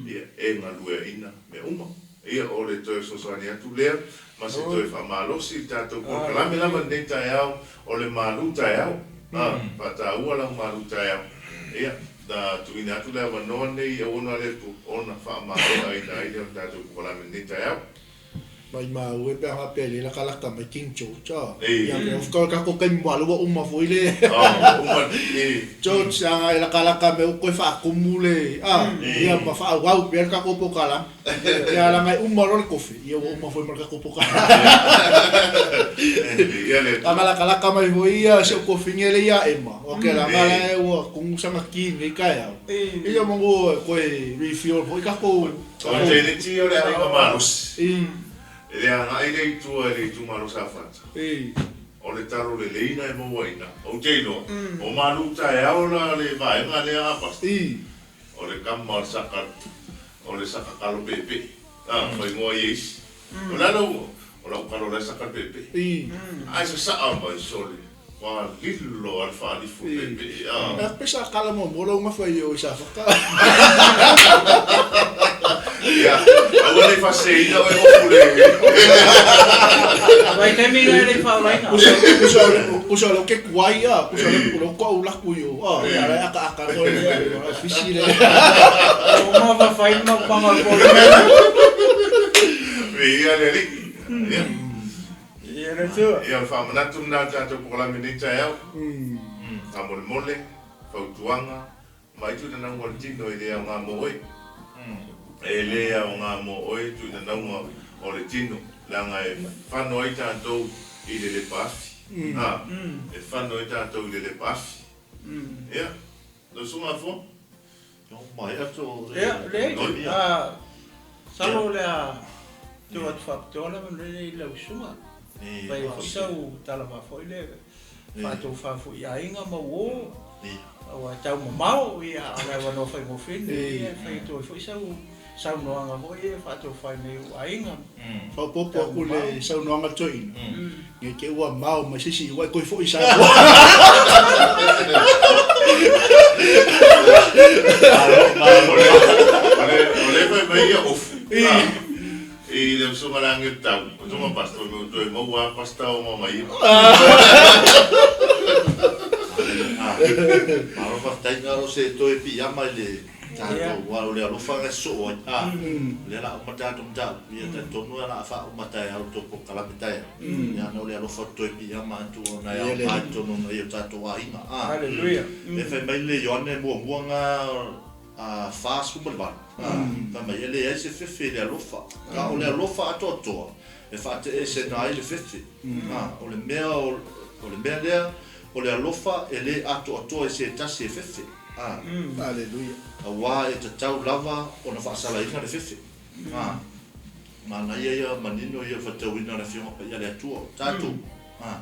ia, e galueaina mea uma. Ia, o le toe fesoasoani atu lea, ma se toe faamalosi i le tatou polokalame lava i lenei taeao, o le malu taeao. A, faataua lau malu taeao. Ia, na tuuina atu le avanoa lenei i auauna a le Atua, ona faamaeaina ai lea o le tatou polokalame i lenei taeao. Maimau e pe a faapea e le latalata mai King George a. Ia pe of course tatou taimi moa ua uma foi le George a e latalata mai ua toe faatumu le a ia ma faaauau pea le tatou polokalame. Ia leaga e uma loa le kofi ia ua uma foi ma le tatou polokalame. Leaga latalata mai foi ia si ou kofine lea ia Emma ok leaga la ua tumu sana ti i lenei taeao. Ia manu e toe refill foi tatou. O le Trinity o le aiga malosi. E le agai lea i tua i le itumalo Safata. O le talo lelei na e maua i ina. Ou te iloa, o malu taeao la le vaega lea a Pastor. O le kama o le saka, o le saka kalo peepee. A, faaigoa ia isi. O le ala ua, o lau kalo la e saka peepee. Ae sasaa mai sole. Ua lilo a le faalifo peepee a. E pe sa kala muamua lau gafa i o i Safata. Ia, aua ne i faaseseina oe ofu le. Vaitaimi la e le i faaolaina. Uso o lea ke kuai a, uso o lea ko au laku i o, a, ia la e akaaka koe le fisi le. O ma fafai ma panga o le polo. Viia le Alii. Ia. Ia le Atua. Ia, o le faamanatu lena o le tatou polokalame i lenei taeao. Faamolemole, fautuaga, ma ai tuuinanauga o le tino e le aoga mo oe. E le aoga mo oe tuuinanauga o le tino, leaga e fano ai tatou i le lepa afi. A, e fano ai tatou i le lepa afi. Ia, lau susuga Afoa. Ia, leai, a, masalo o le a tuu atu faapitoa lava lenei i lau susuga. Fai ai foi sau tala faafoi lea faatofa foi i aiga ma uo, aua e tau mamao, ia, a o le avanoa faigofie lenei e fai atu ai foi sau saunoaga foi e faatofa ai nei ou aiga. Faaopoopo atu le saunoaga a le toeaina, ne i te i ua mao mai se isi ua e toe foi i Samoa. O lea fai mai ia ofu i le usoga le age tau, o tonga pastor me toe maua a pasta o mama ia. Malo faafetai. faataitaiga o se toe piiama i le tatou, aua o le alofa na e sosoo ai, a, o lea o le a uma le tatou mataupu, ia talitonu o le a faauma taeao le tou polokalame taeao, ia ona o le alofa o le toe piiama atu ona e aoga i totonu o nai o tatou aiga, a. E fai mai le Ioane muamua na 48, a, fai mai, e leai se fefe i le alofa, a o le alofa atoatoa e faateeseina ai le fefe, a, o le mea o le mea lea, o le alofa e le atoatoa i se tasi e fefe, a. Aleluia. Aua e tatau lava ona faasalaina le fefe, a. Manaia ia manino ia faitauina o le Afioga Paia a le Atua, o tatou, a.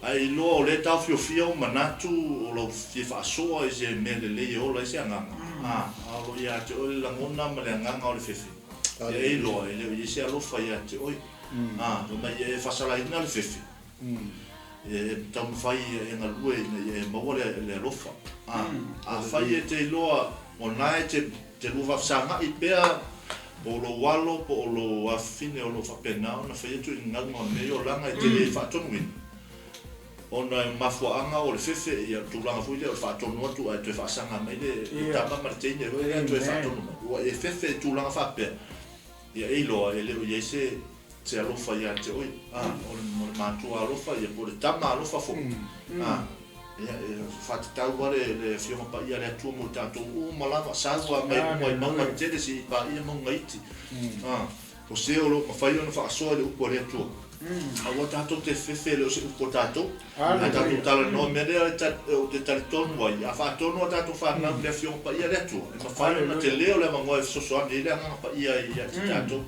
Ae iloa o lea e taofiofia ou manatu o lou fia faasoa i se mea lelei e ola ai se agaga, a, a o lo o ia te oe le lagona ma le agaga o le fefe, ia e iloa e le o i ai se alofa ia te oe. A, fai mai ia e faasalaina le fefe, e taumafai e galue ina ia e maua le alofa. A, afai e te iloa o na e te lua faafesagai pea po o lou alo po o lou afafine o lo o faapena ona fai atu i gagauga o lenei olaga e te le faatonuina, ona e mafuaaga o le fefe, ia tulaga foi lea o le faatonu atu ae toe faasaga mai le tama ma le teine foi lea toe faatonu mai, ua e fefe i tulaga faapea. Ia e iloa e le o i ai se se alofa ia te oe, a, o le, o le matua alofa ia po o le tama alofa foi, a, ia e faatatau lava le, le Afioga Paia a le Atua mo i tatou uma lava, sau lava mai luga i mauga tetele seia paia mauga iti, a, o se o lo o mafai ona faasoa i le upu a le Atua. Aua tatou te fefe e le o se upu a tatou. A tatou talanoa, mea lea ou te talitonu ai, a faatonu a tatou fanau i le Afioga Paia a le Atua, e mafai ona tele o le avanoa e fesoasoani ai le Agaga Paia ia te tatou.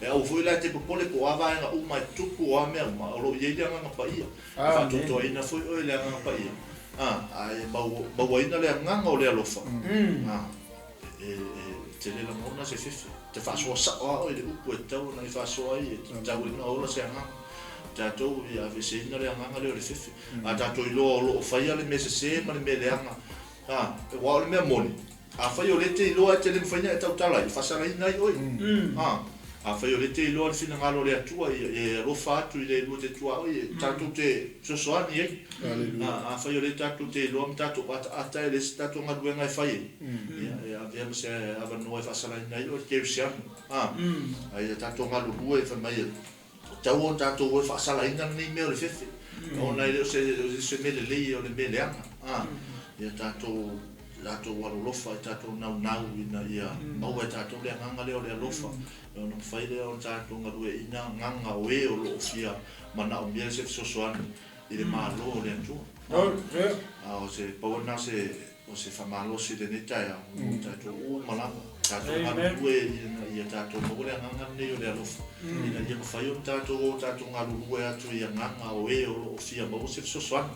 E aua foi la e te popole po o a vaega uma e tutupu o a mea uma, o lo o i ai le Agaga Paia. E faatoatoaina foi oe e le Agaga Paia, a e mauaina le agaga o le alofa. E tele lagona se fefe. Te faasoa sao lava oe i le upu e tatau ona e faasoa ai, e tatau ai ona ola se agaga. Tatou ia aveeseina le agaga lea o le fefe. A tatou iloa o lo o faia le mea sese ma le mea leaga, a, aua o le mea moni, afai o lea e te iloa e te le mafai ona e tautala ai, e faasalaina ai oe. A. Afai o lea e te iloa le finagalo o le Atua, ia e alofa atu i le lua te tuaoi e tatou te fesoasoani ai. Afai o lea tatou te iloa ma tatou ataata e leai se tatou galuega e fai ai, ia e avea ma se avanoa e faasalaina ai oe le kerisiano. A ia tatou galulue fai mai e tatau ona tatou o e faasalaina lenei mea o le fefe, ona e le o se mea lelei o le mea leaga. Ia tatou latou alolofa i tatou naunau ina ia maua e tatou le agaga lea o le alofa, ona mafai lea ona tatou galueaiina agaga o e o lo o fia manaomia se fesoasoani i le Malo o le Atua. A o se pau lena o se faamalosi i lenei taeao mo tatou uma lava, tatou galulue ina ia tatou maua le agaga lenei o le alofa, ina ia mafai ona tatou o tatou galulue atu i agaga o e o lo o fia maua se fesoasoani.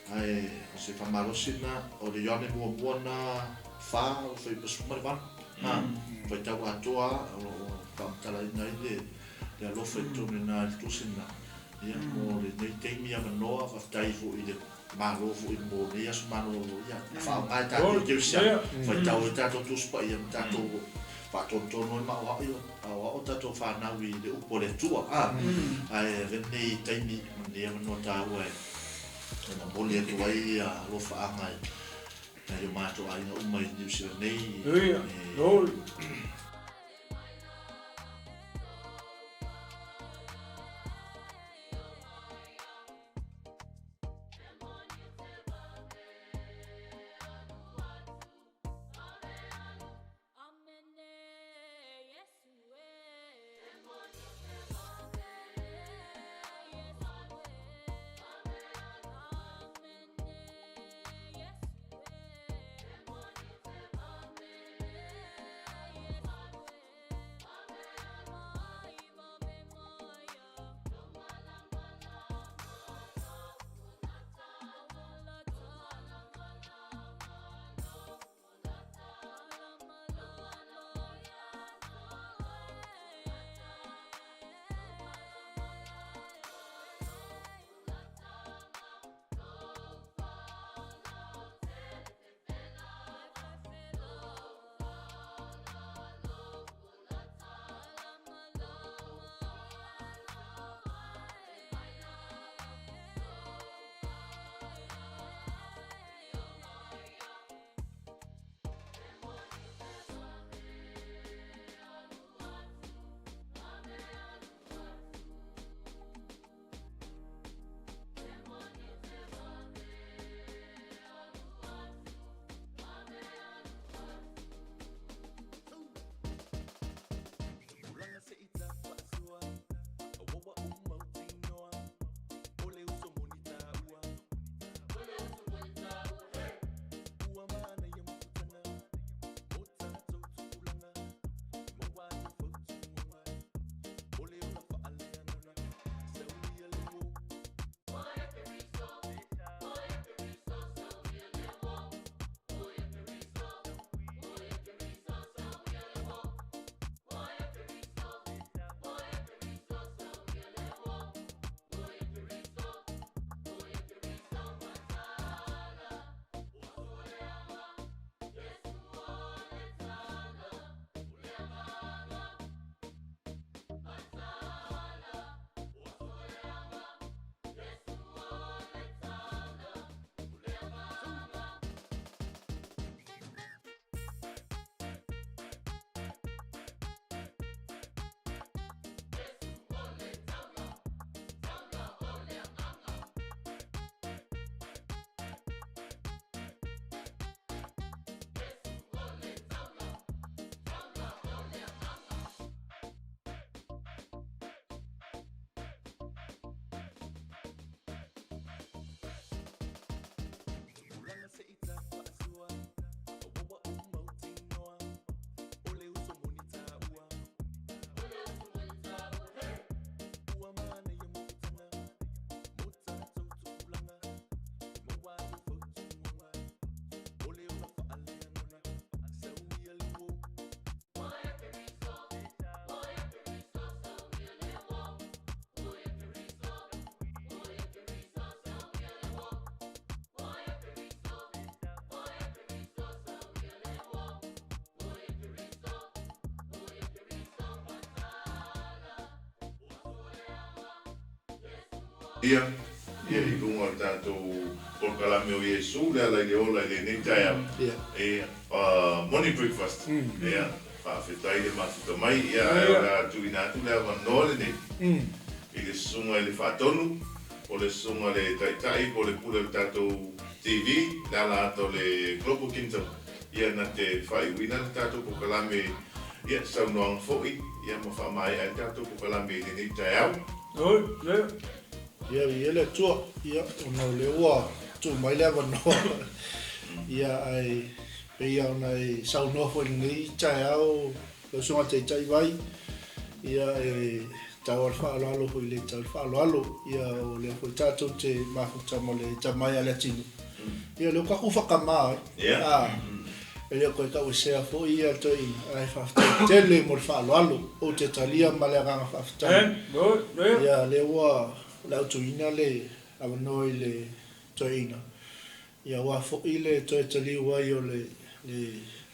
Ae o se faamalosi lena, o le Ioane muamua lena 4 o 98, a, faitau atoa lava o lo o faamatalaina ai le le alofa i totonu i ina i le tusi lena. Ia, mo lenei taimi avanoa, faafetai foi i le Malo foi mo lenei aso malolo, ia, faaaoga e tatou kerisiano, faitau ai tatou Tusi Paia ma tatou faatonutonu ai ma aoao tatou fanau i le upu a le Atua. A, ae avea lenei taimi ma lenei avanoa taua e E momoli atu ai alofaaga i nai o matou aiga uma i Niu Sila nei. Ia, ia i luga o le tatou polokalame o Iesu le ala i le ola i lenei taeao. Ia, morning breakfast. Ia, faafetai le mafuta mai. Ia, ae o le a tuuina atu le avanoa lenei i le susuga i le Faatonu, o le susuga i le Taitai po o le Pule o le tatou TV, le ala ata o le Global Kingdom, ia na te faaiuina le tatou polokalame, ia, saunoaga foi, ia ma faamaea ai le tatou polokalame i lenei taeao. Ia, viia le Atua, ia, ona o lea ua tuu mai le avanoa, ia, ae pei lava ona e saunoa foi i lenei taeao lau Susuga Taitai Vai, ia, e tau lava le faaaloalo foi i le tau le faaaloalo, ia, o lea foi tatou te mafuta ma le tamai a Leatinuu, ia, o lea ua tatou faatama ai, a. E le o toe tauesea foi ia toeaina, ae faafetai tele mo le faaaloalo. Ou te talia ma le agaga faafetai. Ia, lea ua lautuina le avanoa i le toeaina, ia aua foi le toe taliu ai o le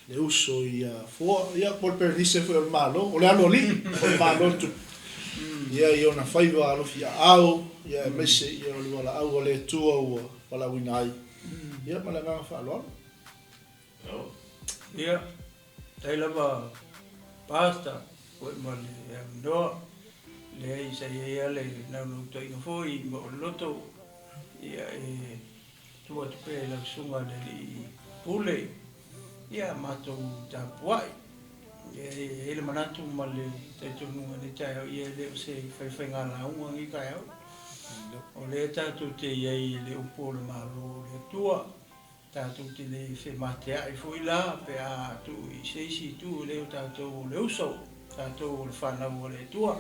le uso ia Foa, ia po o le Perenise foi o le Malo, o le aloalii o le Malo le tupu. Ia i ona faiva alofiaao, ia aemaise ia o le valaau a le Atua ua valaauina ai. Ia ma le agaga faaaloalo. Ia, faafetai lava Pastor foi ma le avanoa. Leai sa i ai lava le naunautaiga foi ma o le loto ia e tuu atu pea i lau susuga i le Alii Pule ia matou tapuai. Ia e i ai le manatu ma le talitonuga i lenei taeao, ia e le o se faifaiga lauga lenei taeao. O lea tatou te i ai i le upu o le Malo o le Atua. Tatou te le femateai foi la pe a tuu i se isi itu, e le o tatou o le uso, o tatou o le fanau a le Atua.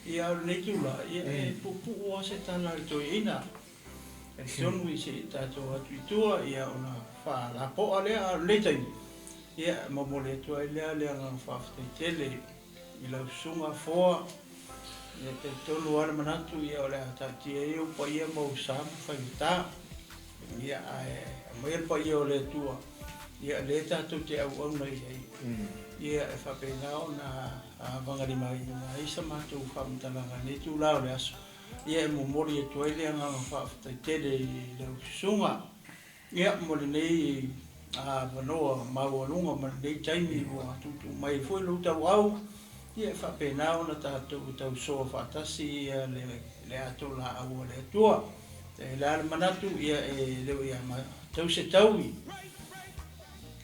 Ia a o lenei itula, ia e puupuu lava se tala a le toeaina. E talitonu i se i tatou atu i tua, ia ona faalapoa lea, a o lenei taimi, ia e momoli atu ai lea le agaga faafetai tele i lau susuga Foa. Ia e talitonu lava le manatu, ia o le a taatia ai ou paia ma ou sa ma faigata. Ia, ae aumaia le paia o le Atua, ia, lea tatou te auauna i ai, ia, e faapena ona avagalimaina ai sa matou faamatalaga i lenei itula o le aso, ia, e momoli atu ai le agaga faafetai tele i lau susuga, ia, mo lenei avanoa maualuga ma lenei taimi ua tuutuu mai ai foi lou tauau, ia, e faapena ona tatou tausoa faatasi ia le ato laau a le Atua. E le a le manatu, ia e le o ia matou se taui,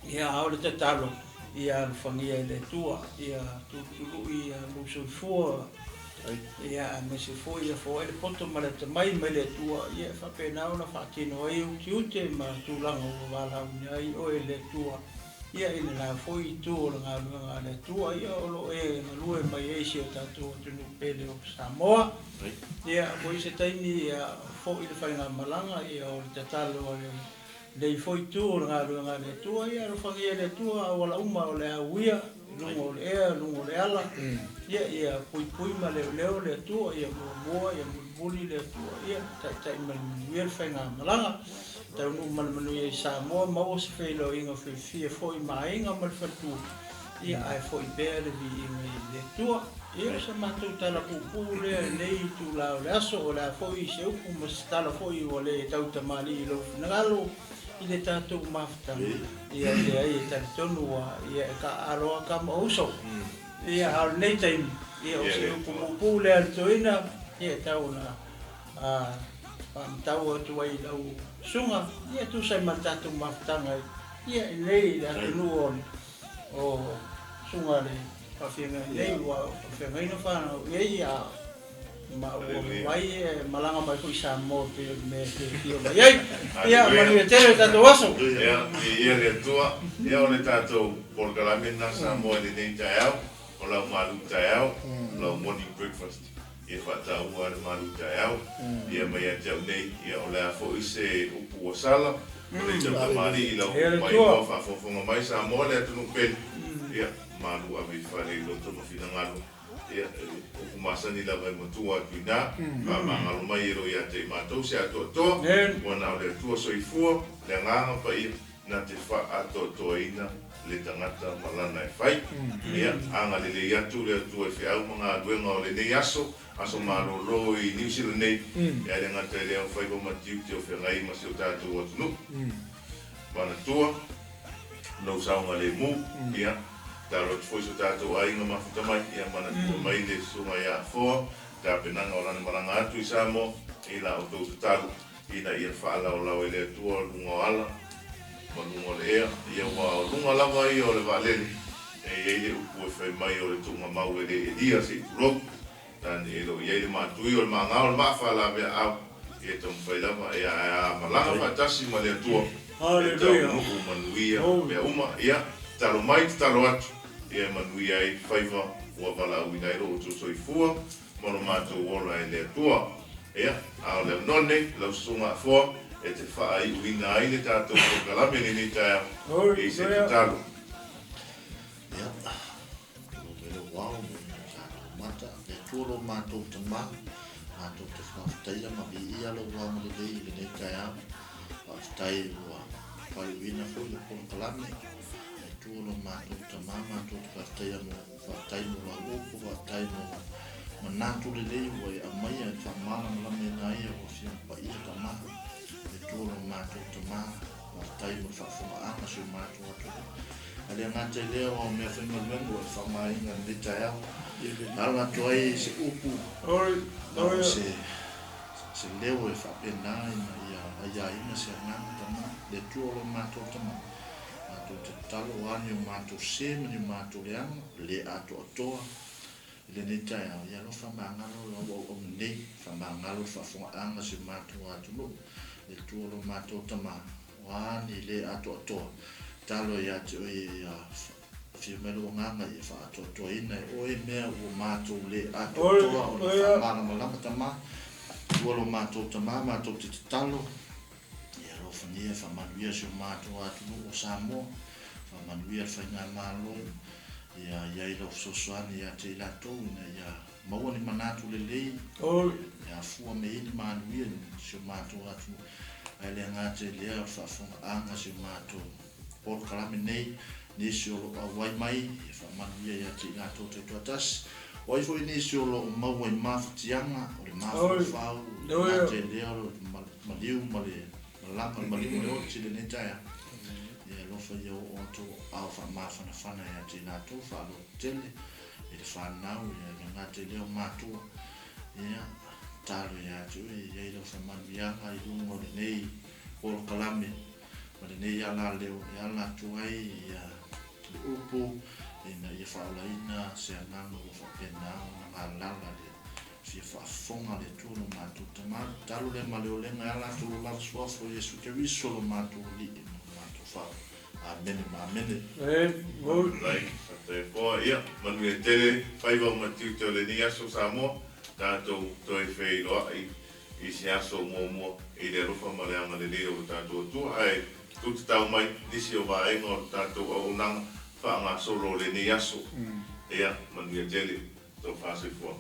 ia a o le tatalo, ia alofagia e le Atua, ia tulutului ia lou soifua, ia aemaise foi ia foai le poto ma le atamai mai le Atua, ia e faapena ona faatino ai ou tiute ma tulaga ua valaauina ai oe e le Atua. Ia, i lena foi itu o le galuega a le Atua, ia, o lo o e galue mai ai i si o tatou atunuu pele o Samoa. Ia, ua i se taimi, ia, foi le faigamalaga, ia, o le tatalo a lenei foi itu o le galuega a le Atua, ia, alofagia e le Atua auala uma o le a uia, i luga o le ea, i luga o le ala, ia, ia puipui ma leoleo le Atua, ia muamua, ia mulimuli le Atua, ia taitai ma le manuia le faigamalaga. Taunuu ma le manuia i Samoa, maua se feiloaiga fiafia foi ma aiga ma le faletua, ia ae foi pea le viiga i le Atua. Ia o se matou tala puupuu lea i lenei itula o le aso, o le a foi se upu ma se tala foi ua le tautamalii i lou finagalo i le tatou mafutaga, ia leai e talitonu ua ia e taaalo lava tama o uso. Ia a o lenei taimi, ia o se upu puupuu lea a le toeaina, ia e tau ona A faamatau atu ai i lau susuga, ia e tusa ai ma le tatou mafutaga ia i nei le atunuu o susuga le faafeagai nei ua faafeagaiga fanau i ai ia ma ua mafai e malaga mai foi i Samoa pei o le mea e fiafia mai ai. Ia manuia tele le tatou aso. Ia, viia le Atua. Ia o le tatou polokalame lena Samoa i lenei taeao, o lau malu taeao, lau morning breakfast. Ia faataua le malu taeao, ia mai ia te au nei, ia o le a foi se upu ua sala, o le tautamalii i lau painoa faafogafoga mai Samoa le atunuu pele, ia malu ave i fale i loto ma finagalo, ia upu masani lava e matua atu i ina, faamagalo mai e lo ia te i matou se atoatoa, ua na o le Atua soifua, le agaga paia, na te faaatoatoaina. le tagata ma lana e fai. Ia, agalelei atu le Atua i feau ma galuega o lenei aso, aso malolo i Niu Sila nei, ae le gata i lea o faiva ma tiute o feagai ma si o tatou atunuu. Manatua lou saogalemu, ia, tatalo atu foi i so tatou aiga mafuta mai, ia manatua mai le Susuga ia Afoa, tapenaga o lana malaga atu i Samoa, i la outou tatalo. Ina ia faalaolao e le Atua luga o ala ma luga o le ea, ia ua o luga lava ia o le vaalele, e i ai le upu e fai mai o le tuugamau e le elia se i tulou. Tane e le o i ai le maatui o le maga o le maa faalaveaau, ia e taumafai lava, ia ae a malaga faatasi ma le Atua, e taunuu manuia mea uma. Ia, tatalo mai, tatalo atu, ia e manuia ai faiva ua valaauina ai lo outou soifua ma lo matou ola e le Atua. Ia, a o le avanoa lenei, lau Susuga Afoa, e te faaiuina ai le tatou polokalame i lenei taeao i se tatalo. Ia, tulou mai lou ao ma le tatou mata, le Atua lo matou Tama, matou te faafetaia ma viia lou agalelei i lenei taeao. Faafetai ua faaiuina foi le polokalame, le Atua lo matou Tama, matou te faafetaia mo Faafetai mo lau upu, faafetai mo manatu lelei ua e aumaia e faamalamalamaina ai au Afioga Paia Tama, le Atua lo matou Tama, faafetai mo le faafofogaaga o si o matou atunuu. Ae le gata i lea o au meafaigaluega ua e faaaogaina i lenei taeao, ala atu ai se upu ma se se leo e faapena ina ia aiaina se agaga Tama, le Atua lo matou Tama. Matou te tatalo a ni o matou se ma ni o matou leaga, le atoatoa i lenei taeao, ia alofa magalo lau auauna nei, faamagalo le faafogaaga o si o matou atunuu, le Atua lo matou Tama, o a ni le atoatoa, tatalo ia te oe ia afio mai lou Agaga ia faaatoatoaina e oe mea ua matou le atoatoa ona faamalamalama Tama, Atua lo matou Tama, matou te tatalo, Ia alofagia e faamanuia si o matou atunuu o Samoa, faamanuia le Faigamalo, ia i ai lau fesoasoani ia te i latou ina ia maua ni manatu lelei, ia afua me i ni manuia i si o matou atunuu. Ae le gata i lea o le faafofogaaga a si o matou polokalame nei, nisi o lo o auai mai, ia faamanuia ia te i latou taitoatasi. O ai foi nisi o lo o maua i mafatiaga o le mafaufau, le gata i lea o le maliu ma le malaga, le maliu ma le oti i lenei taeao. Ia alofa ia oo atu ao faamafanafana ia te i latou, faalototele i le fanau, ia le gata i lea o matua. Ia, tatalo ia te oe, ia i ai lau faamanuiaga i luga o lenei polokalame ma lenei alaleo e ala atu ai ia le upu ina ia faaolaina se agaga ua faapena ona galala le fia faafofoga le Atua lo matou Tama. Tatalo lea ma le olega e ala atu lo lava suafa o Iesu Keriso lo matou Alii ma lo matou Faaola. Amene ma amene. Faafetai, faafetai Afoa. Ia, manuia tele faiva ma tiute o lenei aso Samoa, tatou toe feiloai i se aso muamua i le alofa ma le agalelei o lo tatou Atua, ae tutatau mai nisi o vaega o le tatou auaunaga faagasolo o lenei aso. Ia, manuia tele. Tofa soifua.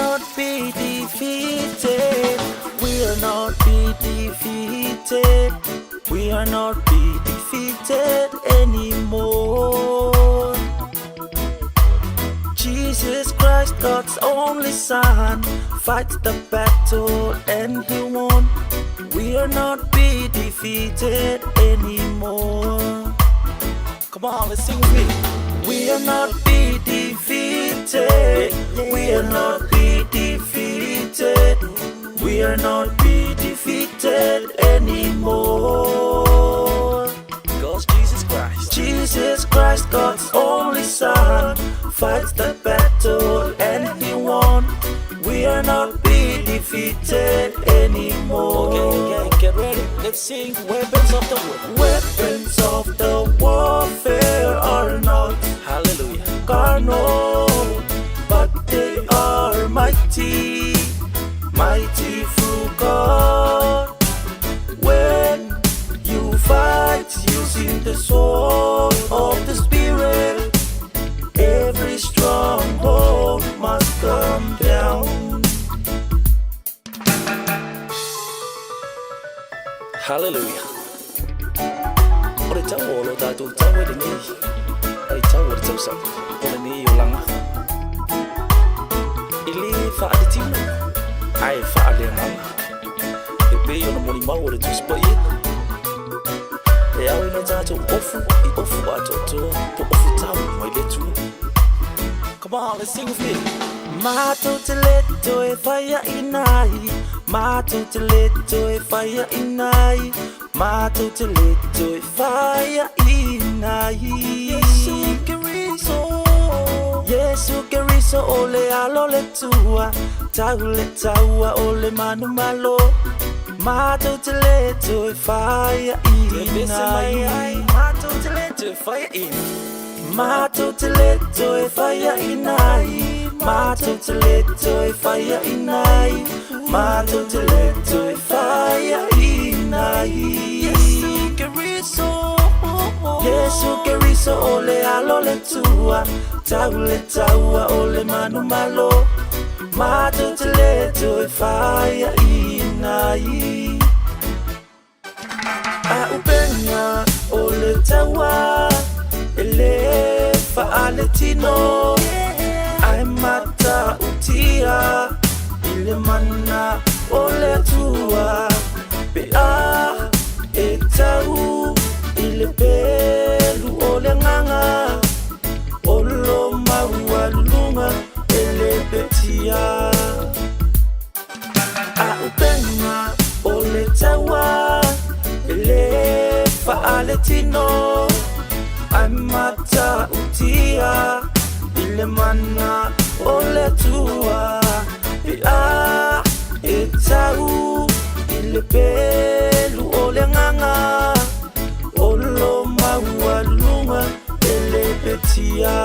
not be defeated. We are not be defeated. We are not be defeated anymore. Jesus Christ, God's only Son, fights the battle and he won. We are not be defeated anymore. Come on, let's sing with me. We are not be defeated. We are not be defeated. We are not be defeated anymore. Cause Jesus Christ, Jesus Christ, God's only Son, fights the battle and he won. We are not be defeated anymore. Okay, okay, get ready. Let's sing Weapons of the War. Weapons of the warfare are not Hallelujah. carnal, but they are mighty, mighty through God. When you fight using the sword of the Spirit, every stronghold must come down. Hallelujah. O le tau o lo tātou tau e lenei. Ai tau o le tausaga o lenei olaga. E lē faaletino, ae faaleagaga. E pei ona molimau o le Tusi Paia. E ao ina tatou ofu i ofu atoatoa po ofu tau mai le Atua. Come on, let's sing with me. Matou te le toe faiaina ai, matou te le toe faiaina ai, matou te le toe faiaina ai. Iesu Keriso, Iesu Keriso o le alo o le Atua, tau le taua o le manumalo. Matou te le toe faiaina ai, Matou te le toe faiaina. Matou te le toe faiaina ai, matou te le toe faiaina ai, matou te le toe faiaina ai. Iesu Keriso, Iesu Keriso o le alo o le Atua, tau le taua o le manumalo. Matou te le toe faiaina ai. A'upega o le taua e lē faaletino ae matautia i le mana o le Atua pe a e tau i le pelu o le agaga o lo maualuluga e le petia. A'upega o le taua e lē faaletino ae matautia i le mana o le Atua pe a e tau i le pelu o le agaga o lo maualuga e le petia.